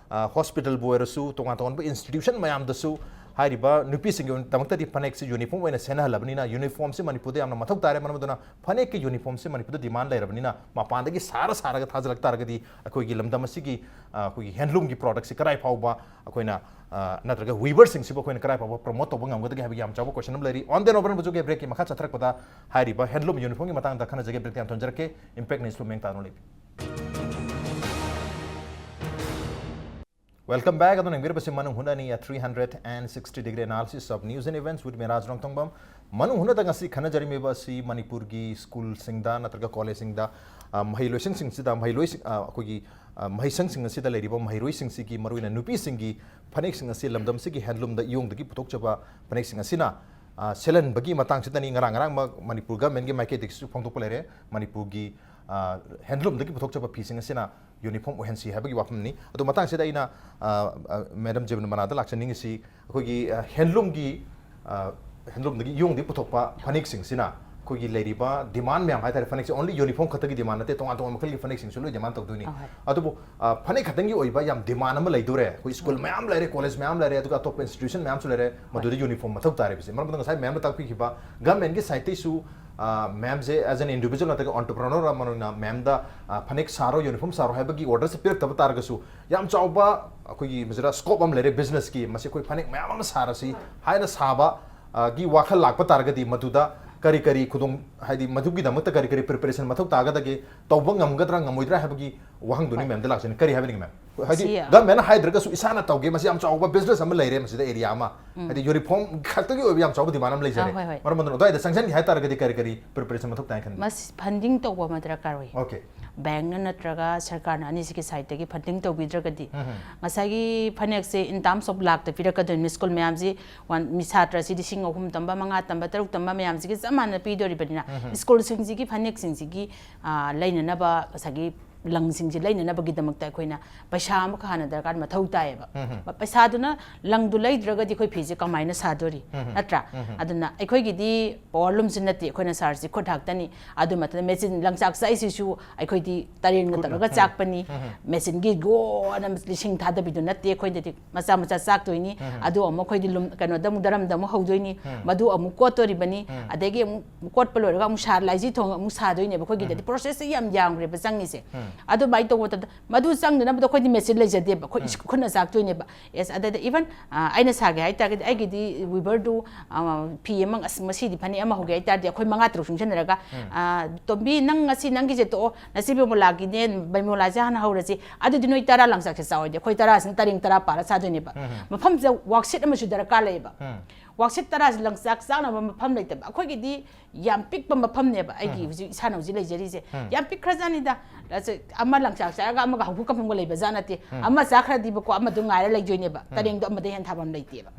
ꯍꯣꯁꯄꯤꯇꯜꯕꯨ ꯑꯣꯏꯔꯁꯨ, ꯇꯣꯉꯥꯟ ꯇꯣꯉꯥꯟꯕ ꯏꯟꯁꯇꯤꯇ꯭ꯌꯨꯁꯟ ꯃꯌꯥꯝꯗꯁꯨ ꯍꯥꯏꯔꯤꯕ ꯅꯨꯄꯤꯁꯤꯡꯒꯤꯗꯃꯛꯇꯗꯤ ꯐꯅꯦꯛꯁꯤ ꯌꯨꯅꯤꯐꯣꯔꯝ ꯑꯣꯏꯅ ꯁꯦꯠꯅꯍꯜꯂꯕꯅꯤꯅ, ꯌꯨꯅꯤꯐꯣꯔꯝꯁꯤ ꯃꯅꯤꯄꯨꯔꯗ ꯌꯥꯝꯅ ꯃꯊꯧ ꯇꯥꯔꯦ꯫ ꯃꯔꯝ ꯑꯗꯨꯅ ꯐꯅꯦꯛꯀꯤ ꯌꯨꯅꯤꯐꯣꯔꯝꯁꯤ ꯃꯅꯤꯄꯨꯔꯗ ꯗꯤꯃꯥꯟ ꯂꯩꯔꯕꯅꯤꯅ, ꯃꯄꯥꯟꯗꯒꯤ ꯁꯥꯔ ꯁꯥꯔꯒ ꯊꯥꯖꯤꯜꯂꯛ ꯇꯥꯔꯒꯗꯤ ꯑꯩꯈꯣꯏꯒꯤ ꯂꯝꯗꯝ ꯑꯁꯤꯒꯤ, ꯑ, ꯑꯩꯈꯣꯏꯒꯤ ꯍꯦꯟꯂꯨꯝꯒꯤ ꯄ꯭ꯔꯣꯗꯛꯁꯤ ꯀꯗꯥꯏ ꯐꯥꯎꯕ ꯑꯩꯈꯣꯏꯅ, ꯑ, ꯅꯠꯇ꯭ꯔꯒ ꯋꯤꯚꯔꯁꯤꯡꯁꯤꯕꯨ ꯑꯩꯈꯣꯏꯅ ꯀꯗꯥꯏ ꯐꯥꯎꯕ ꯄ꯭ꯔꯣꯃꯣꯠ ꯇꯧꯕ ꯉꯝꯒꯗꯒꯦ ꯍꯥꯏꯕꯒꯤ ꯌꯥꯝ ꯆꯥꯎꯕ ꯀꯣꯏꯁꯟ ꯑꯃ ꯂꯩꯔꯤ꯫ On the Nobel ꯕ꯭ꯔꯦꯛꯀꯤ ꯃꯈꯥ ꯆꯠꯊꯔꯛꯄꯗ ꯍꯥꯏꯔꯤꯕ ꯍꯦꯟꯂꯨꯝ ꯌꯨꯅꯤꯐꯣꯔꯝꯒꯤ ꯃꯇꯥꯡꯗ ꯈꯟꯅꯖꯒꯦ꯫ ꯕ꯭ꯔꯦꯛꯇ ꯌꯥꯝ ꯊꯣꯟꯖꯔꯛꯀꯦ꯫ ꯏꯝꯄꯦꯛ ꯅ꯭ꯌꯨꯁ ꯃꯦꯡ ꯇꯥꯅ ꯂꯩꯕꯤ꯫ Welcome back. ꯑꯗꯨꯅ ꯌꯦꯡꯕꯤꯔꯤꯕꯁꯤ ꯃꯅꯨꯡ ꯍꯨꯠꯅꯅꯤ, a three hundred and sixty degree analysis of news and events with Miraj ꯔꯣꯡꯊꯣꯡꯕꯝ꯫ ꯃꯅꯨꯡ ꯍꯨꯠꯅꯗ ꯉꯁꯤ ꯈꯟꯅꯖꯔꯝꯃꯤꯕ ꯑꯁꯤ ꯃꯅꯤꯄꯨꯔꯒꯤ ꯁ꯭ꯀꯨꯜꯁꯤꯡꯗ ꯅꯠꯇ꯭ꯔꯒ ꯀꯣꯂꯦꯖꯁꯤꯡꯗ, ꯑ, ꯃꯍꯩꯂꯣꯏꯁꯪꯁꯤꯡꯁꯤꯗ, ꯃꯍꯩꯂꯣꯏꯁꯤꯡ, ꯑ, ꯑꯩꯈꯣꯏꯒꯤ, ꯑ, ꯃꯍꯩꯁꯪꯁꯤꯡ ꯑꯁꯤꯗ ꯂꯩꯔꯤꯕ ꯃꯍꯩꯔꯣꯏꯁꯤꯡꯁꯤꯒꯤ, ꯃꯔꯨꯑꯣꯏꯅ ꯅꯨꯄꯤꯁꯤꯡꯒꯤ ꯐꯅꯦꯛꯁꯤꯡ ꯑꯁꯤ ꯂꯝꯗꯝꯁꯤꯒꯤ ꯍꯦꯟꯂꯨꯝꯗ ꯏꯌꯣꯡꯗꯒꯤ ꯄꯨꯊꯣꯛꯆꯕ ꯐꯅꯦꯛꯁꯤꯡ ꯑꯁꯤꯅ, ꯑ, ꯁꯦꯠꯍꯟꯕꯒꯤ ꯃꯇꯥꯡꯁꯤꯗꯅꯤ꯫ ꯉꯔꯥꯡ ꯉꯔꯥꯡꯃꯛ ꯃꯅꯤꯄꯨꯔ ꯒꯚꯔꯟꯃꯦꯟꯠꯀꯤ ꯃꯥꯏꯀꯩꯗꯒꯤꯁꯨ ꯐꯣꯡꯗꯣꯛꯄ ꯂꯩꯔꯦ꯫ ꯃꯅꯤꯄꯨꯔꯒꯤ, ꯑ, ꯍꯦꯟꯂꯨꯝꯗꯒꯤ ꯄꯨꯊꯣꯛꯆꯕ ꯐꯤꯁꯤꯡ ꯑꯁꯤꯅ ꯌꯨꯅꯤꯐꯣꯔꯝ ꯑꯣꯏꯍꯟꯁꯤ ꯍꯥꯏꯕꯒꯤ ꯋꯥꯐꯝꯅꯤ꯫ ꯑꯗꯨ ꯃꯇꯥꯡꯁꯤꯗ ꯑꯩꯅ, ꯑ, ꯑ, ꯃꯦꯗꯝ ꯖꯤꯕꯟ ꯃꯅꯥꯗ ꯂꯥꯛꯆꯅꯤꯡꯉꯤꯁꯤ, ꯑꯩꯈꯣꯏꯒꯤ, ꯑ, ꯍꯦꯟꯂꯨꯝꯒꯤ, ꯑ, ꯍꯦꯟꯂꯨꯝꯗꯒꯤ ꯏꯌꯣꯡꯗꯒꯤ ꯄꯨꯊꯣꯛꯄ ꯐꯅꯦꯛꯁꯤꯡꯁꯤꯅ ꯑꯩꯈꯣꯏꯒꯤ ꯂꯩꯔꯤꯕ ꯗꯤꯃꯥꯟ ꯃꯌꯥꯝ ꯍꯥꯏꯇꯥꯔꯦ, ꯐꯅꯦꯛꯁꯦ only ꯌꯨꯅꯤꯐꯣꯔꯝ ꯈꯛꯇꯒꯤ ꯗꯤꯃꯥꯟ ꯅꯠꯇꯦ, ꯇꯣꯉꯥꯟ ꯇꯣꯉꯥꯟꯕ ꯃꯈꯜꯒꯤ ꯐꯅꯦꯛꯁꯤꯡꯁꯨ ꯂꯣꯏ ꯗꯤꯃꯥꯟ ꯇꯧꯗꯣꯏꯅꯤ꯫ ꯑꯍꯣꯏ꯫ ꯑꯗꯨꯕꯨ, ꯑ, ꯐꯅꯦꯛ ꯈꯛꯇꯪꯒꯤ ꯑꯣꯏꯕ ꯌꯥꯝ ꯗꯤꯃꯥꯟ ꯑꯃ ꯂꯩꯗꯣꯔꯦ꯫ ꯑꯩꯈꯣꯏ ꯁ꯭ꯀꯨꯜ ꯃꯌꯥꯝ ꯂꯩꯔꯦ, ꯀꯣꯂꯦꯖ ꯃꯌꯥꯝ ꯂꯩꯔꯦ, ꯑꯗꯨꯒ ꯑꯇꯣꯞꯄ ꯏꯟꯁꯇꯤꯇ꯭ꯌꯨꯁꯟ ꯃꯌꯥꯝꯁꯨ ꯂꯩꯔꯦ, ꯃꯗꯨꯗ ꯌꯨꯅꯤꯐꯣꯔꯝ ꯃꯊꯧ ꯇꯥꯔꯤꯕꯁꯦ꯫ ꯃꯔꯝ ꯑꯗꯨꯅ ꯉꯁꯥꯏ ꯃꯦꯝꯅ ꯇꯥꯛꯄꯤꯈꯤꯕ ꯒꯚꯔꯟꯃꯦꯟꯠꯀꯤ ꯁꯥꯏꯠꯇꯩꯁꯨ, ꯑ, ꯃꯦꯝꯁꯦ as an individual ꯅꯠꯇ꯭ꯔꯒ ꯑꯣꯟꯇꯔꯄ꯭ꯔꯅꯔ ꯑꯃ ꯑꯣꯏꯅ ꯃꯦꯝꯗ, ꯑ, ꯐꯅꯦꯛ ꯁꯥꯔꯣ, ꯌꯨꯅꯤꯐꯣꯔꯝ ꯁꯥꯔꯣ ꯍꯥꯏꯕꯒꯤ ꯑꯣꯔꯗꯔꯁꯦ ꯄꯤꯔꯛꯇꯕ ꯇꯥꯔꯒꯁꯨ, ꯌꯥꯝ ꯆꯥꯎꯕ ꯑꯩꯈꯣꯏꯒꯤ ꯃꯁꯤꯗ ꯁ꯭ꯀꯣꯞ ꯑꯃ ꯂꯩꯔꯦ ꯕꯤꯖꯤꯅꯦꯁꯀꯤ, ꯃꯁꯤ ꯑꯩꯈꯣꯏ ꯐꯅꯦꯛ ꯃꯌꯥꯝ ꯑꯃ ꯁꯥꯔꯁꯤ ꯍꯥꯏꯅ ꯁꯥꯕ, ꯑ, ꯒꯤ ꯋꯥꯈꯜ ꯂꯥꯛꯄ ꯇꯥꯔꯒꯗꯤ ꯃꯗꯨꯗ ꯀꯔꯤ ꯀꯔꯤ ꯈꯨꯗꯣꯡ, ꯍꯥꯏꯗꯤ ꯃꯗꯨꯒꯤꯗꯃꯛꯇ ꯀꯔꯤ ꯀꯔꯤ ꯄ꯭ꯔꯤꯄꯦꯔꯦꯁꯟ ꯃꯊꯧ ꯇꯥꯒꯗꯒꯦ, ꯇꯧꯕ ꯉꯝꯒꯗ꯭ꯔꯥ ꯉꯝꯃꯣꯏꯗ꯭ꯔꯥ ꯍꯥꯏꯕꯒꯤ ꯋꯥꯍꯪꯗꯨꯅꯤ ꯃꯦꯝꯗ ꯂꯥꯛꯆꯅꯤ꯫ ꯀꯔꯤ ꯍꯥꯏꯕꯤꯅꯤꯡꯉꯤ ꯃꯦꯝ? ꯍꯥꯏꯗꯤ ꯁꯤ, ꯒꯚꯔꯟꯃꯦꯟꯠꯅ ꯍꯥꯏꯗ꯭ꯔꯒꯁꯨ ꯏꯁꯥꯅ ꯇꯧꯒꯦ, ꯃꯁꯤ ꯌꯥꯝ ꯆꯥꯎꯕ ꯕꯤꯖꯤꯅꯦꯁ ꯑꯃ ꯂꯩꯔꯦ ꯃꯁꯤꯗ, ꯑꯦꯔꯤꯌꯥ ꯑꯃ, ꯍꯥꯏꯗꯤ ꯌꯨꯅꯤꯐꯣꯔꯝ ꯈꯛꯇꯒꯤ ꯑꯣꯏꯕ ꯌꯥꯝ ꯆꯥꯎꯕ ꯗꯤꯃꯥꯟ ꯑꯃ ꯂꯩꯖꯔꯦ꯫ ꯑꯥ, ꯍꯣꯏ, ꯍꯣꯏ꯫ ꯃꯔꯝ ꯑꯗꯨꯅ ꯑꯗꯨꯋꯥꯏꯗ ꯆꯪꯁꯤꯟꯒꯦ ꯍꯥꯏꯇꯥꯔꯒꯗꯤ ꯀꯔꯤ ꯀꯔꯤ ꯄ꯭ꯔꯤꯄꯦꯔꯦꯁꯟ ꯃꯊꯧ ꯇꯥꯏ ꯈꯟꯕꯤ? ꯃꯁꯤ ꯐꯟꯗꯤꯡ ꯇꯧꯕ ꯑꯃ ꯗꯔꯀꯥꯔ ꯑꯣꯏ꯫ ꯑꯣꯀꯦ꯫ ꯕꯦꯡꯛꯅ ꯅꯠꯇ꯭ꯔꯒ ꯁꯔꯀꯥꯔꯅ ꯑꯅꯤꯁꯤꯒꯤ ꯁꯥꯏꯠꯇꯒꯤ ꯐꯟꯗꯤꯡ ꯇꯧꯕꯤꯗ꯭ꯔꯒꯗꯤ, ꯉꯁꯥꯏꯒꯤ ꯐꯅꯦꯛꯁꯦ in terms of ꯂꯥꯛꯇ ꯄꯤꯔꯛꯀꯗꯣꯏꯅꯤ꯫ ꯁ꯭ꯀꯨꯜ ꯃꯌꯥꯝꯁꯤ ꯋꯥꯟ, ꯃꯤ ꯁꯥꯇ꯭ꯔꯁꯤ ꯂꯤꯁꯤꯡ ꯑꯍꯨꯝ ꯇꯝꯕ, ꯃꯉꯥ ꯇꯝꯕ, ꯇꯔꯨꯛ ꯇꯝꯕ ꯃꯌꯥꯝꯁꯤꯒꯤ ꯆꯞ ꯃꯥꯟꯅ ꯄꯤꯗꯣꯔꯤꯕꯅꯤꯅ, ꯁ꯭ꯀꯨꯜꯁꯤꯡꯁꯤꯒꯤ ꯐꯅꯦꯛꯁꯤꯡꯁꯤꯒꯤ, ꯑ, ꯂꯩꯅꯅꯕ ꯉꯁꯥꯏꯒꯤ ꯂꯪꯁꯤꯡꯁꯦ ꯂꯩꯅꯅꯕꯒꯤꯗꯃꯛꯇ ꯑꯩꯈꯣꯏꯅ ꯄꯩꯁꯥ ꯑꯃꯈꯛ ꯍꯥꯟꯅ ꯗꯔꯀꯥꯔ ꯃꯊꯧ ꯇꯥꯏꯌꯦꯕ꯫ ꯄꯩꯁꯥꯗꯨꯅ ꯂꯪꯗꯨ ꯂꯩꯗ꯭ꯔꯒꯗꯤ ꯑꯩꯈꯣꯏ ꯐꯤꯁꯦ ꯀꯃꯥꯏꯅ ꯁꯥꯗꯣꯔꯤ? ꯅꯠꯇ꯭ꯔꯥ? ꯑꯗꯨꯅ ꯑꯩꯈꯣꯏꯒꯤꯗꯤ ꯄꯋꯥꯔ ꯂꯨꯝꯁꯨ ꯅꯠꯇꯦ ꯑꯩꯈꯣꯏꯅ ꯁꯥꯔꯤꯁꯤ, ꯈꯨꯠ ꯉꯥꯛꯇꯅꯤ꯫ ꯑꯗꯨ ꯃꯇꯝꯗ ꯃꯦꯆꯤꯟ ꯂꯪꯆꯥꯛ ꯆꯥꯛꯏꯁꯤꯁꯨ ꯑꯩꯈꯣꯏꯗꯤ ꯇꯔꯦꯡꯅ ꯇꯧꯔꯒ ꯆꯥꯛꯄꯅꯤ꯫ ꯃꯦꯆꯤꯟꯒꯤ ꯒꯣꯅ ꯂꯤꯁꯤꯡ ꯊꯥꯗꯕꯤꯗꯨ ꯅꯠꯇꯦ ꯑꯩꯈꯣꯏꯗꯗꯤ꯫ ꯃꯆꯥ ꯃꯆꯥ ꯆꯥꯛꯇꯣꯏꯅꯤ꯫ ꯑꯗꯨ ꯑꯃꯨꯛ ꯑꯩꯈꯣꯏꯗꯤ ꯂꯨꯝ-, ꯀꯩꯅꯣꯗ ꯑꯃꯨꯛ ꯗꯔꯝꯗ ꯑꯃꯨꯛ ꯍꯧꯗꯣꯏꯅꯤ꯫ ꯃꯗꯨ ꯑꯃꯨꯛ ꯀꯣꯠꯇꯣꯔꯤꯕꯅꯤ꯫ ꯑꯗꯒꯤ ꯑꯃꯨꯛ ꯀꯣꯠꯄ ꯂꯣꯏꯔꯒ ꯑꯃꯨꯛ ꯁꯥꯔ ꯂꯥꯏꯖꯤ ꯊꯣꯡ ꯑꯃꯨꯛ ꯁꯥꯗꯣꯏꯅꯦꯕ꯫ ꯑꯩꯈꯣꯏꯒꯤꯗꯗꯤ ꯄ꯭ꯔꯣꯁꯦꯁꯁꯦ ꯌꯥꯝ ꯌꯥꯝꯈ꯭ꯔꯦꯕ ꯆꯪꯉꯤꯁꯦ꯫ ꯑꯗꯨꯃꯥꯏꯅ ꯇꯧꯕ ꯃꯇꯝꯗ ꯃꯗꯨ ꯆꯪꯗꯅꯕꯗꯣ ꯑꯩꯈꯣꯏꯗꯤ ꯃꯦꯆꯤꯟ ꯂꯩꯖꯗꯦꯕ, ꯑꯩꯈꯣꯏ ꯏꯁ-, ꯈꯨꯠꯅ ꯆꯥꯛꯇꯣꯏꯅꯦꯕ꯫ ꯑꯦꯁ, ꯑꯗꯩꯗ even, ꯑ, ꯑꯩꯅ ꯁꯥꯒꯦ ꯍꯥꯏꯇꯥꯔꯒꯗꯤ ꯑꯩꯒꯤꯗꯤ ꯋꯤꯚꯔꯗꯨ, ꯑ, ꯐꯤ ꯑꯃ ꯉꯁ-, ꯉꯁꯤꯗꯤ ꯐꯅꯦꯛ ꯑꯃ ꯍꯧꯒꯦ ꯍꯥꯏꯇꯥꯔꯗꯤ ꯑꯩꯈꯣꯏ ꯃꯉꯥ ꯇꯔꯨꯛ ꯆꯪꯁꯤꯟꯅꯔꯒ, ꯑ, "ꯇꯣꯝꯕꯤ, ꯅꯪ ꯉꯁꯤ ꯅꯪꯒꯤꯁꯦ ꯇꯣꯛꯑꯣ, ꯉꯁꯤ ꯕꯩꯃꯣꯂꯥꯁꯦ ꯍꯥꯟꯅ ꯍꯧꯔꯁꯤ, ꯑꯗꯨꯗꯤ ꯅꯣꯏ ꯇꯔꯥ ꯂꯪꯆꯥꯛꯁꯦ ꯆꯥꯎꯔꯗꯤ ꯑꯩꯈꯣꯏ ꯇꯔꯥꯁꯤꯅ ꯇꯔꯦꯡ ꯇꯔꯥ ꯄꯥꯔ ꯁꯥꯗꯣꯏꯅꯦꯕ"꯫ ꯃꯐꯝꯁꯤꯗ ꯋꯥꯛꯁꯤꯠ ꯑꯃꯁꯨ ꯗꯔꯀꯥꯔ ꯂꯩꯌꯦꯕ꯫ ꯋꯥꯛꯁꯤꯠ ꯇꯔꯥꯁꯤ ꯂꯪꯆꯥꯛ ꯆꯥꯛꯅꯕ ꯃꯐꯝ ꯂꯩꯇꯕ꯫ ꯑꯩꯈꯣꯏꯒꯤꯗꯤ ꯌꯥꯝ ꯄꯤꯛꯄ ꯃꯐꯝꯅꯦꯕ ꯑꯩꯒꯤ ꯍꯧꯖꯤꯛ ꯏꯁꯥꯅ ꯍꯧꯖꯤꯛ ꯂꯩꯖꯔꯤꯁꯦ꯫ ꯌꯥꯝ ꯄꯤꯛꯈ꯭ꯔꯖꯥꯠꯅꯤꯗ꯫ ꯑꯁ, ꯑꯃ ꯂꯪꯆꯥꯛ ꯆꯥꯔꯒ ꯑꯃꯒ ꯍꯧꯐꯨ ꯀꯝꯐꯝꯒ ꯂꯩꯕ ꯖꯥꯠ ꯅꯠꯇꯦ꯫ ꯑꯃ ꯆꯥꯈ꯭ꯔꯗꯤꯕꯀꯣ ꯑꯃꯗꯨ ꯉꯥꯏꯔ ꯂꯩꯗꯣꯏꯅꯦꯕ꯫ ꯇꯔꯦꯡꯗꯣ ꯑꯃꯗ ꯍꯦꯟꯅ ꯊꯥꯐꯝ ꯂꯩꯇꯦꯕ꯫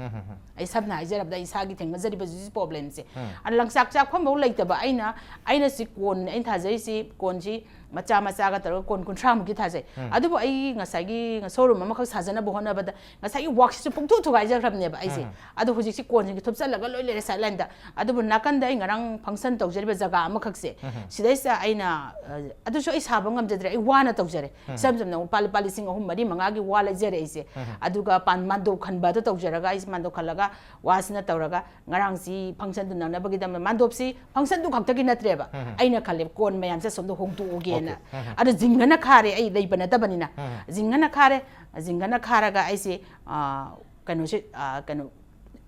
ꯑꯩ ꯁꯝꯅ ꯍꯥꯏꯖꯔꯕꯗ ꯑꯩ ꯏꯁꯥꯒꯤ ꯊꯦꯡꯅꯖꯔꯤꯕ ꯍꯧꯖꯤꯛ ꯄ꯭ꯔꯣꯕ꯭ꯂꯦꯝꯁꯦ꯫ ꯑꯗ ꯂꯪꯆꯥꯛ ꯆꯥꯛꯐꯝꯐꯧ ꯂꯩꯇꯕ ꯑꯩꯅ, ꯑꯩꯅ ꯁꯤ ꯀꯣꯟ, ꯑꯩꯅ ꯊꯥꯖꯔꯤꯁꯤ ꯀꯣꯟꯁꯤ ꯃꯆꯥ ꯃꯆꯥꯒ ꯇꯧꯔꯒ ꯀꯣꯟ ꯀꯨꯟꯊ꯭ꯔꯥꯃꯨꯛꯀꯤ ꯊꯥꯖꯩ꯫ ꯑꯗꯨꯕꯨ ꯑꯩ ꯉꯁꯥꯏꯒꯤ ꯁꯣꯔꯨꯝ ꯑꯃꯈꯛ ꯁꯥꯖꯅꯕ ꯍꯣꯠꯅꯕꯗ ꯉꯁꯥꯏꯒꯤ ꯋꯥꯛꯁꯤꯠꯁꯨ ꯄꯨꯡꯊꯨ ꯊꯨꯒꯥꯏꯖꯈ꯭ꯔꯕꯅꯦꯕ ꯑꯩꯁꯦ꯫ ꯑꯗꯣ ꯍꯧꯖꯤꯛꯁꯤ ꯀꯣꯟꯁꯤꯡꯁꯦ ꯊꯨꯞꯆꯜꯂꯒ ꯂꯣꯏ ꯂꯩꯔꯦ ꯁꯥꯏꯠ ꯂꯥꯏꯟꯗ꯫ ꯑꯗꯨꯕꯨ ꯅꯥꯀꯟꯗ ꯑꯩ ꯉꯔꯥꯡ ꯐꯪꯁꯟ ꯇꯧꯖꯔꯤꯕ ꯖꯒꯥ ꯑꯃꯈꯛꯁꯦ, ꯁꯤꯗꯩꯁꯤꯗ ꯑꯩꯅ, ꯑ, ꯑꯗꯨꯁꯨ ꯑꯩ ꯁꯥꯕ ꯉꯝꯖꯗ꯭ꯔꯦ, ꯑꯩ ꯋꯥꯅ ꯇꯧꯖꯔꯦ꯫ ꯏꯁꯝ ꯁꯝꯅ ꯂꯨꯄꯥ, ꯂꯨꯄꯥ ꯂꯤꯁꯤꯡ ꯑꯍꯨꯝ, ꯃꯔꯤ, ꯃꯉꯥꯒꯤ ꯋꯥ ꯂꯩꯖꯔꯦ ꯑꯩꯁꯦ꯫ ꯑꯗꯨꯒ ꯄꯥꯟ-, ꯃꯥꯟꯗꯣꯞ ꯈꯟꯕꯗꯣ ꯇꯧꯖꯔꯒ, ꯑꯩꯁꯦ ꯃꯥꯟꯗꯣꯞ ꯈꯜꯂꯒ ꯋꯥꯁꯤꯅ ꯇꯧꯔꯒ ꯉꯔꯥꯡꯁꯤ ꯐꯪꯁꯟꯗꯨ ꯅꯪꯅꯕꯒꯤꯗꯃꯛ ꯃꯥꯟꯗꯣꯞꯁꯤ ꯐꯪꯁꯟꯗꯨ ꯈꯛꯇꯒꯤ ꯅꯠꯇ꯭ꯔꯦꯕ꯫ ꯑꯩꯅ ꯈꯜꯂꯦ ꯀꯣꯟ ꯃꯌꯥꯝꯁꯦ ꯑꯁꯣꯝꯗ ꯍꯣꯡꯗꯣꯛꯑꯒꯦꯅ꯫ ꯑꯗꯣ ꯖꯤꯡꯒꯅ ꯈꯥꯔꯦ, ꯑꯩ ꯂꯩꯕ ꯅꯠꯇꯕꯅꯤꯅ꯫ ꯖꯤꯡꯒꯅ ꯈꯥꯔꯦ, ꯖꯤꯡꯒꯅ ꯈꯥꯔꯒ ꯑꯩꯁꯦ, ꯑ, ꯀꯩꯅꯣꯁꯦ, ꯑ, ꯀꯩꯅꯣ,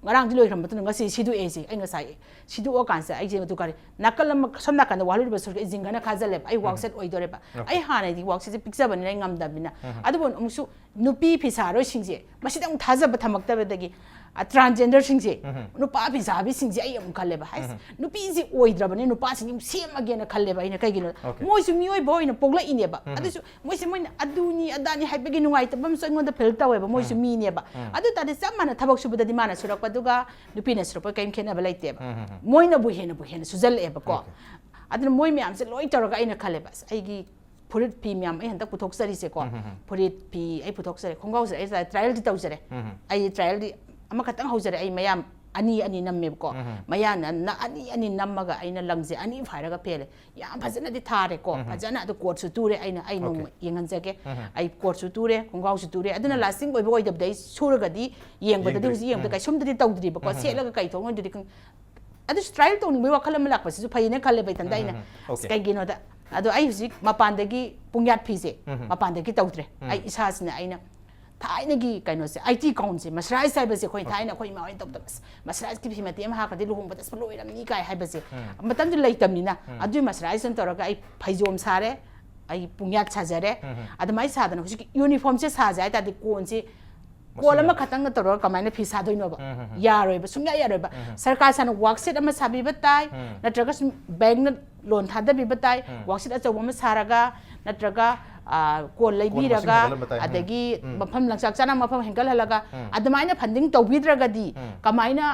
ꯉꯔꯥꯡꯗꯤ ꯂꯣꯏꯈ꯭ꯔ ꯃꯇꯨꯡꯗ ꯉꯁꯤ ꯁꯤꯗꯣꯛꯑꯦ ꯑꯩꯁꯦ꯫ ꯑꯩ ꯉꯁꯥꯏ ꯁꯤꯗꯣꯛꯑꯀꯥꯟꯁꯤꯗ ꯑꯩꯁꯦ ꯑꯗꯨ ꯀꯔꯤ, ꯅꯥꯀꯜ ꯑꯃ, ꯁꯣꯝ ꯅꯥꯀꯟꯗ ꯋꯥꯍꯜꯂꯨꯔꯤꯕ ꯁꯔꯨꯛꯁꯦ ꯑꯩ ꯖꯤꯡꯒꯅ ꯈꯥꯖꯜꯂꯦꯕ꯫ ꯑꯩ ꯋꯥꯛꯁꯦꯠ ꯑꯣꯏꯗꯣꯔꯦꯕ꯫ ꯑꯩ ꯍꯥꯟꯅꯗꯤ ꯋꯥꯛꯁꯦꯠꯁꯦ ꯄꯤꯛꯆꯕꯅꯤꯅ ꯑꯩ ꯉꯝꯗꯕꯅꯤꯅ꯫ ꯑꯗꯨꯕꯨ ꯑꯃꯨꯛꯁꯨ ꯅꯨꯄꯤ ꯐꯤꯁꯥꯔꯣꯏꯁꯤꯡꯁꯦ ꯃꯁꯤꯗ ꯑꯃꯨꯛ ꯊꯥꯖꯕ ꯊꯝꯃꯛꯇꯕꯗꯒꯤ, ꯑ, ꯇ꯭ꯔꯥꯟꯖꯦꯟꯗꯔꯁꯤꯡꯁꯦ, ꯅꯨꯄꯥ ꯐꯤꯁꯥꯕꯤꯁꯤꯡꯁꯦ ꯑꯩ ꯑꯃꯨꯛ ꯈꯜꯂꯦꯕ꯫ ꯍꯥꯏꯁ, ꯅꯨꯄꯤꯁꯤ ꯑꯣꯏꯗ꯭ꯔꯕꯅꯤ, ꯅꯨꯄꯥꯁꯤꯡꯁꯤ ꯑꯃꯨꯛ ꯁꯦꯝꯃꯒꯦꯅ ꯈꯜꯂꯦꯕ ꯑꯩꯅ꯫ ꯀꯩꯒꯤꯅꯣ? ꯃꯣꯏꯁꯨ ꯃꯤꯑꯣꯏꯕ ꯑꯣꯏꯅ ꯄꯣꯛꯂꯛꯏꯅꯦꯕ꯫ ꯑꯗꯨꯁꯨ ꯃꯣꯏꯁꯦ ꯃꯣꯏꯅ ꯑꯗꯨꯅꯤ ꯑꯗꯥꯅꯤ ꯍꯥꯏꯕꯒꯤ ꯅꯨꯡꯉꯥꯏꯇꯕ ꯑꯃꯁꯨ ꯑꯩꯉꯣꯟꯗ ꯐꯤꯜ ꯇꯧꯋꯦꯕ꯫ ꯃꯣꯏꯁꯨ ꯃꯤꯅꯦꯕ꯫ ꯑꯗꯨ ꯇꯥꯔꯗꯤ ꯆꯞ ꯃꯥꯟꯅ ꯊꯕꯛ ꯁꯨꯕꯗꯗꯤ ꯃꯥꯅ ꯁꯨꯔꯛꯄꯗꯨꯒ ꯅꯨꯄꯤꯅ ꯁꯨꯔꯛꯄ ꯀꯔꯤꯝ ꯈꯦꯠꯅꯕ ꯂꯩꯇꯦꯕ꯫ ꯃꯣꯏꯅꯕꯨ ꯍꯦꯟꯅꯕꯨ ꯍꯦꯟꯅ ꯁꯨꯖꯜꯂꯛꯑꯦꯕꯀꯣ꯫ ꯑꯗꯨꯅ ꯃꯣꯏ ꯃꯌꯥꯝꯁꯦ ꯂꯣꯏ ꯇꯧꯔꯒ ꯑꯩꯅ ꯈꯜꯂꯦꯕ, "ꯑꯁ, ꯑꯩꯒꯤ ꯐꯨꯔꯤꯠ ꯐꯤ ꯃꯌꯥꯝ ꯑꯩ ꯍꯟꯗꯛ ꯄꯨꯊꯣꯛꯆꯔꯤꯁꯦꯀꯣ, ꯐꯨꯔꯤꯠ ꯐꯤ ꯑꯩ ꯄꯨꯊꯣꯛꯆꯔꯦ, ꯈꯣꯡꯒ꯭ꯔꯥꯎꯁꯦ ꯑꯩ ꯇ꯭ꯔꯥꯏꯌꯦꯜꯗꯤ ꯇꯧꯖꯔꯦ꯫ ꯑꯩ ꯇ꯭ꯔꯥꯏꯌꯦꯜꯗꯤ ꯑꯃꯈꯛꯇꯪ ꯍꯧꯖꯔꯦ꯫ ꯑꯩ ꯃꯌꯥꯝ ꯑꯅꯤ ꯑꯅꯤ ꯅꯝꯃꯦꯕꯀꯣ꯫ ꯃꯌꯥꯝꯅ ꯑꯅꯤ ꯑꯅꯤ ꯅꯝꯃꯒ ꯑꯩꯅ ꯂꯪꯁꯦ ꯑꯅꯤ ꯐꯥꯏꯔꯒ ꯐꯦꯜꯂꯦ꯫ ꯌꯥꯝ ꯐꯖꯅꯗꯤ ꯊꯥꯔꯦꯀꯣ꯫ ꯐꯖꯅ ꯑꯗꯨ ꯀꯣꯠꯁꯨ ꯇꯨꯔꯦ꯫ ꯑꯩꯅ ꯑꯩ ꯅꯣꯡꯃ ꯌꯦꯡꯍꯟꯖꯒꯦ꯫ ꯑꯩ ꯀꯣꯠꯁꯨ ꯇꯨꯔꯦ, ꯈꯣꯡꯒ꯭ꯔꯥꯎꯁꯨ ꯇꯨꯔꯦ꯫ ꯑꯗꯨꯅ ꯂꯥꯁꯇꯤꯡ ꯑꯣꯏꯕ ꯑꯣꯏꯗꯕꯗꯤ ꯑꯩ ꯁꯨꯔꯒꯗꯤ ꯌꯦꯡꯕꯗꯗꯤ ꯍꯧꯖꯤꯛ ꯌꯦꯡꯕꯗ ꯀꯩꯁꯨꯝꯗꯗꯤ ꯇꯧꯗ꯭ꯔꯤꯕꯀꯣ꯫ ꯁꯦꯠꯂꯒ ꯀꯩ ꯊꯣꯛꯅꯣꯏꯗꯨꯗꯤ ꯈꯪ-, ꯑꯗꯨꯁꯨ ꯇ꯭ꯔꯥꯏꯌꯦꯜ ꯇꯧꯅꯤꯡꯕꯒꯤ ꯋꯥꯈꯜ ꯑꯃ ꯂꯥꯛꯄꯁꯤꯁꯨ ꯐꯩꯌꯦꯅ ꯈꯜꯂꯦꯕ ꯏꯊꯟꯇ ꯑꯩꯅ꯫ ꯑꯁ, ꯀꯩꯒꯤꯅꯣꯗ ꯑꯗꯣ ꯑꯩ ꯍꯧꯖꯤꯛ ꯃꯄꯥꯟꯗꯒꯤ ꯄꯨꯡꯌꯥꯠ ꯐꯤꯁꯦ ꯃꯄꯥꯟꯗꯒꯤ ꯇꯧꯗ꯭ꯔꯦ꯫ ꯑꯩ ꯏꯁꯥꯁꯤꯅ ꯑꯩꯅ ꯊꯥꯏꯅꯒꯤ ꯀꯩꯅꯣꯁꯦ, ꯑꯥꯏ ꯇꯤ ꯒꯥꯎꯟꯁꯦ, ꯃꯁꯔꯥꯏꯁ ꯍꯥꯏꯕꯁꯦ ꯑꯩꯈꯣꯏ ꯊꯥꯏꯅ ꯑꯩꯈꯣꯏ ꯏꯃꯥ ꯍꯣꯏꯅ ꯇꯧꯗꯕ, "ꯑꯁ, ꯃꯁꯔꯥꯏꯁꯀꯤ ꯐꯤ ꯃꯇꯦꯛ ꯑꯃ ꯍꯥꯞꯈ꯭ꯔꯗꯤ ꯂꯨꯍꯣꯡꯕꯗ ꯑꯁ ꯂꯣꯏꯔꯝꯅꯤ" ꯀꯥꯏ ꯍꯥꯏꯕꯁꯦ ꯃꯇꯝꯗꯨ ꯂꯩꯇꯕꯅꯤꯅ꯫ ꯑꯗꯨꯒꯤ ꯃꯁꯔꯥꯏꯁꯇꯨꯅ ꯇꯧꯔꯒ ꯑꯩ ꯐꯩꯖꯣꯝ ꯁꯥꯔꯦ, ꯑꯩ ꯄꯨꯡꯌꯥꯠ ꯁꯥꯖꯔꯦ꯫ ꯑꯗꯨꯃꯥꯏꯅ ꯁꯥꯗꯅ ꯍꯧꯖꯤꯛꯀꯤ ꯌꯨꯅꯤꯐꯣꯔꯝꯁꯦ ꯁꯥꯁꯦ ꯍꯥꯏ ꯇꯥꯔꯗꯤ ꯀꯣꯟꯁꯦ ꯀꯣꯟ ꯑꯃꯈꯛꯇꯪꯅ ꯇꯧꯔꯒ ꯀꯃꯥꯏꯅ ꯐꯤ ꯁꯥꯗꯣꯏꯅꯣꯕ? ꯌꯥꯔꯣꯏꯕ, ꯁꯨꯡꯌꯥ ꯌꯥꯔꯣꯏꯕ꯫ ꯁꯔꯀꯥꯔ ꯁꯥꯅ ꯋꯥꯛꯁꯦꯠ ꯑꯃ ꯁꯥꯕꯤꯕ ꯇꯥꯏ, ꯅꯠꯇ꯭ꯔꯒ ꯁꯨꯝ ꯕꯦꯡꯛꯅ ꯂꯣꯟ ꯊꯥꯗꯕꯤꯕ ꯇꯥꯏ, ꯋꯥꯛꯁꯦꯠ ꯑꯆꯧꯕ ꯑꯃ ꯁꯥꯔꯒ, ꯅꯠꯇ꯭ꯔꯒ, ꯑ, ꯀꯣꯟ ꯃꯁꯤꯡ ꯂꯩꯕꯤꯔꯒ, ꯍꯦꯟꯒꯠꯍꯟꯕ ꯇꯥꯏ꯫ ꯑꯗꯒꯤ ꯃꯐꯝ ꯂꯪꯆꯥꯛ ꯆꯥꯅ ꯃꯐꯝ ꯍꯦꯟꯒꯠꯍꯜꯂꯒ, ꯑꯗꯨꯃꯥꯏꯅ ꯐꯟꯗꯤꯡ ꯇꯧꯕꯤꯗ꯭ꯔꯒꯗꯤ ꯀꯃꯥꯏꯅ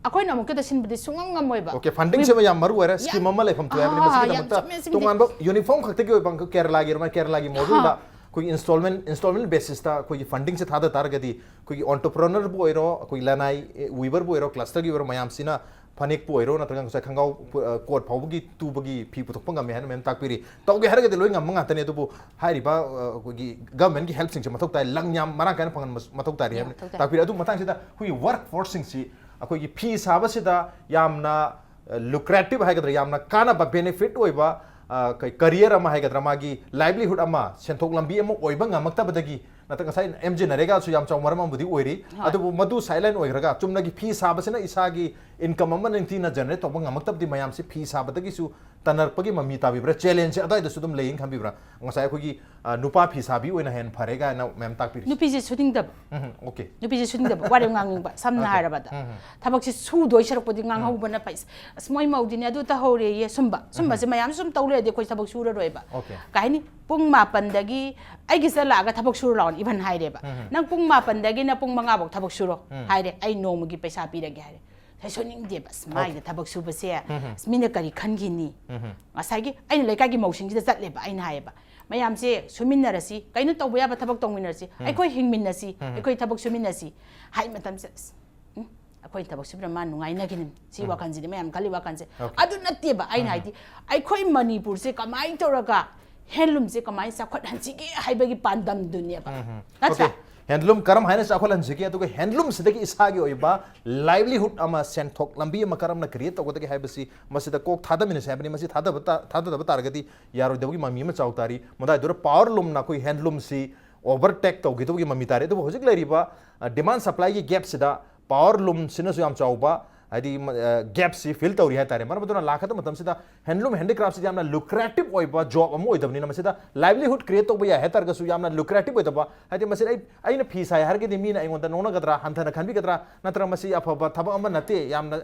ꯑꯩꯈꯣꯏꯅ ꯑꯃꯨꯛꯇꯗ ꯁꯤꯟꯕꯗꯤ ꯁꯨꯡꯉꯝ ꯉꯝꯃꯣꯏꯕ꯫ ꯑꯣꯀꯦ, ꯐꯟꯗꯤꯡꯁꯦ ꯌꯥꯝ ꯃꯔꯨ ꯑꯣꯏꯔꯦ꯫ ꯌꯥꯝ, ꯁ꯭ꯀꯤꯝ ꯑꯃ ꯂꯩꯐꯝ ꯊꯣꯛꯑꯦ ꯍꯥꯏꯕꯅꯤ꯫ ꯑꯥ, ꯃꯁꯤꯒꯤꯗꯃꯛꯇ ꯌꯥꯝ ꯆꯨꯝꯃꯦ, ꯆꯨꯝꯃꯦ꯫ ꯇꯣꯉꯥꯟꯕ ꯌꯨꯅꯤꯐꯣꯔꯝ ꯈꯛꯇꯒꯤ ꯑꯣꯏꯕ, ꯀꯦꯔꯂꯥꯒꯤ ꯑꯗꯨꯃꯥꯏꯅ ꯀꯦꯔꯂꯥꯒꯤ ꯃꯣꯗꯦꯜꯗ ꯑꯩꯈꯣꯏꯒꯤ ꯏꯟꯁꯇꯣꯜꯃꯦꯟ, ꯏꯟꯁꯇꯣꯜꯃꯦꯟ ꯕꯦꯁꯤꯁꯇ ꯑꯩꯈꯣꯏꯒꯤ ꯐꯟꯗꯤꯡꯁꯦ ꯊꯥꯗ ꯇꯥꯔꯒꯗꯤ ꯑꯩꯈꯣꯏꯒꯤ ꯑꯣꯟꯇꯔꯄ꯭ꯔꯦꯅꯔꯕꯨ ꯑꯣꯏꯔꯣ, ꯑꯩꯈꯣꯏꯒꯤ ꯂꯅꯥꯏ, ꯑꯦ, ꯋꯤꯕꯔꯕꯨ ꯑꯣꯏꯔꯣ, ꯀ꯭ꯂꯁꯇꯔꯒꯤ ꯑꯣꯏꯔꯣ, ꯃꯌꯥꯝꯁꯤꯅ ꯐꯅꯦꯛꯄꯨ ꯑꯣꯏꯔꯣ, ꯅꯠꯇ꯭ꯔꯒ ꯉꯁꯥꯏ ꯈꯣꯡꯒ꯭ꯔꯥꯎ ꯄꯨ-, ꯑ, ꯀꯣꯠ ꯐꯥꯎꯕꯒꯤ ꯇꯨꯕꯒꯤ ꯐꯤ ꯄꯨꯊꯣꯛꯄ ꯉꯝꯃꯦ ꯍꯥꯏꯅ ꯃꯦꯝ ꯇꯥꯛꯄꯤꯔꯤ꯫ ꯇꯧꯒꯦ ꯍꯥꯏꯔꯒꯗꯤ ꯂꯣꯏ ꯉꯝꯕ ꯉꯥꯛꯇꯅꯤ, ꯑꯗꯨꯕꯨ ꯍꯥꯏꯔꯤꯕ, ꯑ, ꯑꯩꯈꯣꯏꯒꯤ ꯒꯚꯔꯟꯃꯦꯟꯠꯀꯤ ꯍꯦꯜꯞꯁꯤꯡꯁꯦ ꯃꯊꯧ ꯇꯥꯏ, ꯂꯪ ꯌꯥꯝ ꯃꯔꯥꯡ ꯀꯥꯏꯅ ꯐꯪꯍꯟꯕ ꯃꯊꯧ ꯇꯥꯔꯤ ꯌꯥꯝ ꯍꯥꯏꯕꯅꯤ ꯃꯊꯧ ꯇꯥꯏ꯫ ꯇꯥꯛꯄꯤꯔꯤ꯫ ꯑꯗꯨ ꯃꯇꯥꯡꯁꯤꯗ ꯑꯩꯈꯣꯏꯒꯤ ꯋꯥꯔꯛ ꯐꯣꯔꯁꯁꯤꯡꯁꯤ ꯑꯩꯈꯣꯏꯒꯤ ꯐꯤ ꯁꯥꯕꯁꯤꯗ ꯌꯥꯝꯅ, ꯑ, ꯂꯨꯀ꯭ꯔꯦꯇꯤꯚ ꯍꯥꯏꯒꯗ꯭ꯔꯥ, ꯌꯥꯝꯅ ꯀꯥꯟꯅꯕ, ꯕꯦꯅꯤꯐꯤꯠ ꯑꯣꯏꯕ, ꯑ, ꯀꯩ, ꯀꯔꯤꯌꯔ ꯑꯃ ꯍꯥꯏꯒꯗ꯭ꯔꯥ, ꯃꯥꯒꯤ ꯂꯥꯏꯚꯂꯤꯍꯨꯗ ꯑꯃ, ꯁꯦꯟꯊꯣꯛ ꯂꯝꯕꯤ ꯑꯃ ꯑꯣꯏꯕ ꯉꯝꯃꯛꯇꯕꯗꯒꯤ ꯅꯠꯇ꯭ꯔꯒ ꯉꯁꯥꯏ ꯑꯦꯝ ꯖꯤ ꯅꯔꯦꯒꯥꯁꯨ ꯌꯥꯝ ꯆꯥꯎꯕ ꯃꯔꯝ ꯑꯃꯕꯨꯗꯤ ꯑꯣꯏꯔꯤ꯫ ꯍꯣꯏ꯫ ꯑꯗꯨꯕꯨ ꯃꯗꯨ ꯁꯥꯏꯠꯂꯥꯏꯟ ꯑꯣꯏꯈ꯭ꯔꯒ ꯆꯨꯝꯅꯒꯤ ꯐꯤ ꯁꯥꯕꯁꯤꯅ ꯏꯁꯥꯒꯤ ꯏꯟꯀꯝ ꯑꯃ ꯅꯤꯡꯊꯤꯅ ꯖꯦꯅꯦꯔꯦꯠ ꯇꯧꯕ ꯉꯝꯃꯛꯇꯕꯗꯤ ꯃꯌꯥꯝꯁꯤ ꯐꯤ ꯁꯥꯕꯗꯒꯤꯁꯨ ꯇꯅꯔꯛꯄꯒꯤ ꯃꯃꯤ ꯇꯥꯕꯤꯕ꯭ꯔꯥ? ꯆꯦꯂꯦꯟꯖꯁꯦ ꯑꯗꯨꯋꯥꯏꯗꯁꯨ ꯑꯗꯨꯝ ꯂꯩꯌꯦꯅ ꯈꯟꯕꯤꯕ꯭ꯔꯥ? ꯉꯁꯥꯏ ꯑꯩꯈꯣꯏꯒꯤ, ꯑ, ꯅꯨꯄꯥ ꯐꯤ ꯁꯥꯕꯤ ꯑꯣꯏꯅ ꯍꯦꯟꯅ ꯐꯔꯦ ꯀꯥꯏꯅ ꯃꯦꯝ ꯇꯥꯛꯄꯤꯔꯤꯁꯦ꯫ ꯅꯨꯄꯤꯁꯦ ꯁꯨꯅꯤꯡꯗꯕ꯫ ꯎꯝ, ꯑꯣꯀꯦ꯫ ꯅꯨꯄꯤꯁꯦ ꯁꯨꯅꯤꯡꯗꯕ꯫ ꯋꯥꯔꯦꯝ ꯉꯥꯡꯅꯤꯡꯕ꯫ ꯁꯝꯅ ꯑꯣꯀꯦ꯫ ꯍꯥꯏꯔꯕꯗ ꯎꯝ꯫ ꯊꯕꯛꯁꯦ ꯁꯨꯗꯣꯏ ꯁꯔꯨꯛꯄꯨꯗꯤ ꯉꯥꯡꯍꯧꯕꯅ ꯐꯩ꯫ "ꯑꯁ, ꯃꯣꯏ ꯃꯧꯗꯤꯅꯦ ꯑꯗꯨ ꯇꯧꯍꯧꯔꯦꯌꯦ", ꯁꯨꯝꯕ꯫ ꯁꯨꯝꯕꯁꯦ ꯃꯌꯥꯝ ꯁꯨꯝ ꯇꯧ ꯂꯩꯔꯗꯤ ꯑꯩꯈꯣꯏ ꯊꯕꯛ ꯁꯨꯔꯔꯣꯏꯕ꯫ ꯑꯣꯀꯦ꯫ ꯀꯩ ꯍꯥꯏꯅꯤ? ꯄꯨꯡ ꯃꯥꯄꯟꯗꯒꯤ ꯑꯩꯒꯤ ꯆꯠꯂꯛꯑꯒ ꯊꯕꯛ ꯁꯨꯔ ꯂꯥꯛꯑꯣꯅ even ꯍꯥꯏꯔꯦꯕ꯫ ꯎꯝ꯫ "ꯅꯪ ꯄꯨꯡ ꯃꯥꯄꯟꯗꯒꯤꯅ ꯄꯨꯡ ꯃꯉꯥ ꯐꯥꯎ ꯊꯕꯛ ꯁꯨꯔꯣ" ꯎꯝ꯫ ꯍꯥꯏꯔꯦ, "ꯑꯩ ꯅꯣꯡꯃꯒꯤ ꯄꯩꯁꯥ ꯄꯤꯔꯒꯦ" ꯍꯥꯏꯔꯦ꯫ ꯁꯦ, ꯁꯨꯅꯤꯡꯗꯦꯕ꯫ "ꯑꯁ, ꯃꯥꯏꯗ ꯑꯣꯀꯦ꯫ ꯊꯕꯛ ꯁꯨꯕꯁꯦ, ꯎꯝ꯫ ꯑꯁ, ꯃꯤꯅ ꯀꯔꯤ ꯈꯟꯈꯤꯅꯤ?" ꯎꯝ꯫ ꯉꯁꯥꯏꯒꯤ ꯑꯩꯅ ꯂꯩꯀꯥꯏꯒꯤ ꯃꯧꯁꯤꯡꯁꯤꯗ ꯆꯠꯂꯦꯕ, ꯑꯩꯅ ꯍꯥꯏꯌꯦꯕ, ꯃꯌꯥꯝꯁꯦ ꯁꯨꯃꯤꯟꯅꯔꯁꯤ, ꯀꯩꯅꯣ ꯇꯧꯕ ꯌꯥꯕ ꯊꯕꯛ ꯇꯧꯃꯤꯟꯅꯔꯁꯤ, ꯑꯩꯈꯣꯏ ꯍꯤꯡꯃꯤꯟꯅꯁꯤ, ꯑꯩꯈꯣꯏ ꯊꯕꯛ ꯁꯨꯃꯤꯟꯅꯁꯤ ꯍꯥꯏ ꯃꯇꯝꯁꯤꯗ, ꯑꯁ, ꯎꯝ, ꯑꯩꯈꯣꯏ ꯊꯕꯛ ꯁꯨꯕꯅ ꯃꯥ ꯅꯨꯡꯉꯥꯏꯅꯈꯤꯅꯤ, ꯁꯤ ꯋꯥꯈꯜꯁꯤꯗꯤ ꯃꯌꯥꯝ ꯈꯜꯂꯤ ꯋꯥꯈꯜꯁꯦ꯫ ꯑꯗꯨ ꯅꯠꯇꯦꯕ ꯑꯩꯅ ꯍꯥꯏꯗꯤ, ꯑꯩꯈꯣꯏ ꯃꯅꯤꯄꯨꯔꯁꯦ ꯀꯃꯥꯏꯅ ꯇꯧꯔꯒ ꯍꯦꯟꯂꯨꯝꯁꯦ ꯀꯃꯥꯏꯅ ꯆꯥꯎꯈꯠꯍꯟꯁꯤꯒꯦ ꯍꯥꯏꯕꯒꯤ ꯄꯥꯟꯗꯝꯗꯨꯅꯦꯕ, ꯅꯠꯇ꯭ꯔꯥ? ꯍꯦꯟꯂꯨꯝ ꯀꯔꯝ ꯍꯥꯏꯅ ꯆꯥꯎꯈꯠꯍꯟꯁꯤꯒꯦ, ꯑꯗꯨꯒ ꯍꯦꯟꯂꯨꯝꯁꯤꯗꯒꯤ ꯏꯁꯥꯒꯤ ꯑꯣꯏꯕ ꯂꯥꯏꯚꯂꯤꯍꯨꯗ ꯑꯃ, ꯁꯦꯟꯊꯣꯛ ꯂꯝꯕꯤ ꯑꯃ ꯀꯔꯝꯅ ꯀ꯭ꯔꯤꯌꯦꯠ ꯇꯧꯒꯗꯒꯦ ꯍꯥꯏꯕꯁꯤ ꯃꯁꯤꯗ ꯀꯣꯛ ꯊꯥꯗꯃꯤꯟꯅꯁꯤ ꯍꯥꯏꯕꯅꯤ꯫ ꯃꯁꯤ ꯊꯥꯗꯕ ꯇꯥ- ꯊꯥꯗꯗꯕ ꯇꯥꯔꯒꯗꯤ ꯌꯥꯔꯣꯏꯗꯕꯒꯤ ꯃꯃꯤ ꯑꯃ ꯆꯥꯎ ꯇꯥꯔꯤ꯫ ꯃꯗꯥꯏꯗꯨꯗ ꯄꯥꯋꯔ ꯂꯨꯝꯅ ꯑꯩꯈꯣꯏ ꯍꯦꯟꯂꯨꯝꯁꯤ ꯑꯣꯚꯔꯇꯦꯛ ꯇꯧꯈꯤꯗꯧꯕꯒꯤ ꯃꯃꯤ ꯇꯥꯔꯦ꯫ ꯑꯗꯨꯕꯨ ꯍꯧꯖꯤꯛ ꯂꯩꯔꯤꯕ ꯗꯤꯃꯥꯟ ꯁꯄ꯭ꯂꯥꯏꯒꯤ ꯒꯦꯞꯁꯤꯗ ꯄꯥꯋꯔ ꯂꯨꯝꯁꯤꯅꯁꯨ ꯌꯥꯝ ꯆꯥꯎꯕ, ꯍꯥꯏꯗꯤ, ꯒꯦꯞꯁꯤ ꯐꯤꯜ ꯇꯧꯔꯤ ꯍꯥꯏꯇꯥꯔꯦ꯫ ꯃꯔꯝ ꯑꯗꯨꯅ ꯂꯥꯛꯀꯗꯕ ꯃꯇꯝꯁꯤꯗ ꯍꯦꯟꯂꯨꯝ ꯍꯦꯟꯗꯤꯀ꯭ꯔꯥꯐꯁꯤꯗꯤ ꯌꯥꯝꯅ ꯂꯨꯀ꯭ꯔꯦꯇꯤꯞ ꯑꯣꯏꯕ ꯖꯣꯕ ꯑꯃ ꯑꯣꯏꯗꯕꯅꯤꯅ, ꯃꯁꯤꯗ ꯂꯥꯏꯚꯂꯤꯍꯨꯗ ꯀ꯭ꯔꯤꯌꯦꯠ ꯇꯧꯕ ꯌꯥꯏ ꯍꯥꯏꯇꯥꯔꯒꯁꯨ ꯌꯥꯝꯅ ꯂꯨꯀ꯭ꯔꯦꯇꯤꯞ ꯑꯣꯏꯗꯕ, ꯍꯥꯏꯗꯤ ꯃꯁꯤꯗ ꯑꯩ ꯑꯩꯅ ꯐꯤ ꯁꯥꯏ ꯍꯥꯏꯔꯒꯗꯤ ꯃꯤꯅ ꯑꯩꯉꯣꯟꯗ ꯅꯣꯛꯅꯒꯗ꯭ꯔꯥ, ꯍꯟꯊꯅ ꯈꯟꯕꯤꯒꯗ꯭ꯔꯥ, ꯅꯠꯇ꯭ꯔꯒ ꯃꯁꯤ ꯑꯐꯕ ꯊꯕꯛ ꯑꯃ ꯅꯠꯇꯦ, ꯌꯥꯝꯅ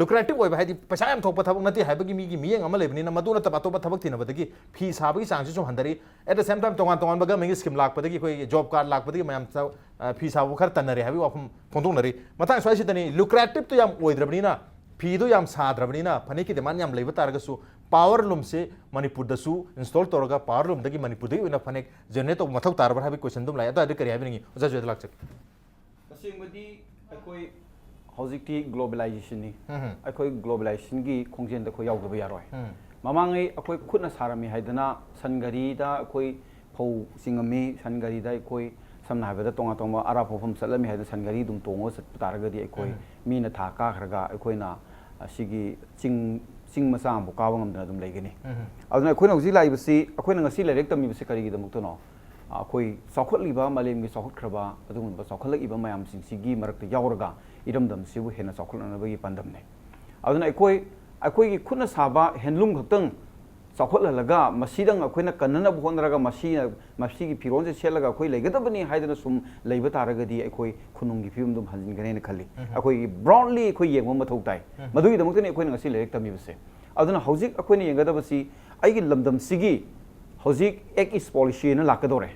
ꯂꯨꯀ꯭ꯔꯦꯇꯤꯞ ꯑꯣꯏꯕ, ꯍꯥꯏꯗꯤ ꯄꯩꯁꯥ ꯌꯥꯝ ꯊꯣꯛꯄ ꯊꯕꯛ ꯅꯠꯇꯦ ꯍꯥꯏꯕꯒꯤ ꯃꯤꯒꯤ ꯃꯤꯠꯌꯦꯡ ꯑꯃ ꯂꯩꯕꯅꯤꯅ, ꯃꯗꯨ ꯅꯠꯇꯕ ꯑꯇꯣꯞꯄ ꯊꯕꯛ ꯊꯤꯅꯕꯗꯒꯤ ꯐꯤ ꯁꯥꯕꯒꯤ ꯆꯥꯡꯁꯤ ꯁꯨꯝ ꯍꯟꯊꯔꯤ꯫ At the same time, ꯇꯣꯉꯥꯟ ꯇꯣꯉꯥꯟꯕ ꯒꯃꯦꯟꯒꯤ ꯁ꯭ꯀꯤꯝ ꯂꯥꯛꯄꯗꯒꯤ, ꯑꯩꯈꯣꯏꯒꯤ ꯖꯣꯕ ꯀꯥꯔꯗ ꯂꯥꯛꯄꯗꯒꯤ ꯃꯌꯥꯝ ꯆ- ꯑ, ꯐꯤ ꯁꯥꯕ ꯈꯔ ꯇꯟꯅꯔꯦ ꯍꯥꯏꯕꯒꯤ ꯋꯥꯐꯝ ꯐꯣꯡꯗꯣꯛꯅꯔꯤ꯫ ꯃꯇꯥꯡ ꯁ꯭ꯋꯥꯏꯁꯤꯗꯅꯤ, ꯂꯨꯀ꯭ꯔꯦꯇꯤꯞꯇꯨ ꯌꯥꯝ ꯑꯣꯏꯗ꯭ꯔꯕꯅꯤꯅ, ꯐꯤꯗꯨ ꯌꯥꯝ ꯁꯥꯗ꯭ꯔꯕꯅꯤꯅ, ꯐꯅꯦꯛꯀꯤ ꯗꯤꯃꯥꯟ ꯌꯥꯝ ꯂꯩꯕ ꯇꯥꯔꯒꯁꯨ, ꯄꯥꯋꯔ ꯂꯨꯝꯁꯦ ꯃꯅꯤꯄꯨꯔꯗꯁꯨ ꯏꯟꯁꯇꯣꯜ ꯇꯧꯔꯒ, ꯄꯥꯋꯔ ꯂꯨꯝꯗꯒꯤ ꯃꯅꯤꯄꯨꯔꯗꯒꯤ ꯑꯣꯏꯅ ꯐꯅꯦꯛ ꯖꯦꯅꯦꯔꯦꯠ ꯇꯧꯕ ꯃꯊꯧ ꯇꯥꯔꯕ꯭ꯔꯥ ꯍꯥꯏꯕꯒꯤ ꯀꯣꯏꯁꯟꯗꯨꯝ ꯂꯥꯛꯑꯦ꯫ ꯑꯗꯨꯋꯥꯏꯗ ꯀꯔꯤ ꯍꯥꯏꯕꯤꯅꯤꯡꯉꯤ? ꯑꯣꯖꯥ ꯖꯣꯏꯗ ꯂꯥꯛꯆꯒꯦ꯫ ꯑꯁꯦꯡꯕꯗꯤ ꯑꯩꯈꯣꯏ ꯍꯧꯖꯤꯛꯇꯤ ꯒ꯭ꯂꯣꯕꯦꯂꯥꯏꯖꯦꯁꯟꯅꯤ꯫ ꯑꯩꯈꯣꯏ ꯒ꯭ꯂꯣꯕꯦꯂꯥꯏꯖꯦꯁꯟꯒꯤ ꯈꯣꯡꯖꯦꯜꯗ ꯑꯩꯈꯣꯏ ꯌꯥꯎꯗꯕ ꯌꯥꯔꯣꯏ꯫ ꯃꯃꯥꯡꯉꯩ ꯑꯩꯈꯣꯏ ꯈꯨꯠꯅ ꯁꯥꯔꯝꯃꯤ ꯍꯥꯏꯗꯅ ꯁꯟ ꯘꯔꯤꯗ ꯑꯩꯈꯣꯏ ꯐꯧ ꯆꯤꯡꯉꯝꯃꯤ, ꯁꯟ ꯘꯔꯤꯗ ꯑꯩꯈꯣꯏ ꯁꯝꯅ ꯍꯥꯏꯔꯕꯗ ꯇꯣꯉꯥꯟ ꯇꯣꯉꯥꯟꯕ ꯑꯔꯥꯞꯄ ꯃꯐꯝ ꯆꯠꯂꯝꯃꯤ ꯍꯥꯏꯗꯅ ꯁꯟ ꯘꯔꯤ ꯑꯗꯨꯝ ꯇꯣꯡꯉꯒ ꯆꯠꯄ ꯇꯥꯔꯒꯗꯤ ꯑꯩꯈꯣꯏ ꯃꯤꯅ ꯊꯥ ꯀꯥꯈ꯭ꯔꯒ ꯑꯩꯈꯣꯏꯅ ꯑꯁꯤꯒꯤ ꯆꯤꯡ, ꯆꯤꯡ ꯃꯆꯥ ꯑꯃꯐꯥꯎ ꯀꯥꯕ ꯉꯝꯗꯅ ꯑꯗꯨꯝ ꯂꯩꯒꯅꯤ꯫ ꯑꯗꯨꯅ ꯑꯩꯈꯣꯏꯅ ꯍꯧꯖꯤꯛ ꯂꯥꯛꯏꯕꯁꯤ, ꯑꯩꯈꯣꯏꯅ ꯉꯁꯤ ꯂꯥꯏꯔꯤꯛ ꯇꯝꯃꯤꯕꯁꯤ ꯀꯔꯤꯒꯤꯗꯃꯛꯇꯅꯣ? ꯑꯩꯈꯣꯏ ꯆꯥꯎꯈꯠꯂꯤꯕ, ꯃꯥꯂꯦꯝꯒꯤ ꯆꯥꯎꯈꯠꯈ꯭ꯔꯕ ꯑꯗꯨꯒꯨꯝꯂꯕ ꯆꯥꯎꯈꯠꯂꯛꯏꯕ ꯃꯌꯥꯝꯁꯤꯡꯁꯤꯒꯤ ꯃꯔꯛꯇ ꯌꯥꯎꯔꯒ ꯏꯔꯝꯗꯝꯁꯤꯕꯨ ꯍꯦꯟꯅ ꯆꯥꯎꯈꯠꯅꯅꯕꯒꯤ ꯄꯥꯟꯗꯝꯅꯤ꯫ ꯑꯗꯨꯅ ꯑꯩꯈꯣꯏ, ꯑꯩꯈꯣꯏꯒꯤ ꯈꯨꯠꯅ ꯁꯥꯕ ꯍꯦꯟꯂꯨꯝ ꯈꯛꯇꯪ ꯆꯥꯎꯈꯠꯍꯜꯂꯒ ꯃꯁꯤꯗꯪ ꯑꯩꯈꯣꯏꯅ ꯀꯟꯅꯅꯕ ꯍꯣꯠꯅꯔꯒ ꯃꯁꯤꯅ, ꯃꯁꯤꯒꯤ ꯐꯤꯔꯣꯜꯁꯦ ꯁꯦꯠꯂꯒ ꯑꯩꯈꯣꯏ ꯂꯩꯒꯗꯕꯅꯤ ꯍꯥꯏꯗꯅ ꯁꯨꯝ ꯂꯩꯕ ꯇꯥꯔꯒꯗꯤ ꯑꯩꯈꯣꯏ ꯈꯨꯅꯨꯡꯒꯤ ꯐꯤꯕꯝꯗꯨ ꯍꯟꯖꯤꯟꯒꯅꯦꯅ ꯈꯜꯂꯤ꯫ ꯑꯩꯈꯣꯏꯒꯤ ꯕ꯭ꯔꯣꯗꯂꯤ ꯑꯩꯈꯣꯏ ꯌꯦꯡꯕ ꯃꯊꯧ ꯇꯥꯏ꯫ ꯃꯗꯨꯒꯤꯗꯃꯛꯇꯅꯤ ꯑꯩꯈꯣꯏꯅ ꯉꯁꯤ ꯂꯥꯏꯔꯤꯛ ꯇꯝꯃꯤꯕꯁꯦ꯫ ꯑꯗꯨꯅ ꯍꯧꯖꯤꯛ ꯑꯩꯈꯣꯏꯅ ꯌꯦꯡꯒꯗꯕꯁꯤ ꯑꯩꯒꯤ ꯂꯝꯗꯝꯁꯤꯒꯤ ꯍꯧꯖꯤꯛ Act East Policy ꯍꯥꯏꯅ ꯂꯥꯛꯀꯗꯧꯔꯦ꯫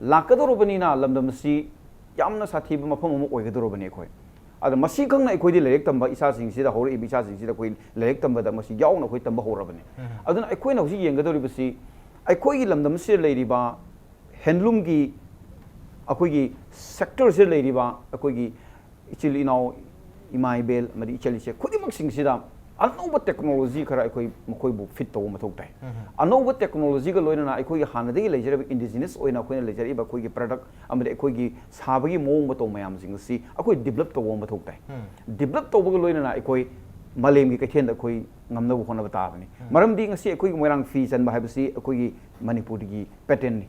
ꯂꯥꯛꯀꯗꯧꯔꯕꯅꯤꯅ ꯂꯝꯗꯝ ꯑꯁꯤ ꯌꯥꯝꯅ ꯁꯥꯊꯤꯕ ꯃꯐꯝ ꯑꯃ ꯑꯣꯏꯒꯗꯧꯔꯕꯅꯤ ꯑꯩꯈꯣꯏ꯫ ꯑꯗ ꯃꯁꯤ ꯈꯪꯅ ꯑꯩꯈꯣꯏꯗꯤ ꯂꯥꯏꯔꯤꯛ ꯇꯝꯕ ꯏꯆꯥꯁꯤꯡꯁꯤꯗ, ꯍꯧꯔꯛꯏꯕ ꯏꯆꯥꯁꯤꯡꯁꯤꯗ ꯑꯩꯈꯣꯏ ꯂꯥꯏꯔꯤꯛ ꯇꯝꯕꯗ ꯃꯁꯤ ꯌꯥꯎꯅ ꯑꯩꯈꯣꯏ ꯇꯝꯕ ꯍꯧꯔꯕꯅꯤ꯫ ꯑꯗꯨꯅ ꯑꯩꯈꯣꯏꯅ ꯍꯧꯖꯤꯛ ꯌꯦꯡꯒꯗꯧꯔꯤꯕꯁꯤ ꯑꯩꯈꯣꯏꯒꯤ ꯂꯝꯗꯝꯁꯤꯗ ꯂꯩꯔꯤꯕ handloomꯒꯤ, ꯑꯩꯈꯣꯏꯒꯤ sectorꯁꯤꯗ ꯂꯩꯔꯤꯕ ꯑꯩꯈꯣꯏꯒꯤ ꯏꯆꯤꯜ ꯏꯅꯥꯎ, ꯏꯃꯥ ꯏꯕꯦꯜ ꯑꯃꯗꯤ ꯏꯆꯜ ꯏꯆꯦ ꯈꯨꯗꯤꯡꯃꯛꯁꯤꯡꯁꯤꯗ ꯑꯅꯧꯕ technology ꯈꯔ ꯑꯩꯈꯣꯏ ꯃꯈꯣꯏꯕꯨ fit ꯇꯧꯕ ꯃꯊꯧ ꯇꯥꯏ꯫ ꯑꯅꯧꯕ technologyꯒ ꯂꯣꯏꯅꯅ ꯑꯩꯈꯣꯏꯒꯤ ꯍꯥꯟꯅꯗꯒꯤ ꯂꯩꯖꯔꯤꯕ indigenous ꯑꯣꯏꯅ ꯑꯩꯈꯣꯏꯅ ꯂꯩꯖꯔꯤꯕ ꯑꯩꯈꯣꯏꯒꯤ product ꯑꯃꯗꯤ ꯑꯩꯈꯣꯏꯒꯤ ꯁꯥꯕꯒꯤ ꯃꯑꯣꯡ ꯃꯇꯧ ꯃꯌꯥꯝꯁꯤꯡ ꯑꯁꯤ ꯑꯩꯈꯣꯏ develop ꯇꯧꯕ ꯃꯊꯧ ꯇꯥꯏ꯫ Develop ꯇꯧꯕꯒ ꯂꯣꯏꯅꯅ ꯑꯩꯈꯣꯏ ꯃꯥꯂꯦꯝꯒꯤ ꯀꯩꯊꯦꯜꯗ ꯑꯩꯈꯣꯏ ꯉꯝꯅꯕ ꯍꯣꯠꯅꯕ ꯇꯥꯕꯅꯤ꯫ ꯃꯔꯝꯗꯤ ꯉꯁꯤ ꯑꯩꯈꯣꯏꯒꯤ ꯃꯣꯏꯔꯥꯡ ꯐꯤ ꯆꯟꯕ ꯍꯥꯏꯕꯁꯤ ꯑꯩꯈꯣꯏꯒꯤ ꯃꯅꯤꯄꯨꯔꯒꯤ patternꯅꯤ꯫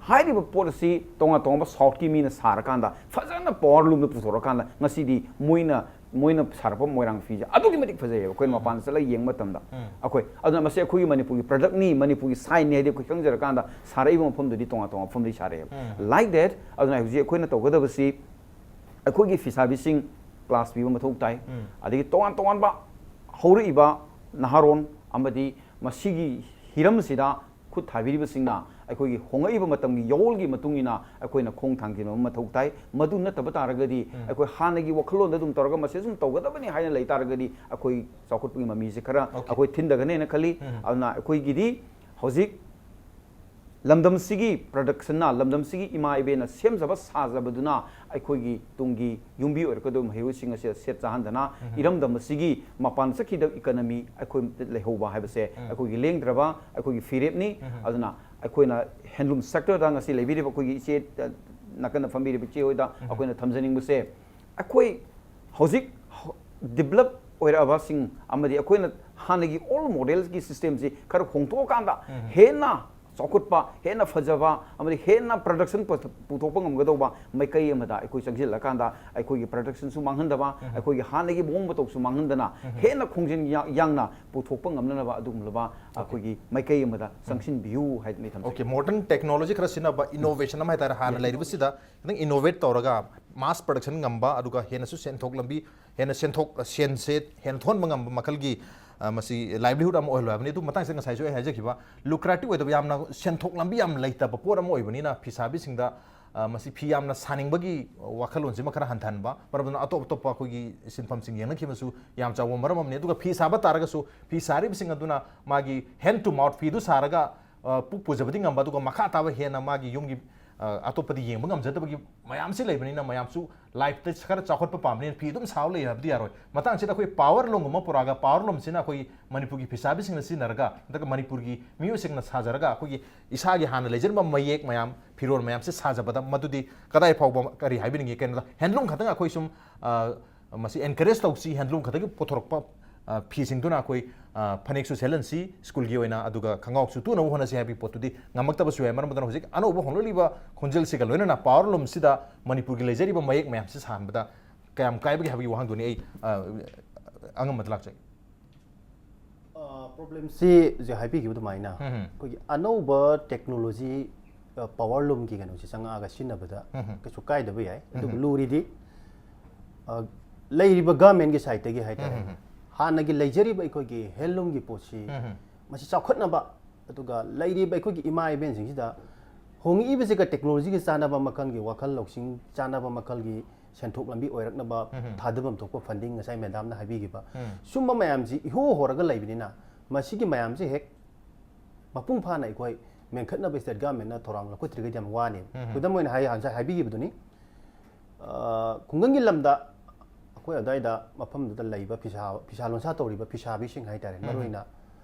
ꯍꯥꯏꯔꯤꯕ ꯄꯣꯠ ꯑꯁꯤ ꯇꯣꯉꯥꯟ ꯇꯣꯉꯥꯟꯕ Southꯀꯤ ꯃꯤꯅ ꯁꯥꯔꯀꯥꯟꯗ, ꯐꯖꯅ power loomꯗ ꯄꯨꯊꯣꯔꯀꯥꯟꯗ, ꯉꯁꯤꯗꯤ ꯃꯣꯏꯅ, ꯃꯣꯏꯅ ꯁꯥꯔꯛꯄ ꯃꯣꯏꯔꯥꯡ ꯐꯤꯁꯦ ꯑꯗꯨꯛꯀꯤ ꯃꯇꯤꯛ ꯐꯖꯩꯌꯦꯕ, ꯑꯩꯈꯣꯏꯅ ꯃꯄꯥꯟꯗ ꯆꯠꯂꯒ ꯌꯦꯡꯕ ꯃꯇꯝꯗ꯫ ꯑꯩꯈꯣꯏ, ꯑꯗꯨꯅ ꯃꯁꯤ ꯑꯩꯈꯣꯏꯒꯤ ꯃꯅꯤꯄꯨꯔꯒꯤ productꯅꯤ, ꯃꯅꯤꯄꯨꯔꯒꯤ signꯅꯤ ꯍꯥꯏꯗꯤ ꯑꯩꯈꯣꯏ ꯈꯪꯖꯔꯀꯥꯟꯗ, ꯁꯥꯔꯛꯏꯕ ꯃꯐꯝꯗꯨꯗꯤ ꯇꯣꯉꯥꯟ ꯇꯣꯉꯥꯟꯕ ꯃꯐꯝꯗꯒꯤ ꯁꯥꯔꯛꯑꯦꯕ꯫ Like that, ꯑꯗꯨꯅ ꯍꯧꯖꯤꯛ ꯑꯩꯈꯣꯏꯅ ꯇꯧꯒꯗꯕꯁꯤ ꯑꯩꯈꯣꯏꯒꯤ ꯐꯤꯁꯥꯕꯤꯁꯤꯡ class ꯄꯤꯕ ꯃꯊꯧ ꯇꯥꯏ꯫ ꯑꯗꯒꯤ ꯇꯣꯉꯥꯟ ꯇꯣꯉꯥꯟꯕ ꯍꯧꯔꯛꯏꯕ ꯅꯍꯥꯔꯣꯟ ꯑꯃꯗꯤ ꯃꯁꯤꯒꯤ ꯍꯤꯔꯝꯁꯤꯗ ꯈꯨꯠ ꯊꯥꯕꯤꯔꯤꯕꯁꯤꯡꯅ ꯑꯩꯈꯣꯏꯒꯤ ꯍꯣꯡꯂꯛꯏꯕ ꯃꯇꯝꯒꯤ ꯌꯥꯑꯣꯜꯒꯤ ꯃꯇꯨꯡ ꯏꯟꯅ ꯑꯩꯈꯣꯏꯅ ꯈꯣꯡ ꯊꯥꯡꯖꯤꯟꯕ ꯑꯃ ꯃꯊꯧ ꯇꯥꯏ꯫ ꯃꯗꯨ ꯅꯠꯇꯕ ꯇꯥꯔꯒꯗꯤ, ꯑꯩꯈꯣꯏ ꯍꯥꯟꯅꯒꯤ ꯋꯥꯈꯜꯂꯣꯟꯗ ꯑꯗꯨꯝ ꯇꯧꯔꯒ ꯃꯁꯤ ꯁꯨꯝ ꯇꯧꯒꯗꯕꯅꯤ ꯍꯥꯏꯅ ꯂꯩ ꯇꯥꯔꯒꯗꯤ, ꯑꯩꯈꯣꯏ ꯆꯥꯎꯈꯠꯄꯒꯤ ꯃꯃꯤꯁꯦ ꯈꯔ ꯑꯩꯈꯣꯏ ꯊꯤꯟꯊꯒꯅꯦꯅ ꯈꯜꯂꯤ꯫ ꯑꯗꯨꯅ ꯑꯩꯈꯣꯏꯒꯤꯗꯤ ꯍꯧꯖꯤꯛ ꯂꯝꯗꯝꯁꯤꯒꯤ productionꯅ, ꯂꯝꯗꯝꯁꯤꯒꯤ ꯏꯃꯥ ꯏꯕꯦꯟꯅ ꯁꯦꯝꯖꯕ ꯁꯥꯖꯕꯗꯨꯅ ꯑꯩꯈꯣꯏꯒꯤ ꯇꯨꯡꯒꯤ ꯌꯨꯝꯕꯤ ꯑꯣꯏꯔꯛꯀꯗꯧꯕ ꯃꯍꯩꯔꯣꯏꯁꯤꯡ ꯑꯁꯤ ꯁꯦꯠ ꯆꯥꯍꯟꯗꯅ, ꯏꯔꯝꯗꯝ ꯑꯁꯤꯒꯤ ꯃꯄꯥꯟ ꯆꯠꯈꯤꯗꯕ economy ꯑꯩꯈꯣꯏꯗ ꯂꯩꯍꯧꯕ ꯍꯥꯏꯕꯁꯦ ꯑꯩꯈꯣꯏꯒꯤ ꯂꯦꯡꯗ꯭ꯔꯕ ꯑꯩꯈꯣꯏꯒꯤ ꯐꯤꯔꯦꯞꯅꯤ꯫ ꯑꯗꯨꯅ ꯑꯩꯈꯣꯏꯅ handloom sectorꯗ ꯉꯁꯤ ꯂꯩꯕꯤꯔꯤꯕ ꯑꯩꯈꯣꯏꯒꯤ ꯏꯆꯦ, ꯑ, ꯅꯥꯀꯟꯗ ꯐꯝꯕꯤꯔꯤꯕ ꯏꯆꯦ ꯍꯣꯏꯗ ꯑꯩꯈꯣꯏꯅ ꯊꯝꯖꯅꯤꯡꯕꯁꯦ, ꯑꯩꯈꯣꯏ ꯍꯧꯖꯤꯛ ꯍ-, develop ꯑꯣꯏꯔꯛꯑꯕꯁꯤꯡ ꯑꯃꯗꯤ ꯑꯩꯈꯣꯏꯅ ꯍꯥꯟꯅꯒꯤ old modelꯒꯤ systemꯁꯤ ꯈꯔ ꯍꯣꯡꯗꯣꯛꯑꯀꯥꯟꯗ ꯍꯦꯟꯅ ꯆꯥꯎꯈꯠꯄ, ꯍꯦꯟꯅ ꯐꯖꯕ ꯑꯃꯗꯤ ꯍꯦꯟꯅ production ꯄꯨꯊꯣꯛꯄ ꯉꯝꯒꯗꯧꯕ ꯃꯥꯏꯀꯩ ꯑꯃꯗ ꯑꯩꯈꯣꯏ ꯆꯪꯁꯤꯜꯂꯀꯥꯟꯗ ꯑꯩꯈꯣꯏꯒꯤ productionꯁꯨ ꯃꯥꯡꯍꯟꯗꯕ, ꯑꯩꯈꯣꯏꯒꯤ ꯍꯥꯟꯅꯒꯤ ꯃꯑꯣꯡ ꯃꯇꯧꯁꯨ ꯃꯥꯡꯍꯟꯗꯅ ꯍꯦꯟꯅ ꯈꯣꯡꯖꯦꯜ ꯌꯥ-, ꯌꯥꯡꯅ ꯄꯨꯊꯣꯛꯄ ꯉꯝꯅꯅꯕ ꯑꯗꯨꯒꯨꯝꯂꯕ ꯑꯩꯈꯣꯏꯒꯤ ꯃꯥꯏꯀꯩ ꯑꯃꯗ ꯆꯪꯁꯤꯟꯕꯤꯌꯨ ꯍꯥꯏꯗꯅ ꯑꯩ ꯊꯝꯖꯒꯦ꯫ Okay, modern technology ꯈꯔ ꯁꯤꯖꯤꯟꯅꯕ, innovation ꯑꯃ ꯍꯥꯏꯇꯥꯔꯦ, ꯍꯥꯟꯅ ꯂꯩꯔꯤꯕꯁꯤꯗ ꯈꯤꯇꯪ innovate ꯇꯧꯔꯒ mass production ꯉꯝꯕ, ꯑꯗꯨꯒ ꯍꯦꯟꯅꯁꯨ ꯁꯦꯟꯊꯣꯛ ꯂꯝꯕꯤ, ꯍꯦꯟꯅ ꯁꯦꯟꯊꯣꯛ, ꯁꯦꯟꯁꯦ ꯍꯦꯟꯅ ꯊꯣꯛꯍꯟꯕ ꯉꯝꯕ ꯃꯈꯜꯒꯤ, ꯑ, ꯃꯁꯤ livelihood ꯑꯃ ꯑꯣꯏꯍꯜꯂꯣ ꯍꯥꯏꯕꯅꯤ꯫ ꯑꯗꯨ ꯃꯇꯥꯡꯁꯤꯗ ꯉꯁꯥꯏꯁꯨ ꯑꯩ ꯍꯥꯏꯖꯈꯤꯕ, lucrative ꯑꯣꯏꯗꯕ, ꯌꯥꯝꯅ ꯁꯦꯟꯊꯣꯛ ꯂꯝꯕꯤ ꯌꯥꯝ ꯂꯩꯇꯕ ꯄꯣꯠ ꯑꯃ ꯑꯣꯏꯕꯅꯤꯅ, ꯐꯤꯁꯥꯕꯤꯁꯤꯡꯗ, ꯑ, ꯃꯁꯤ ꯐꯤ ꯌꯥꯝꯅ ꯁꯥꯅꯤꯡꯕꯒꯤ ꯋꯥꯈꯜꯂꯣꯟꯁꯤꯃ ꯈꯔ ꯍꯟꯊꯍꯟꯕ, ꯃꯔꯝ ꯑꯗꯨꯅ ꯑꯇꯣꯞ ꯑꯇꯣꯞꯄ ꯑꯩꯈꯣꯏꯒꯤ ꯁꯤꯟꯐꯝꯁꯤꯡ ꯌꯦꯡꯅꯈꯤꯕꯁꯨ ꯌꯥꯝ ꯆꯥꯎꯕ ꯃꯔꯝ ꯑꯃꯅꯤ꯫ ꯑꯗꯨꯒ ꯐꯤ ꯁꯥꯕ ꯇꯥꯔꯒꯁꯨ ꯐꯤ ꯁꯥꯔꯤꯕꯁꯤꯡ ꯑꯗꯨꯅ ꯃꯥꯒꯤ hand to mouth ꯐꯤꯗꯨ ꯁꯥꯔꯒ ꯑ, ꯄꯨꯛ ꯄꯨꯖꯕꯗꯤ ꯉꯝꯕ, ꯑꯗꯨꯒ ꯃꯈꯥ ꯇꯥꯕ ꯍꯦꯟꯅ ꯃꯥꯒꯤ ꯌꯨꯝꯒꯤ, ꯑ, ꯑꯇꯣꯞꯄꯗꯤ ꯌꯦꯡꯕ ꯉꯝꯖꯗꯕꯒꯤ ꯃꯌꯥꯝꯁꯤ ꯂꯩꯕꯅꯤꯅ, ꯃꯌꯥꯝꯁꯨ ꯂꯥꯏꯐꯇ ꯈꯔ ꯆꯥꯎꯈꯠꯄ ꯄꯥꯝꯕꯅꯤꯅ ꯐꯤ ꯑꯗꯨꯝ ꯁꯥꯕ ꯂꯩ ꯍꯥꯏꯕꯗꯤ ꯌꯥꯔꯣꯏ꯫ ꯃꯇꯥꯡꯁꯤꯗ ꯑꯩꯈꯣꯏ ꯄꯥꯋꯔ ꯂꯨꯝ ꯑꯃ ꯄꯨꯔꯛꯑꯒ, ꯄꯥꯋꯔ ꯂꯨꯝꯁꯤꯅ ꯑꯩꯈꯣꯏ ꯃꯅꯤꯄꯨꯔꯒꯤ ꯐꯤꯁꯥꯕꯤꯁꯤꯡꯅ ꯁꯤꯖꯤꯟꯅꯔꯒ, ꯅꯠꯇ꯭ꯔꯒ ꯃꯅꯤꯄꯨꯔꯒꯤ ꯃꯤꯑꯣꯏꯁꯤꯡꯅ ꯁꯥꯖꯔꯒ, ꯑꯩꯈꯣꯏꯒꯤ ꯏꯁꯥꯒꯤ ꯍꯥꯟꯅ ꯂꯩꯖꯔꯝꯕ ꯃꯌꯦꯛ ꯃꯌꯥꯝ, ꯐꯤꯔꯣꯜ ꯃꯌꯥꯝꯁꯦ ꯁꯥꯖꯕꯗ, ꯃꯗꯨꯗꯤ ꯀꯗꯥꯏ ꯐꯥꯎꯕ ꯀꯔꯤ ꯍꯥꯏꯕꯤꯅꯤꯡꯉꯤ? ꯀꯩꯅꯣꯗ, ꯍꯦꯟꯂꯨꯝ ꯈꯛꯇꯪ ꯑꯩꯈꯣꯏ ꯁꯨꯝ, ꯑ, ꯃꯁꯤ ꯑꯦꯟꯀꯔꯦꯖ ꯇꯧꯁꯤ, ꯍꯦꯟꯂꯨꯝ ꯈꯛꯇꯒꯤ ꯄꯨꯊꯣꯔꯛꯄ, ꯑ, ꯐꯤꯁꯤꯡꯗꯨꯅ ꯑꯩꯈꯣꯏ, ꯑ, ꯐꯅꯦꯛꯁꯨ ꯁꯦꯠꯍꯟꯁꯤ ꯁ꯭ꯀꯨꯜꯒꯤ ꯑꯣꯏꯅ, ꯑꯗꯨꯒ ꯈꯣꯡꯒ꯭ꯔꯥꯎꯁꯨ ꯇꯨꯅꯕ ꯍꯣꯠꯅꯁꯤ ꯍꯥꯏꯕꯒꯤ ꯄꯣꯠꯇꯨꯗꯤ ꯉꯝꯃꯛꯇꯕꯁꯨ ꯌꯥꯏ꯫ ꯃꯔꯝ ꯑꯗꯨꯅ ꯍꯧꯖꯤꯛ ꯑꯅꯧꯕ ꯍꯣꯡꯂꯛꯂꯤꯕ ꯈꯣꯟꯖꯦꯜꯁꯤꯒ ꯂꯣꯏꯅꯅ ꯄꯥꯋꯔ ꯂꯨꯝꯁꯤꯗ ꯃꯅꯤꯄꯨꯔꯒꯤ ꯂꯩꯖꯔꯤꯕ ꯃꯌꯦꯛ ꯃꯌꯥꯝꯁꯤ ꯁꯥꯍꯟꯕꯗ ꯀꯌꯥꯝ ꯀꯥꯏꯕꯒꯦ ꯍꯥꯏꯕꯒꯤ ꯋꯥꯍꯪꯗꯨꯅꯤ ꯑꯩ, ꯑ, ꯑꯉꯝꯕꯗ ꯂꯥꯛꯆꯒꯦ꯫ ꯄ꯭ꯔꯣꯕ꯭ꯂꯦꯝꯁꯤ ꯍꯧꯖꯤꯛ ꯍꯥꯏꯕꯤꯈꯤꯕ ꯑꯗꯨꯃꯥꯏꯅ, ꯎꯝ꯫ ꯑꯩꯈꯣꯏꯒꯤ ꯑꯅꯧꯕ ꯇꯦꯛꯅꯣꯂꯣꯖꯤ, ꯄꯥꯋꯔ ꯂꯨꯝꯒꯤ ꯀꯩꯅꯣꯁꯤ ꯆꯪꯉꯛꯑꯒ ꯁꯤꯖꯤꯟꯅꯕꯗ ꯎꯝ꯫ ꯀꯩꯁꯨ ꯀꯥꯏꯗꯕ ꯌꯥꯏ꯫ ꯑꯗꯨꯕꯨ ꯎꯝ꯫ ꯂꯨꯔꯤꯗꯤ, ꯑ, ꯂꯩꯔꯤꯕ ꯒꯚꯔꯟꯃꯦꯟꯒꯤ ꯁꯥꯏꯠꯇꯒꯤ ꯍꯥꯏꯇꯥꯔꯦ, ꯎꯝ꯫ ꯍꯥꯟꯅꯒꯤ ꯂꯩꯖꯔꯤꯕ ꯑꯩꯈꯣꯏꯒꯤ ꯍꯦꯟꯂꯨꯝꯒꯤ ꯄꯣꯠꯁꯤ ꯎꯝ꯫ ꯃꯁꯤ ꯆꯥꯎꯈꯠꯅꯕ, ꯑꯗꯨꯒ ꯂꯩꯔꯤꯕ ꯑꯩꯈꯣꯏꯒꯤ ꯏꯃꯥ ꯏꯕꯦꯟꯁꯤꯡꯁꯤꯗ ꯍꯣꯡꯉꯛꯏꯕꯁꯤꯒ ꯇꯦꯛꯅꯣꯂꯣꯖꯤꯒ ꯆꯥꯟꯅꯕ ꯃꯈꯜꯒꯤ ꯋꯥꯈꯜ ꯂꯧꯁꯤꯡ ꯆꯥꯟꯅꯕ ꯃꯈꯜꯒꯤ ꯁꯦꯟꯊꯣꯛ ꯂꯝꯕꯤ ꯑꯣꯏꯔꯛꯅꯕ ꯎꯝ꯫ ꯊꯥꯗꯐꯝ ꯊꯣꯛꯄ ꯐꯟꯗꯤꯡ, ꯉꯁꯥꯏ ꯃꯦꯗꯥꯝꯅ ꯍꯥꯏꯕꯤꯈꯤꯕ, ꯎꯝ꯫ ꯁꯨꯝꯕ ꯃꯌꯥꯝꯁꯤ ꯏꯍꯣ ꯍꯣꯔꯒ ꯂꯩꯕꯅꯤꯅ, ꯃꯁꯤꯒꯤ ꯃꯌꯥꯝꯁꯦ ꯍꯦꯛ ꯃꯄꯨꯡ ꯐꯥꯅ ꯑꯩꯈꯣꯏ ꯃꯦꯟꯈꯠꯅꯕ ꯁ꯭ꯇꯦꯠ ꯒꯚꯔꯟꯃꯦꯟꯠꯅ ꯊꯧꯔꯥꯡ ꯂꯧꯈꯠꯇ꯭ꯔꯤꯒꯗꯤ ꯌꯥꯝ ꯋꯥꯅꯦꯕ꯫ ꯎꯝ꯫ ꯈꯨꯗꯝ ꯑꯣꯏꯅ ꯍꯥꯏ, ꯉꯁꯥꯏ ꯍꯥꯏꯕꯤꯈꯤꯕꯗꯨꯅꯤ, ꯑ, ꯈꯨꯡꯒꯪꯒꯤ ꯂꯝꯗ ꯑꯩꯈꯣꯏ ꯑꯗꯨꯋꯥꯏꯗ ꯃꯐꯝꯗꯨꯗ ꯂꯩꯕ ꯐꯤꯁꯥ, ꯐꯤꯁꯥ ꯂꯣꯟꯁꯥ ꯇꯧꯔꯤꯕ ꯐꯤꯁꯥꯕꯤꯁꯤꯡ ꯍꯥꯏꯇꯥꯔꯦ, ꯎꯝ꯫ ꯃꯔꯨꯑꯣꯏꯅ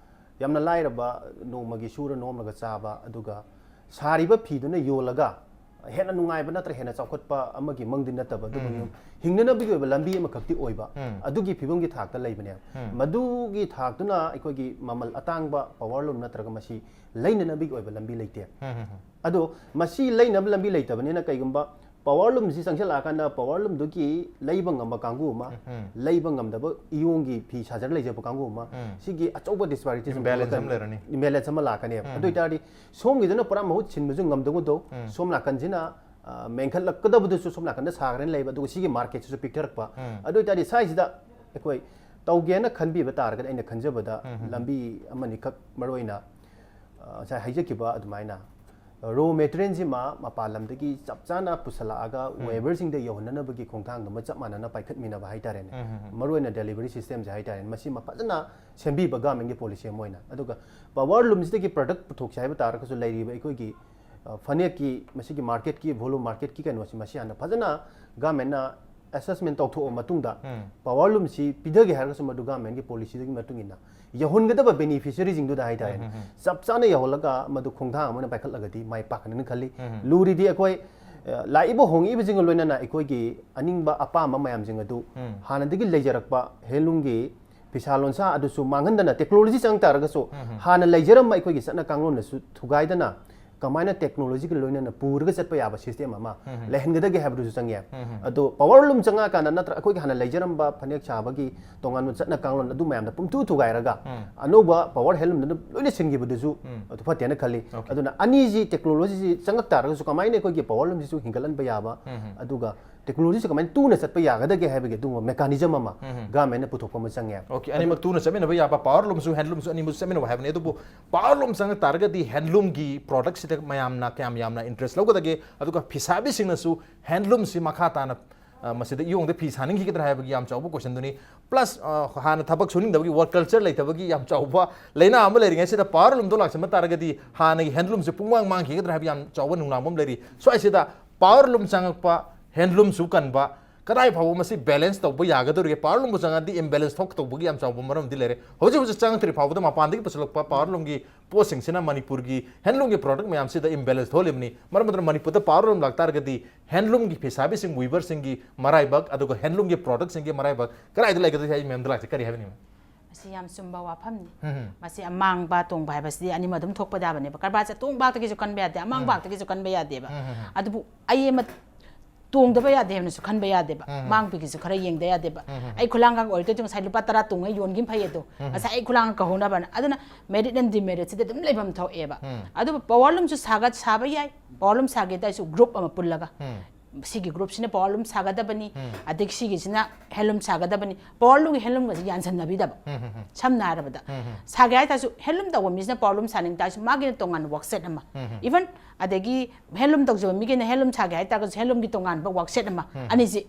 ꯌꯥꯝꯅ ꯂꯥꯏꯔꯕ, ꯅꯣꯡꯃꯒꯤ ꯁꯨꯔ ꯅꯣꯝꯂꯒ ꯆꯥꯕ, ꯑꯗꯨꯒ ꯁꯥꯔꯤꯕ ꯐꯤꯗꯨꯅ ꯌꯣꯜꯂꯒ ꯍꯦꯟꯅ ꯅꯨꯡꯉꯥꯏꯕ ꯅꯠꯇ꯭ꯔ ꯍꯦꯟꯅ ꯆꯥꯎꯈꯠꯄ ꯑꯃꯒꯤ ꯃꯪꯗꯤ ꯅꯠꯇꯕ, ꯑꯗꯨꯕꯨ ꯎꯝ꯫ ꯍꯤꯡꯅꯅꯕꯒꯤ ꯑꯣꯏꯕ ꯂꯝꯕꯤ ꯑꯃꯈꯛꯇꯤ ꯑꯣꯏꯕ, ꯎꯝ꯫ ꯑꯗꯨꯒꯤ ꯐꯤꯕꯝꯒꯤ ꯊꯥꯛꯇ ꯂꯩꯕꯅꯦꯕ꯫ ꯎꯝ꯫ ꯃꯗꯨꯒꯤ ꯊꯥꯛꯇꯨꯅ ꯑꯩꯈꯣꯏꯒꯤ ꯃꯃꯜ ꯑꯇꯥꯡꯕ ꯄꯥꯋꯔ ꯂꯨꯝ ꯅꯠꯇ꯭ꯔꯒ ꯃꯁꯤ ꯂꯩꯅꯅꯕꯒꯤ ꯑꯣꯏꯕ ꯂꯝꯕꯤ ꯂꯩꯇꯦ꯫ ꯎꯝ, ꯎꯝ, ꯎꯝ꯫ ꯑꯗꯣ ꯃꯁꯤ ꯂꯩꯅꯕ ꯂꯝꯕꯤ ꯂꯩꯇꯕꯅꯤꯅ, ꯀꯩꯒꯨꯝꯕ ꯄꯥꯋꯔ ꯂꯨꯝꯁꯤ ꯆꯪꯁꯤꯜꯂꯛꯑꯀꯥꯟꯗ ꯄꯥꯋꯔ ꯂꯨꯝꯗꯨꯒꯤ ꯂꯩꯕ ꯉꯝꯕ ꯀꯥꯡꯕꯨ ꯑꯃ, ꯎꯝ꯫ ꯂꯩꯕ ꯉꯝꯗꯕ ꯏꯌꯣꯡꯒꯤ ꯐꯤ ꯁꯥꯖꯔ ꯂꯩꯖꯕ ꯀꯥꯡꯕꯨ ꯑꯃ, ꯎꯝ꯫ ꯁꯤꯒꯤ ꯑꯆꯧꯕ ꯗꯤꯁꯄꯥꯔꯤꯇꯤꯁ Imbalance ꯑꯃ ꯂꯩꯔꯅꯤ꯫ ꯏꯝꯕꯦꯂꯦꯟꯁ ꯑꯃ ꯂꯥꯛꯀꯅꯦꯕ꯫ ꯎꯝ꯫ ꯑꯗꯨ ꯑꯣꯏꯇꯥꯔꯗꯤ ꯁꯣꯝꯒꯤꯗꯨꯅ ꯄꯨꯔꯥ ꯃꯍꯨꯠ ꯁꯤꯟꯕꯁꯨ ꯉꯝꯗꯧꯕꯗꯣ, ꯎꯝ꯫ ꯁꯣꯝ ꯅꯥꯀꯟꯁꯤꯅ, ꯑ, ꯃꯦꯟꯈꯠꯂꯛꯀꯗꯕꯗꯨꯁꯨ ꯁꯣꯝ ꯅꯥꯀꯟꯗ ꯁꯥꯈ꯭ꯔꯦꯅ ꯂꯩꯕ, ꯑꯗꯨꯒ ꯁꯤꯒꯤ ꯃꯥꯔꯀꯦꯠꯁꯤꯁꯨ ꯄꯤꯛꯊꯔꯛꯄ꯫ ꯎꯝ꯫ ꯑꯗꯨ ꯑꯣꯏꯇꯥꯔꯗꯤ ꯁ꯭ꯋꯥꯏꯁꯤꯗ ꯑꯩꯈꯣꯏ ꯇꯧꯒꯦꯅ ꯈꯟꯕꯤꯕ ꯇꯥꯔꯒꯗꯤ, ꯑꯩꯅ ꯈꯟꯖꯕꯗ ꯎꯝ, ꯎꯝ꯫ ꯂꯝꯕꯤ ꯑꯃꯅꯤꯈꯛ, ꯃꯔꯨꯑꯣꯏꯅ, ꯑ, ꯉꯁꯥꯏ ꯍꯥꯏꯖꯈꯤꯕ ꯑꯗꯨꯃꯥꯏꯅ ꯔꯣ ꯃꯦꯇꯔꯤꯌꯦꯜꯁꯤꯃ ꯃꯄꯥꯟ ꯂꯝꯗꯒꯤ ꯆꯞ ꯆꯥꯅ ꯄꯨꯁꯜꯂꯛꯑꯒ ꯋꯦꯕꯔꯁꯤꯡꯗ ꯌꯧꯍꯟꯅꯅꯕꯒꯤ ꯈꯣꯡꯊꯥꯡꯗꯨꯃ ꯆꯞ ꯃꯥꯟꯅꯅ ꯄꯥꯏꯈꯠꯃꯤꯟꯅꯕ ꯍꯥꯏꯇꯥꯔꯦꯅꯦ꯫ ꯃꯔꯨꯑꯣꯏꯅ ꯗꯦꯂꯤꯚꯔꯤ ꯁꯤꯁꯇꯦꯝꯁꯦ ꯍꯥꯏꯇꯥꯔꯦꯅꯦ, ꯃꯁꯤꯃ ꯐꯖꯅ ꯁꯦꯝꯕꯤꯕ ꯒꯃꯦꯟꯒꯤ ꯄꯣꯂꯤꯁꯤ ꯑꯃ ꯑꯣꯏꯅ꯫ ꯑꯗꯨꯒ ꯄꯋꯥꯔ ꯂꯨꯝꯁꯤꯗꯒꯤ ꯄ꯭ꯔꯗꯛ ꯄꯨꯊꯣꯛꯁꯦ ꯍꯥꯏꯕ ꯇꯥꯔꯒꯁꯨ, ꯂꯩꯔꯤꯕ ꯑꯩꯈꯣꯏꯒꯤ, ꯑ, ꯐꯅꯦꯛꯀꯤ, ꯃꯁꯤꯒꯤ ꯃꯥꯔꯀꯦꯠꯀꯤ ꯚꯣꯂꯨꯝ, ꯃꯥꯔꯀꯦꯠꯀꯤ ꯀꯩꯅꯣꯁꯤ, ꯃꯁꯤ ꯍꯥꯟꯅ ꯐꯖꯅ ꯒꯃꯦꯟꯅ ꯑꯦꯁꯦꯁꯃꯦꯟ ꯇꯧꯊꯣꯛꯑ ꯃꯇꯨꯡꯗ, ꯄꯋꯥꯔ ꯂꯨꯝꯁꯤ ꯄꯤꯊꯒꯦ ꯍꯥꯏꯔꯒꯁꯨ ꯃꯗꯨ ꯒꯃꯦꯟꯒꯤ ꯄꯣꯂꯤꯁꯤꯗꯨꯒꯤ ꯃꯇꯨꯡ ꯏꯟꯅ ꯌꯧꯍꯟꯒꯗꯕ ꯕꯦꯅꯤꯐꯤꯁꯔꯤꯁꯤꯡꯗꯨꯗ ꯍꯥꯏꯇꯥꯔꯦꯅꯦ, ꯆꯞ ꯆꯥꯅ ꯌꯧꯍꯜꯂꯒ ꯃꯗꯨ ꯈꯣꯡꯊꯥꯡ ꯑꯃ ꯑꯣꯏꯅ ꯄꯥꯏꯈꯠꯂꯒꯗꯤ ꯃꯥꯏ ꯄꯥꯛꯀꯅꯤꯅ ꯈꯜꯂꯤ꯫ ꯂꯨꯔꯤꯗꯤ ꯑꯩꯈꯣꯏ, ꯑ, ꯂꯥꯛꯏꯕ ꯍꯣꯡꯉꯛꯏꯕꯁꯤꯡꯒ ꯂꯣꯏꯅꯅ ꯑꯩꯈꯣꯏꯒꯤ ꯑꯅꯤꯡꯕ ꯑꯄꯥꯝꯕ ꯃꯌꯥꯝꯁꯤꯡ ꯑꯗꯨ ꯍꯥꯟꯅꯗꯒꯤ ꯂꯩꯖꯔꯛꯄ ꯍꯦꯟꯂꯨꯝꯒꯤ ꯐꯤꯁꯥ ꯂꯣꯟꯁꯥ ꯑꯗꯨꯁꯨ ꯃꯥꯡꯍꯟꯗꯅ, ꯇꯦꯛꯅꯣꯂꯣꯖꯤ ꯆꯪ ꯇꯥꯔꯒꯁꯨ ꯍꯥꯟꯅ ꯂꯩꯖꯔꯝꯕ ꯑꯩꯈꯣꯏꯒꯤ ꯆꯠꯅ ꯀꯥꯡꯂꯣꯟꯗꯁꯨ ꯊꯨꯒꯥꯏꯗꯅ ꯀꯃꯥꯏꯅ ꯇꯦꯛꯅꯣꯂꯣꯖꯤꯒ ꯂꯣꯏꯅꯅ ꯄꯨꯔꯒ ꯆꯠꯄ ꯌꯥꯕ ꯁꯤꯁꯇꯦꯝ ꯑꯃ ꯂꯩꯍꯟꯒꯗꯒꯦ ꯍꯥꯏꯕꯗꯨꯁꯨ ꯆꯪꯉꯦ꯫ ꯑꯗꯣ ꯄꯋꯥꯔ ꯂꯨꯝ ꯆꯪꯉꯛꯑꯀꯥꯟꯗ, ꯅꯠꯇ꯭ꯔ ꯑꯩꯈꯣꯏꯒꯤ ꯍꯥꯟꯅ ꯂꯩꯖꯔꯝꯕ ꯐꯅꯦꯛ ꯁꯥꯕꯒꯤ ꯇꯣꯉꯥꯟꯕ ꯆꯠꯅ ꯀꯥꯡꯂꯣꯟ ꯑꯗꯨ ꯃꯌꯥꯝꯗ ꯄꯨꯝꯊꯨ ꯊꯨꯒꯥꯏꯔꯒ ꯑꯅꯧꯕ ꯄꯋꯥꯔ ꯍꯦꯟꯂꯨꯝꯗꯨꯅ ꯂꯣꯏꯅ ꯁꯤꯟꯈꯤꯕꯗꯨꯁꯨ ꯑꯗꯨ ꯐꯠꯇꯦꯅ ꯈꯜꯂꯤ꯫ ꯑꯗꯨꯅ ꯑꯅꯤꯁꯤ, ꯇꯦꯛꯅꯣꯂꯣꯖꯤꯁꯤ ꯆꯪꯉꯛ ꯇꯥꯔꯒꯁꯨ ꯀꯃꯥꯏꯅ ꯑꯩꯈꯣꯏꯒꯤ ꯄꯋꯥꯔ ꯂꯨꯝꯁꯤꯁꯨ ꯍꯤꯡꯒꯠꯍꯟꯕ ꯌꯥꯕ, ꯑꯗꯨꯒ ꯇꯦꯛꯅꯣꯂꯣꯖꯤꯁꯦ ꯀꯃꯥꯏꯅ ꯇꯨꯅ ꯆꯠꯄ ꯌꯥꯒꯗꯒꯦ ꯍꯥꯏꯕꯒꯤ ꯑꯗꯨꯒꯨꯝꯕ ꯃꯦꯀꯥꯅꯤꯖꯝ ꯑꯃ ꯒꯃꯦꯟꯅ ꯄꯨꯊꯣꯛꯄ ꯑꯃ ꯆꯪꯉꯦ꯫ ꯑꯣꯀꯦ, ꯑꯅꯤꯃꯛ ꯇꯨꯅ ꯆꯠꯃꯤꯟꯅꯕ ꯌꯥꯕ, ꯄꯋꯥꯔ ꯂꯨꯝꯁꯨ ꯍꯦꯟꯂꯨꯝꯁꯨ ꯑꯅꯤꯃꯛ ꯆꯠꯃꯤꯟꯅꯕ ꯍꯥꯏꯕꯅꯤ꯫ ꯑꯗꯨꯕꯨ ꯄꯋꯥꯔ ꯂꯨꯝ ꯆꯪꯉꯛ ꯇꯥꯔꯒꯗꯤ ꯍꯦꯟꯂꯨꯝꯒꯤ ꯄ꯭ꯔꯣꯗꯛꯁꯤꯗ ꯃꯌꯥꯝꯅ ꯀꯌꯥꯝ ꯌꯥꯝꯅ ꯏꯟꯇꯔꯦꯁ ꯂꯧꯒꯗꯒꯦ, ꯑꯗꯨꯒ ꯐꯤꯁꯥꯕꯤꯁꯤꯡꯅꯁꯨ ꯍꯦꯟꯂꯨꯝꯁꯤ ꯃꯈꯥ ꯇꯥꯅ, ꯑ, ꯃꯁꯤꯗ ꯏꯌꯣꯡꯗ ꯐꯤ ꯁꯥꯅꯤꯡꯈꯤꯒꯗ꯭ꯔꯥ ꯍꯥꯏꯕꯒꯤ ꯌꯥꯝ ꯆꯥꯎꯕ ꯀꯣꯏꯁꯟꯗꯨꯅꯤ꯫ ꯄ꯭ꯂꯁ, ꯑ, ꯍꯥꯟꯅ ꯊꯕꯛ ꯁꯨꯅꯤꯡꯗꯕꯒꯤ, ꯋꯥꯔꯛ ꯀꯜꯆꯔ ꯂꯩꯇꯕꯒꯤ ꯌꯥꯝ ꯆꯥꯎꯕ ꯂꯩꯅꯥ ꯑꯃ ꯂꯩꯔꯤꯉꯩꯁꯤꯗ ꯄꯋꯥꯔ ꯂꯨꯝꯗꯣ ꯂꯥꯛꯁꯤꯟꯕ ꯇꯥꯔꯒꯗꯤ ꯍꯥꯟꯅꯒꯤ ꯍꯦꯟꯂꯨꯝꯁꯦ ꯄꯨꯡꯃꯥꯡ ꯃꯥꯡꯈꯤꯒꯗ꯭ꯔꯥ ꯍꯥꯏꯕ ꯌꯥꯝ ꯆꯥꯎꯕ ꯅꯨꯡꯅꯥꯡꯕ ꯑꯃ ꯂꯩꯔꯤ꯫ ꯁ꯭ꯋꯥꯏꯁꯤꯗ ꯄꯋꯥꯔ ꯂꯨꯝ ꯆꯪꯉꯛꯄ, ꯍꯦꯟꯂꯨꯝꯁꯨ ꯀꯟꯕ, ꯀꯗꯥꯏ ꯐꯥꯎꯕ ꯃꯁꯤ ꯕꯦꯂꯦꯟꯁ ꯇꯧꯕ ꯌꯥꯒꯗꯧꯔꯤꯒꯦ? ꯄꯋꯥꯔ ꯂꯨꯝꯕꯨ ꯆꯪꯉꯛꯑꯗꯤ ꯏꯝꯕꯦꯂꯦꯟꯁ ꯊꯣꯛꯇꯧꯕꯒꯤ ꯌꯥꯝ ꯆꯥꯎꯕ ꯃꯔꯝꯗꯤ ꯂꯩꯔꯦ꯫ ꯍꯧꯖꯤꯛ ꯍꯧꯖꯤꯛ ꯆꯪꯉꯛꯇ꯭ꯔꯤ ꯐꯥꯎꯕꯗ ꯃꯄꯥꯟꯗꯒꯤ ꯄꯨꯁꯤꯜꯂꯛꯄ ꯄꯋꯥꯔ ꯂꯨꯝꯒꯤ ꯄꯣꯠꯁꯤꯡꯁꯤꯅ ꯃꯅꯤꯄꯨꯔꯒꯤ ꯍꯦꯟꯂꯨꯝꯒꯤ ꯄ꯭ꯔꯣꯗꯛ ꯃꯌꯥꯝꯁꯤꯗ ꯏꯝꯕꯦꯂꯦꯟꯁ ꯊꯣꯛꯍꯜꯂꯤꯕꯅꯤ꯫ ꯃꯔꯝ ꯑꯗꯨꯅ ꯃꯅꯤꯄꯨꯔꯗ ꯄꯋꯥꯔ ꯂꯨꯝ ꯂꯥꯛꯇꯥꯔꯒꯗꯤ ꯍꯦꯟꯂꯨꯝꯒꯤ ꯐꯤꯁꯥꯕꯤꯁꯤꯡ, ꯋꯤꯚꯔꯁꯤꯡꯒꯤ ꯃꯔꯥꯏꯕꯛ, ꯑꯗꯨꯒ ꯍꯦꯟꯂꯨꯝꯒꯤ ꯄ꯭ꯔꯣꯗꯛꯁꯤꯡꯒꯤ ꯃꯔꯥꯏꯕꯛ ꯀꯗꯥꯏꯗ ꯂꯩꯒꯗꯒꯦ ꯍꯥꯏ ꯃꯦꯝꯗ ꯂꯥꯛꯁꯦ ꯀꯔꯤ ꯍꯥꯏꯕꯤꯅꯤꯡꯕ? ꯃꯁꯤ ꯌꯥꯝ ꯆꯨꯝꯕ ꯋꯥꯐꯝꯅꯤ꯫ ꯃꯁꯤ ꯑꯃꯥꯡꯕ ꯇꯣꯡꯕ ꯍꯥꯏꯕꯁꯤꯗꯤ ꯑꯅꯤꯃꯛ ꯑꯗꯨꯝ ꯊꯣꯛꯄ ꯌꯥꯕꯅꯦꯕ꯫ ꯀꯔꯕꯥꯔꯁꯦ ꯑꯇꯣꯡꯕꯥꯛꯇꯒꯤꯁꯨ ꯀꯟꯕ ꯌꯥꯗꯦ, ꯑꯃꯥꯡꯕꯥꯛꯇꯒꯤꯁꯨ ꯀꯟꯕ ꯌꯥꯗꯦꯕ꯫ ꯑꯗꯨꯕꯨ ꯑꯩ ꯑꯃ ꯇꯣꯡꯗꯕ ꯌꯥꯗꯦ ꯍꯥꯏꯅꯁꯨ ꯈꯟꯕ ꯌꯥꯗꯦꯕ꯫ ꯃꯥꯡꯕꯒꯤꯁꯨ ꯈꯔ ꯌꯦꯡꯗ ꯌꯥꯗꯦꯕ꯫ ꯑꯩ ꯈꯨꯂꯥꯡꯒ ꯑꯣꯏꯔꯒꯗꯤ ꯉꯁꯥꯏ ꯂꯨꯄꯥ ꯇꯔꯥ ꯇꯣꯡꯉ ꯌꯣꯟꯈꯤꯕ ꯐꯩ ꯑꯗꯣ꯫ ꯉꯁꯥꯏ ꯑꯩ ꯈꯨꯂꯥꯡꯒ ꯀꯧꯍꯧꯅꯕꯅ꯫ ꯑꯗꯨꯅ ꯃꯦꯔꯤꯠ ꯑꯦꯟ ꯗꯤꯃꯦꯔꯤꯠꯁꯤꯗꯤ ꯑꯗꯨꯝ ꯂꯩꯐꯝ ꯊꯣꯛꯑꯦꯕ꯫ ꯑꯗꯨꯕꯨ ꯄꯋꯥꯔ ꯂꯨꯝꯁꯨ ꯁꯥꯒ ꯁꯥꯕ ꯌꯥꯏ꯫ ꯄꯋꯥꯔ ꯂꯨꯝ ꯁꯥꯒꯦ ꯇꯥꯔꯁꯨ ꯒ꯭ꯔꯨꯞ ꯑꯃ ꯄꯨꯜꯂꯒ꯫ ꯁꯤꯒꯤ ꯒ꯭ꯔꯨꯞꯁꯤꯅ ꯄꯋꯥꯔ ꯂꯨꯝ ꯁꯥꯒꯗꯕꯅꯤ, ꯑꯗꯒꯤ ꯁꯤꯒꯤꯁꯤꯅ ꯍꯦꯟꯂꯨꯝ ꯁꯥꯒꯗꯕꯅꯤ, ꯄꯋꯥꯔ ꯂꯨꯝꯒꯤ ꯍꯦꯟꯂꯨꯝꯒꯁꯦ ꯌꯥꯟꯁꯟꯅꯕꯤꯗꯕ꯫ ꯁꯝꯅ ꯍꯥꯏꯔꯕꯗ, ꯁꯥꯒꯦ ꯍꯥꯏꯇꯥꯔꯁꯨ ꯍꯦꯟꯂꯨꯝ ꯇꯧꯕ ꯃꯤꯁꯤꯅ ꯄꯋꯥꯔ ꯂꯨꯝ ꯁꯥꯅꯤꯡ ꯇꯥꯔꯁꯨ ꯃꯥꯒꯤꯅ ꯇꯣꯉꯥꯟꯕ ꯋꯥꯛꯁꯦꯠ ꯑꯃ, ꯏꯚꯟ ꯑꯗꯒꯤ ꯍꯦꯟꯂꯨꯝ ꯇꯧꯖꯕ ꯃꯤꯒꯤꯅ ꯍꯦꯟꯂꯨꯝ ꯁꯥꯒꯦ ꯍꯥꯏꯇꯥꯔꯒꯁꯨ ꯍꯦꯟꯂꯨꯝꯒꯤ ꯇꯣꯉꯥꯟꯕ ꯋꯥꯛꯁꯦꯠ ꯑꯃ, ꯑꯅꯤꯁꯤ꯫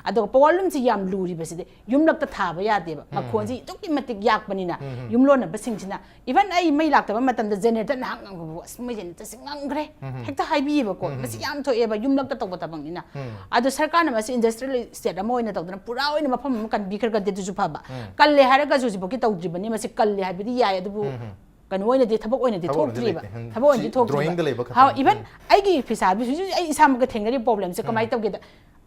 ꯑꯗꯨꯒ ꯄꯋꯥꯔ ꯂꯨꯝꯁꯤ ꯌꯥꯝ ꯂꯨꯔꯤꯕꯁꯤꯗꯤ ꯌꯨꯝꯂꯛꯇ ꯊꯥꯕ ꯌꯥꯗꯦꯕ꯫ ꯃꯈꯣꯟꯁꯤ ꯑꯗꯨꯛꯀꯤ ꯃꯇꯤꯛ ꯌꯥꯛꯄꯅꯤꯅ ꯌꯨꯝꯂꯣꯟꯅꯕꯁꯤꯡꯁꯤꯅ, ꯏꯚꯟ ꯑꯩ ꯃꯩ ꯂꯥꯛꯇꯕ ꯃꯇꯝꯗ ꯖꯦꯅꯦꯔꯦꯇꯔ ꯉꯥꯏꯍꯥꯛ ꯉꯥꯡꯕꯕꯨ, "ꯑꯁ, ꯃꯣꯏ ꯖꯦꯅꯦꯔꯦꯇꯔꯁꯦ ꯉꯪꯈ꯭ꯔꯦ", ꯍꯦꯛꯇ ꯍꯥꯏꯕꯤꯌꯦꯕꯀꯣ꯫ ꯃꯁꯤ ꯌꯥꯝ ꯊꯣꯛꯑꯦꯕ, ꯌꯨꯝꯂꯛꯇ ꯇꯧꯕ ꯊꯕꯛꯅꯤꯅ꯫ ꯑꯗꯣ ꯁꯔꯀꯥꯔꯅ ꯃꯁꯤ ꯏꯟꯗꯁꯇ꯭ꯔꯤꯌꯦꯜ ꯏꯁꯇꯦꯠ ꯑꯃ ꯑꯣꯏꯅ ꯇꯧꯗꯅ ꯄꯨꯔꯥ ꯑꯣꯏꯅ ꯃꯐꯝ ꯑꯃ ꯀꯟꯕꯤꯈ꯭ꯔꯒꯗꯤ ꯑꯗꯨꯁꯨ ꯐꯕ꯫ ꯀꯜꯂꯦ ꯍꯥꯏꯔꯒꯁꯨ ꯍꯧꯖꯤꯛꯐꯥꯎꯒꯤ ꯇꯧꯗ꯭ꯔꯤꯕꯅꯤ꯫ ꯃꯁꯤ ꯀꯜꯂꯦ ꯍꯥꯏꯕꯗꯤ ꯌꯥꯏ, ꯑꯗꯨꯕꯨ ꯀꯩꯅꯣ ꯑꯣꯏꯅꯗꯤ, ꯊꯕꯛ ꯑꯣꯏꯅꯗꯤ ꯊꯕꯛ ꯑꯣꯏꯅꯗꯤ ꯊꯣꯛꯇ꯭ꯔꯤꯕ꯫ ꯂꯩꯇꯦ꯫ ꯊꯕꯛ ꯑꯣꯏꯅꯗꯤ ꯊꯣꯛꯇ꯭ꯔꯤꯕ꯫ ꯗ꯭ꯔꯣꯌꯤꯡꯗ ꯂꯩꯕ ꯈꯛꯇꯅꯤ꯫ ꯍꯥꯎ, ꯏꯚꯟ ꯑꯩꯒꯤ ꯐꯤꯁꯥꯕꯤꯁꯤꯁꯨ ꯑꯩ ꯏꯁꯥꯃꯛꯀ ꯊꯦꯡꯅꯔꯤꯕ ꯄ꯭ꯔꯣꯕ꯭ꯂꯦꯝꯁꯦ ꯀꯃꯥꯏꯅ ꯇꯧꯒꯦꯗ,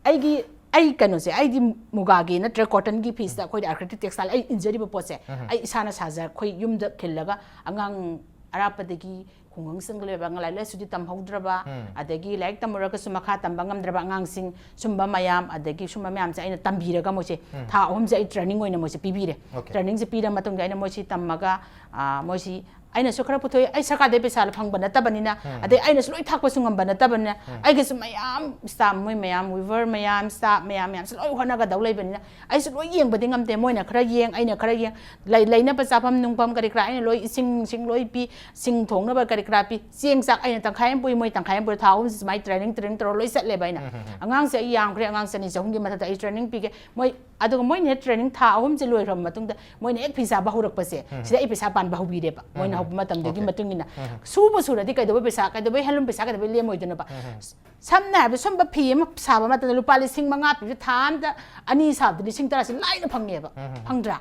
ꯑꯩꯒꯤ, ꯑꯩ ꯀꯩꯅꯣꯁꯦ, ꯑꯩꯗꯤ ꯃꯨꯒꯥꯒꯤ ꯅꯠꯇ꯭ꯔꯒ ꯀꯣꯇꯟꯒꯤ ꯐꯤꯁꯇ ꯑꯩꯈꯣꯏꯗꯤ ꯑꯥꯔꯀꯤꯇꯦꯛ ꯇꯦꯛꯁꯇꯥꯏꯜ ꯑꯩ ꯏꯟꯖꯔꯤꯕ ꯄꯣꯠꯁꯦ, ꯑꯩ ꯏꯁꯥꯅ ꯁꯥꯖ-, ꯑꯩꯈꯣꯏ ꯌꯨꯝꯗ ꯈꯤꯜꯂꯒ ꯑꯉꯥꯡ ꯑꯔꯥꯞꯄꯗꯒꯤ ꯈꯨꯡꯒꯪꯁꯤꯡꯗ ꯂꯩꯕ, ꯑꯉꯥꯡ ꯂꯥꯏꯔꯤꯛ ꯂꯥꯏꯁꯨꯗꯤ ꯇꯝꯍꯧꯗ꯭ꯔꯕ, ꯑꯗꯒꯤ ꯂꯥꯏꯔꯤꯛ ꯇꯝꯃꯨꯔꯒꯁꯨ ꯃꯈꯥ ꯇꯝꯕ ꯉꯝꯗ꯭ꯔꯕ ꯑꯉꯥꯡꯁꯤꯡ, ꯁꯨꯝꯕ ꯃꯌꯥꯝ, ꯑꯗꯒꯤ ꯁꯨꯝꯕ ꯃꯌꯥꯝꯁꯦ ꯑꯩꯅ ꯇꯝꯕꯤꯔꯒ ꯃꯣꯏꯁꯦ ꯊꯥ ꯑꯍꯨꯝꯁꯦ ꯑꯩ ꯇ꯭ꯔꯦꯅꯤꯡ ꯑꯣꯏꯅ ꯃꯣꯏꯁꯦ ꯄꯤꯕꯤꯔꯦ꯫ ꯑꯣꯀꯦ꯫ ꯇ꯭ꯔꯦꯅꯤꯡꯁꯦ ꯄꯤꯔ ꯃꯇꯨꯡꯗ ꯑꯩꯅ ꯃꯣꯏꯁꯤ ꯇꯝꯃꯒ, ꯑꯥ, ꯃꯣꯏꯁꯤ ꯑꯩꯅꯁꯨ ꯈꯔ ꯄꯨꯊꯣꯛꯏ, ꯑꯩ ꯁꯔꯀꯥꯔꯗꯩ ꯄꯩꯁꯥ ꯐꯪꯕ ꯅꯠꯇꯕꯅꯤꯅ, ꯑꯗꯩ ꯑꯩꯅꯁꯨ ꯂꯣꯏ ꯊꯥꯛꯄꯁꯨ ꯉꯝꯕ ꯅꯠꯇꯕꯅꯤꯅ, ꯑꯩꯒꯤꯁꯨ ꯃꯌꯥꯝ ꯁ꯭ꯇꯥꯐ, ꯃꯣꯏ ꯃꯌꯥꯝ, ꯋꯤꯚꯔ ꯃꯌꯥꯝ, ꯁ꯭ꯇꯥꯐ ꯃꯌꯥꯝ, ꯃꯌꯥꯝꯁꯨ ꯂꯣꯏ ꯍꯣꯠꯅꯒꯗꯧ ꯂꯩꯕꯅꯤꯅ, ꯑꯩꯁꯨ ꯂꯣꯏ ꯌꯦꯡꯕꯗꯤ ꯉꯝꯗꯦ꯫ ꯃꯣꯏꯅ ꯈꯔ ꯌꯦꯡ, ꯑꯩꯅ ꯈꯔ ꯌꯦꯡ, ꯂꯩ-, ꯂꯩꯅꯕ ꯆꯥꯐꯝ ꯅꯨꯡꯐꯝ ꯀꯔꯤ ꯀꯔꯥ ꯑꯩꯅ ꯂꯣꯏ, ꯏꯁꯤꯡ, ꯏꯁꯤꯡ ꯂꯣꯏ ꯄꯤ, ꯁꯤꯡ ꯊꯣꯡꯅꯕ ꯀꯔꯤ ꯀꯔꯥ ꯄꯤ, ꯆꯦꯡ ꯆꯥꯛ ꯑꯩꯅ ꯇꯪꯈꯥꯏ ꯑꯃ ꯄꯨꯏ, ꯃꯣꯏ ꯇꯪꯈꯥꯏ ꯑꯃ ꯄꯨꯏ, ꯊꯥ ꯑꯍꯨꯝꯁꯤ ꯁꯨꯃꯥꯏꯅ ꯇ꯭ꯔꯦꯅꯤꯡ, ꯇ꯭ꯔꯦꯅꯤꯡ ꯇꯧꯔ ꯂꯣꯏ ꯆꯠꯂꯦꯕ ꯑꯩꯅ꯫ ꯑꯉꯥꯡꯁꯦ ꯑꯩ ꯌꯥꯝꯈ꯭ꯔꯦ, ꯑꯉꯥꯡ ꯆꯅꯤ ꯆꯍꯨꯝꯒꯤ ꯃꯊꯛꯇ ꯑꯩ ꯇ꯭ꯔꯦꯅꯤꯡ ꯄꯤꯒꯦ꯫ ꯃꯣꯏ ꯑꯗꯨꯒ ꯃꯣꯏꯅ ꯍꯦꯛ ꯇ꯭ꯔꯦꯅꯤꯡ ꯊꯥ ꯑꯍꯨꯝꯁꯦ ꯂꯣꯏꯈ꯭ꯔꯕ ꯃꯇꯨꯡꯗ ꯃꯣꯏꯅ ꯍꯦꯛ ꯐꯤ ꯁꯥꯕ ꯍꯧꯔꯛꯄꯁꯦ, ꯁꯤꯗ ꯑꯩ ꯄꯩꯁꯥ ꯄꯥꯟꯕ ꯍꯧꯕꯤꯔꯦꯕ꯫ ꯃꯣꯏꯅ ꯍꯧꯕ ꯃꯇꯝꯗꯨꯒꯤ ꯑꯣꯀꯦ꯫ ꯃꯇꯨꯡ ꯏꯟꯅ꯫ ꯁꯨꯕ ꯁꯨꯔꯗꯤ ꯀꯩꯗꯧꯕꯩ ꯄꯩꯁꯥ, ꯀꯩꯗꯧꯕꯩ ꯍꯦꯟꯂꯨꯝ ꯄꯩꯁꯥ ꯀꯩꯗꯧꯕꯩ ꯂꯦꯝꯃꯣꯏꯗꯣꯏꯅꯣꯕ? ꯁꯝꯅ ꯍꯥꯏꯔꯕꯗ ꯁꯨꯝꯕ ꯐꯤ ꯑꯃ ꯁꯥꯕ ꯃꯇꯝꯗ ꯂꯨꯄꯥ ꯂꯤꯁꯤꯡ ꯃꯉꯥ ꯄꯤꯕꯁꯦ ꯊꯥ ꯑꯃꯗ ꯑꯅꯤ ꯁꯥꯕꯗ ꯂꯤꯁꯤꯡ ꯇꯔꯥꯁꯦ ꯂꯥꯏꯅ ꯐꯪꯉꯦꯕ꯫ ꯐꯪꯗ꯭ꯔꯥ?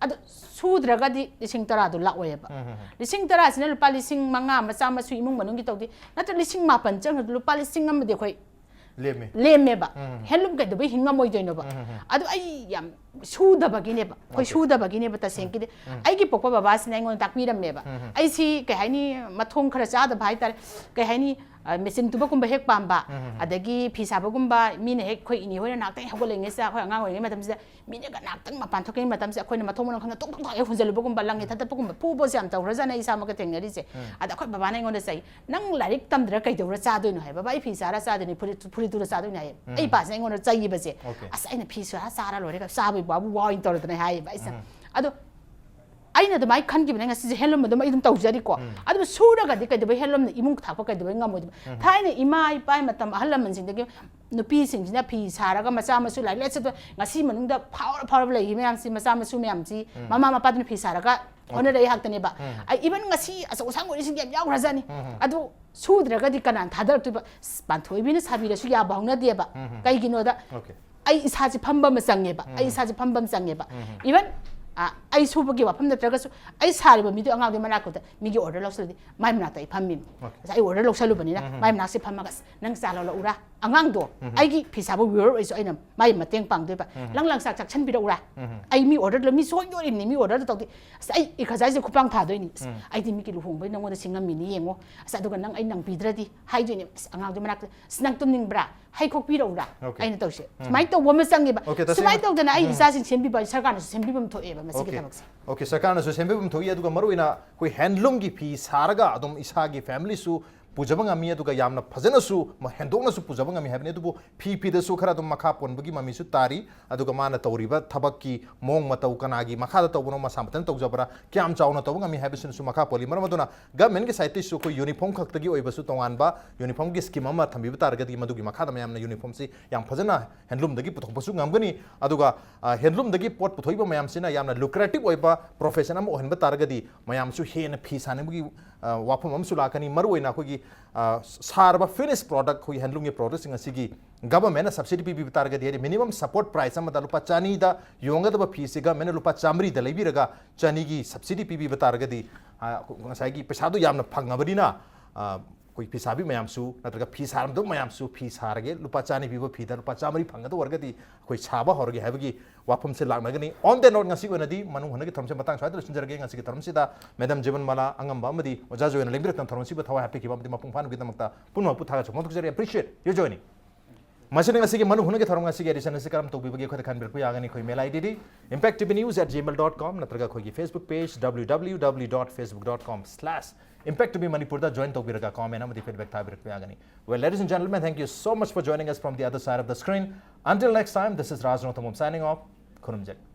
ꯑꯗꯨ ꯁꯨꯗ꯭ꯔꯒꯗꯤ ꯂꯤꯁꯤꯡ ꯇꯔꯥꯗꯣ ꯂꯥꯛꯑꯣꯏꯕ꯫ ꯂꯤꯁꯤꯡ ꯇꯔꯥꯁꯤꯅ ꯂꯨꯄꯥ ꯂꯤꯁꯤꯡ ꯃꯉꯥ ꯃꯆꯥ ꯃꯁꯨ ꯏꯃꯨꯡ ꯃꯅꯨꯡꯒꯤ ꯇꯧꯗꯦ, ꯅꯠꯇ꯭ꯔ ꯂꯤꯁꯤꯡ ꯃꯥꯄꯟ ꯆꯪꯈ꯭ꯔꯗꯤ ꯂꯨꯄꯥ ꯂꯤꯁꯤꯡ ꯑꯃꯗꯤ ꯑꯩꯈꯣꯏ ꯂꯦꯝꯃꯦ꯫ ꯂꯦꯝꯃꯦꯕ꯫ ꯍꯦꯟꯂꯨꯝ ꯀꯩꯗꯧꯕꯩ ꯍꯤꯡ ꯉꯝꯃꯣꯏꯗꯣꯏꯅꯣꯕ? ꯑꯗꯨ ꯑꯩ ꯌꯥꯝ ꯁꯨꯗꯕꯒꯤꯅꯦꯕ, ꯑꯩꯈꯣꯏ ꯑꯣꯀꯦ꯫ ꯁꯨꯗꯕꯒꯤꯅꯦꯕ ꯇꯁꯦꯡꯒꯤꯗꯤ꯫ ꯑꯩꯒꯤ ꯄꯣꯛꯄ ꯕꯕꯥꯁꯤꯅ ꯑꯩꯉꯣꯟꯗ ꯇꯥꯛꯄꯤꯔꯝꯃꯦꯕ꯫ ꯑꯩꯁꯤ ꯀꯩ ꯍꯥꯏꯅꯤ, ꯃꯊꯣꯡ ꯈꯔ ꯆꯥꯗꯕ ꯍꯥꯏꯇꯥꯔꯦ, ꯀꯩ ꯍꯥꯏꯅꯤ, ꯃꯦꯆꯤꯟ ꯇꯨꯕꯒꯨꯝꯕ ꯍꯦꯛ ꯄꯥꯝꯕ, ꯑꯗꯒꯤ ꯐꯤ ꯁꯥꯕꯒꯨꯝꯕ, ꯃꯤꯅ ꯍꯦꯛ, ꯑꯩꯈꯣꯏ ꯏꯅꯦ ꯍꯣꯏꯅ ꯉꯥꯏꯍꯥꯛꯇꯪ ꯍꯧꯒꯠꯂꯛꯏꯉꯩꯁꯤꯗ, ꯑꯩꯈꯣꯏ ꯑꯉꯥꯡ ꯑꯣꯏꯔꯤꯉꯩ ꯃꯇꯝꯁꯤꯗ ꯃꯤꯅꯒ ꯉꯥꯏꯍꯥꯛꯇꯪ ꯃꯄꯥꯟ ꯊꯣꯛꯈꯤꯕ ꯃꯇꯝꯁꯤꯗ ꯑꯩꯈꯣꯏꯅ ꯃꯊꯣꯡ ꯃꯔꯝ ꯈꯪꯗ ꯇꯣꯛ ꯇꯣꯛ ꯇꯣꯛ ꯍꯦꯛ ꯍꯨꯟꯖꯜꯂꯨꯕꯒꯨꯝꯕ, ꯂꯪꯉꯦ ꯊꯠꯇꯠꯄꯒꯨꯝꯕ, ꯐꯨꯕꯁꯦ ꯌꯥꯝ ꯇꯧꯔꯖꯥꯠꯅꯦ, ꯑꯩ ꯏꯁꯥꯃꯛꯀ ꯊꯦꯡꯅꯔꯤꯁꯦ꯫ ꯑꯗ ꯑꯩꯈꯣꯏ ꯕꯕꯥꯅ ꯑꯩꯉꯣꯟꯗ ꯆꯩ, "ꯅꯪ ꯂꯥꯏꯔꯤꯛ ꯇꯝꯗ꯭ꯔ ꯀꯩꯗꯧꯔ ꯆꯥꯗꯣꯏꯅꯣ?" ꯍꯥꯏ꯫ "ꯕꯕꯥ, ꯑꯩ ꯐꯤ ꯁꯥꯔ ꯆꯥꯗꯣꯏꯅꯤ, ꯐꯨꯔꯤꯠ, ꯐꯨꯔꯤꯠ ꯇꯨꯔ ꯆꯥꯗꯣꯏꯅꯤ" ꯍꯥꯏꯌꯦ꯫ ꯑꯩ ꯏꯄꯥꯁꯤꯅ ꯑꯩꯉꯣꯟꯗ ꯆꯩꯕꯁꯦ꯫ ꯑꯁ, ꯑꯩꯅ ꯐꯤ ꯁꯥꯔ ꯆꯥꯔ ꯂꯣꯏꯔꯦ, ꯆꯥꯕꯩ ꯕꯥꯕꯨ ꯋꯥ ꯑꯣꯏꯅ ꯇꯧꯔꯗꯅ ꯍꯥꯏꯌꯦꯕ ꯑꯩꯁꯦ꯫ ꯑꯗꯣ ꯑꯩꯅ ꯑꯗꯨꯃꯥꯏꯅ ꯈꯟꯈꯤꯕꯅꯦ, ꯉꯁꯤꯁꯦ ꯍꯦꯟꯂꯨꯝ ꯑꯗꯨꯝ ꯑꯩ ꯑꯗꯨꯝ ꯇꯧꯖꯔꯤꯀꯣ꯫ ꯑꯗꯨꯕꯨ ꯁꯨꯔꯒꯗꯤ ꯀꯩꯗꯧꯕꯩ ꯍꯦꯟꯂꯨꯝꯅ ꯏꯃꯨꯡ ꯊꯥꯛꯄ ꯀꯩꯗꯧꯕꯩ ꯉꯝꯃꯣꯏꯗꯕ? ꯊꯥꯏꯅ ꯏꯃꯥ ꯏꯄꯥ ꯃꯇꯝ, ꯑꯍꯜ ꯂꯃꯟꯁꯤꯡꯗꯒꯤ ꯅꯨꯄꯤꯁꯤꯡꯁꯤꯅ ꯐꯤ ꯁꯥꯔꯒ ꯃꯆꯥ ꯃꯁꯨ ꯂꯥꯏꯔꯤꯛ ꯂꯥꯏꯁꯨ ꯉꯁꯤ ꯃꯅꯨꯡꯗ ꯐꯥꯎꯔ ꯐꯥꯎꯔꯕ ꯂꯩꯔꯤ ꯃꯌꯥꯝꯁꯤ, ꯃꯆꯥ ꯃꯁꯨ ꯃꯌꯥꯝꯁꯤ ꯃꯃꯥ ꯃꯄꯥꯗꯨꯅ ꯐꯤ ꯁꯥꯔꯒ ꯍꯣꯠꯅꯔꯛꯏ ꯉꯥꯛꯇꯅꯦꯕ꯫ ꯑꯩ ꯏꯚꯟ ꯉꯁꯤ ꯑꯆꯧ ꯑꯁꯥꯡ ꯑꯣꯏꯔꯤꯁꯤꯡꯗꯤ ꯌꯥꯝ ꯌꯥꯎꯈ꯭ꯔꯖꯥꯠꯅꯤ꯫ ꯑꯗꯨ ꯁꯨꯗ꯭ꯔꯒꯗꯤ ꯀꯅꯥꯅ ꯊꯥꯗꯔꯛꯇꯣꯏꯕ? ꯑꯁ, ꯄꯥꯟꯊꯣꯏꯕꯤꯅ ꯁꯥꯕꯤꯔꯁꯨ ꯌꯥꯕ ꯍꯧꯅꯗꯦꯕ꯫ ꯀꯩꯒꯤꯅꯣꯗ ꯑꯩ ꯏꯁꯥꯁꯦ ꯐꯝꯕ ꯑꯃ ꯆꯪꯉꯦꯕ꯫ ꯑꯩ ꯏꯁꯥꯁꯦ ꯐꯝꯕ ꯑꯃ ꯆꯪꯉꯦꯕ꯫ ꯏꯚꯟ ꯑꯩ ꯁꯨꯕꯒꯤ ꯋꯥꯐꯝ ꯅꯠꯇ꯭ꯔꯒꯁꯨ, ꯑꯩ ꯁꯥꯔꯤꯕ ꯃꯤꯗꯨ ꯑꯉꯥꯡꯗꯨꯒꯤ ꯃꯅꯥꯛꯇꯨꯗ ꯃꯤꯒꯤ ꯑꯣꯔꯗꯔ ꯂꯧꯁꯤꯜꯂꯗꯤ ꯃꯥꯏ ꯃꯅꯥꯛꯇ ꯑꯩ ꯐꯝꯃꯤꯅꯤ꯫ ꯑꯁ, ꯑꯩ ꯑꯣꯔꯗꯔ ꯂꯧꯁꯜꯂꯨꯕꯅꯤꯅ ꯃꯥꯏ ꯃꯅꯥꯛꯁꯦ ꯐꯝꯃꯒ, "ꯑꯁ, ꯅꯪ ꯆꯥ ꯂꯧꯔꯛꯎꯔꯥ?" ꯑꯉꯥꯡꯗꯣ ꯑꯩꯒꯤ ꯐꯤ ꯁꯥꯕ viewer ꯑꯣꯏꯁꯨ ꯑꯩꯅ ꯃꯥꯏ ꯃꯇꯦꯡ ꯄꯥꯡꯗꯣꯏꯕ꯫ "ꯅꯪ ꯂꯪꯆꯥꯛ ꯆꯥꯛꯁꯟꯕꯤꯔꯛꯎꯔꯥ?" ꯑꯩ ꯃꯤ ꯑꯣꯔꯗꯔ, ꯃꯤ ꯁꯣꯏꯗꯣꯔꯤꯕꯅꯤ, ꯃꯤ ꯑꯣꯔꯗꯔꯗꯣ ꯇꯧꯗꯦ꯫ "ꯑꯁ, ꯑꯩ ꯏꯈꯖꯥꯏꯁꯦ ꯈꯨꯄꯥꯡ ꯊꯥꯗꯣꯏꯅꯤ꯫ ꯑꯁ, ꯑꯩꯗꯤ ꯃꯤꯒꯤ ꯂꯨꯍꯣꯡꯕꯩ ꯅꯉꯣꯟꯗ ꯁꯤꯡꯉꯝꯃꯤꯅꯤ ꯌꯦꯡꯉꯣ꯫ ꯑꯁ, ꯑꯗꯨꯒ ꯅꯪ ꯑꯩ ꯅꯪꯕꯤꯗ꯭ꯔꯗꯤ" ꯍꯥꯏꯗꯣꯏꯅꯦ꯫ "ꯑꯁ, ꯑꯉꯥꯡꯗꯨ ꯃꯅꯥꯛꯇ, 'ꯑꯁ, ꯅꯪ ꯇꯨꯝꯅꯤꯡꯕ꯭ꯔꯥ?' ꯍꯩ ꯈꯣꯛꯄꯤꯔꯛꯎꯔꯥ?" ꯑꯩꯅ ꯇꯧꯁꯦ꯫ ꯁꯨꯃꯥꯏꯅ ꯇꯧꯕ ꯑꯃ ꯆꯪꯉꯦꯕ꯫ ꯁꯨꯃꯥꯏꯅ ꯇꯧꯗꯅ ꯑꯩ ꯏꯆꯥꯁꯤꯡ ꯁꯦꯝꯕꯤꯕ, ꯁꯔꯀꯥꯔꯅꯁꯨ ꯁꯦꯝꯕꯤꯐꯝ ꯊꯣꯛꯑꯦꯕ ꯃꯁꯤꯒꯤ ꯊꯕꯛꯁꯦ꯫ ꯁꯔꯀꯥꯔꯅꯁꯨ ꯁꯦꯝꯕꯤꯐꯝ ꯊꯣꯛꯏ, ꯑꯗꯨꯒ ꯃꯔꯨꯑꯣꯏꯅ ꯑꯩꯈꯣꯏ ꯍꯦꯟꯂꯨꯝꯒꯤ ꯐꯤ ꯁꯥꯔꯒ ꯑꯗꯨꯝ ꯏꯁꯥꯒꯤ ꯐꯦꯃꯤꯂꯤꯁꯨ ꯄꯨꯖꯕ ꯉꯝꯃꯤ, ꯑꯗꯨꯒ ꯌꯥꯝꯅ ꯐꯖꯅꯁꯨ, ꯍꯦꯟꯗꯣꯛꯅꯁꯨ ꯄꯨꯖꯕ ꯉꯝꯃꯤ ꯍꯥꯏꯕꯅꯤ꯫ ꯑꯗꯨꯕꯨ ꯐꯤ ꯐꯤꯗꯁꯨ ꯈꯔ ꯑꯗꯨꯝ ꯃꯈꯥ ꯄꯣꯟꯕꯒꯤ ꯃꯃꯤꯁꯨ ꯇꯥꯔꯤ꯫ ꯑꯗꯨꯒ ꯃꯥꯅ ꯇꯧꯔꯤꯕ ꯊꯕꯛꯀꯤ ꯃꯑꯣꯡ ꯃꯇꯧ ꯀꯅꯥꯒꯤ ꯃꯈꯥꯗ ꯇꯧꯕꯅꯣ, ꯃꯁꯥ ꯃꯊꯟꯇ ꯇꯧꯖꯕ꯭ꯔꯥ, ꯀꯌꯥꯝ ꯆꯥꯎꯅ ꯇꯧꯕ ꯉꯝꯃꯤ ꯍꯥꯏꯕꯁꯤꯅꯁꯨ ꯃꯈꯥ ꯄꯣꯜꯂꯤ꯫ ꯃꯔꯝ ꯑꯗꯨꯅ ꯒꯃꯦꯟꯒꯤ ꯁꯥꯏꯠꯇꯒꯤꯁꯨ ꯑꯩꯈꯣꯏ ꯌꯨꯅꯤꯐꯣꯔꯝ ꯈꯛꯇꯒꯤ ꯑꯣꯏꯕꯁꯨ ꯇꯣꯉꯥꯟꯕ ꯌꯨꯅꯤꯐꯣꯔꯝꯒꯤ ꯁ꯭ꯀꯤꯝ ꯑꯃ ꯊꯝꯕꯤꯕ ꯇꯥꯔꯒꯗꯤ ꯃꯗꯨꯒꯤ ꯃꯈꯥꯗ ꯃꯌꯥꯝꯅ ꯌꯨꯅꯤꯐꯣꯔꯝꯁꯤ ꯌꯥꯝ ꯐꯖꯅ ꯍꯦꯟꯂꯨꯝꯗꯒꯤ ꯄꯨꯊꯣꯛꯄꯁꯨ ꯉꯝꯒꯅꯤ꯫ ꯑꯗꯨꯒ ꯍꯦꯟꯂꯨꯝꯗꯒꯤ ꯄꯣꯠ ꯄꯨꯊꯣꯛꯏꯕ ꯃꯌꯥꯝꯁꯤꯅ ꯌꯥꯝꯅ ꯂꯨꯀ꯭ꯔꯦꯇꯤꯞ ꯑꯣꯏꯕ ꯄ꯭ꯔꯣꯐꯦꯁꯟ ꯑꯃ ꯑꯣꯏꯍꯟꯕ ꯇꯥꯔꯒꯗꯤ ꯃꯌꯥꯝꯁꯨ ꯍꯦꯟꯅ ꯐꯤ ꯁꯥꯅꯤꯡꯕꯒꯤ ꯋꯥꯐꯝ ꯑꯃꯁꯨ ꯂꯥꯛꯀꯅꯤ꯫ ꯃꯔꯨꯑꯣꯏꯅ ꯑꯩꯈꯣꯏꯒꯤ ꯁꯥꯔꯕ ꯐꯤꯅꯤꯁ ꯄ꯭ꯔꯣꯗꯛ, ꯑꯩꯈꯣꯏꯒꯤ ꯍꯦꯟꯂꯨꯝꯒꯤ ꯄ꯭ꯔꯣꯗꯛꯁꯤꯡ ꯑꯁꯤꯒꯤ ꯒꯚꯔꯟꯃꯦꯟꯅ ꯁꯕꯁꯤꯗꯤ ꯄꯤꯕꯤꯕ ꯇꯥꯔꯒꯗꯤ, ꯍꯥꯏꯗꯤ ꯃꯤꯅꯤꯃꯝ ꯁꯄꯣꯔꯠ ꯄ꯭ꯔꯥꯏꯁ ꯑꯃꯗ ꯂꯨꯄꯥ ꯆꯅꯤꯗ ꯌꯣꯟꯒꯗꯕ ꯐꯤꯁꯤ ꯒꯚꯔꯟꯃꯦꯟꯅ ꯂꯨꯄꯥ ꯆꯥꯃꯔꯤꯗ ꯂꯩꯕꯤꯔꯒ ꯆꯅꯤꯒꯤ ꯁꯕꯁꯤꯗꯤ ꯄꯤꯕꯤꯕ ꯇꯥꯔꯒꯗꯤ, ꯉꯁꯥꯏꯒꯤ ꯄꯩꯁꯥꯗꯣ ꯌꯥꯝꯅ ꯐꯪꯉꯕꯅꯤꯅ ꯑꯩꯈꯣꯏ ꯐꯤ ꯁꯥꯕꯤ ꯃꯌꯥꯝꯁꯨ ꯅꯠꯇ꯭ꯔꯒ ꯐꯤ ꯁꯥꯔꯝꯗꯕ ꯃꯌꯥꯝꯁꯨ ꯐꯤ ꯁꯥꯔꯒꯦ, ꯂꯨꯄꯥ ꯆꯥꯅꯤ ꯄꯤꯕ ꯐꯤꯗ ꯂꯨꯄꯥ ꯆꯥꯃꯔꯤ ꯐꯪꯒꯗ ꯑꯣꯏꯔꯒꯗꯤ ꯑꯩꯈꯣꯏ ꯁꯥꯕ ꯍꯧꯔꯒꯦ ꯍꯥꯏꯕꯒꯤ ꯋꯥꯐꯝꯁꯦ ꯂꯥꯛꯅꯒꯅꯤ꯫ On that note, ꯉꯁꯤꯒꯤ ꯑꯣꯏꯅꯗꯤ ꯃꯅꯨ ꯍꯨꯠꯅꯒꯤ ꯊꯧꯔꯝꯁꯦ ꯃꯇꯥꯡ ꯁ꯭ꯋꯥꯏꯗ ꯂꯣꯏꯁꯤꯟꯖꯔꯒꯦ꯫ ꯉꯁꯤꯒꯤ ꯊꯧꯔꯝꯁꯤꯗ ꯃꯦꯗꯥꯝ ꯖꯤꯕꯟꯃꯥꯂꯥ ꯑꯉꯝꯕ ꯑꯃꯗꯤ ꯑꯣꯖꯥ ꯖꯣꯏꯅ ꯂꯦꯡꯕꯤꯔꯛꯇꯨꯅ ꯊꯧꯔꯝꯁꯤꯕꯨ ꯊꯋꯥꯏ ꯍꯥꯞꯄꯤꯈꯤꯕ ꯑꯃꯗꯤ ꯃꯄꯨꯡ ꯐꯥꯍꯟꯕꯒꯤꯗꯃꯛꯇ ꯄꯨꯝꯅꯃꯛꯄꯨ ꯊꯥꯒꯠꯆꯕ ꯐꯣꯡꯗꯣꯛꯆꯔꯤ꯫ Appreciate your joining. ꯃꯁꯤꯅ ꯉꯁꯤꯒꯤ ꯃꯅꯨ ꯍꯨꯠꯅꯒꯤ ꯊꯧꯔꯝ ꯉꯁꯤꯒꯤ edition ꯑꯁꯤ ꯀꯔꯝ ꯇꯧꯕꯤꯕꯒꯦ ꯑꯩꯈꯣꯏꯗ ꯈꯟꯕꯤꯔꯛꯄ ꯌꯥꯒꯅꯤ꯫ ꯑꯩꯈꯣꯏ mail I D D impact T V news at gmail dot com ꯅꯠꯇ꯭ꯔꯒ ꯑꯩꯈꯣꯏꯒꯤ Facebook page W W W dot facebook dot com slash impact T V ꯃꯅꯤꯄꯨꯔꯗ join ꯇꯧꯕꯤꯔꯒ comment ꯑꯃꯗꯤ feedback ꯊꯥꯕꯤꯔꯛꯄ ꯌꯥꯒꯅꯤ꯫ Well, ladies and gentlemen, thank you so much for joining us from the other side of the screen. Until next time, this is Raj Nothamom signing off. ꯈꯨꯔꯨꯝꯖꯔꯤ꯫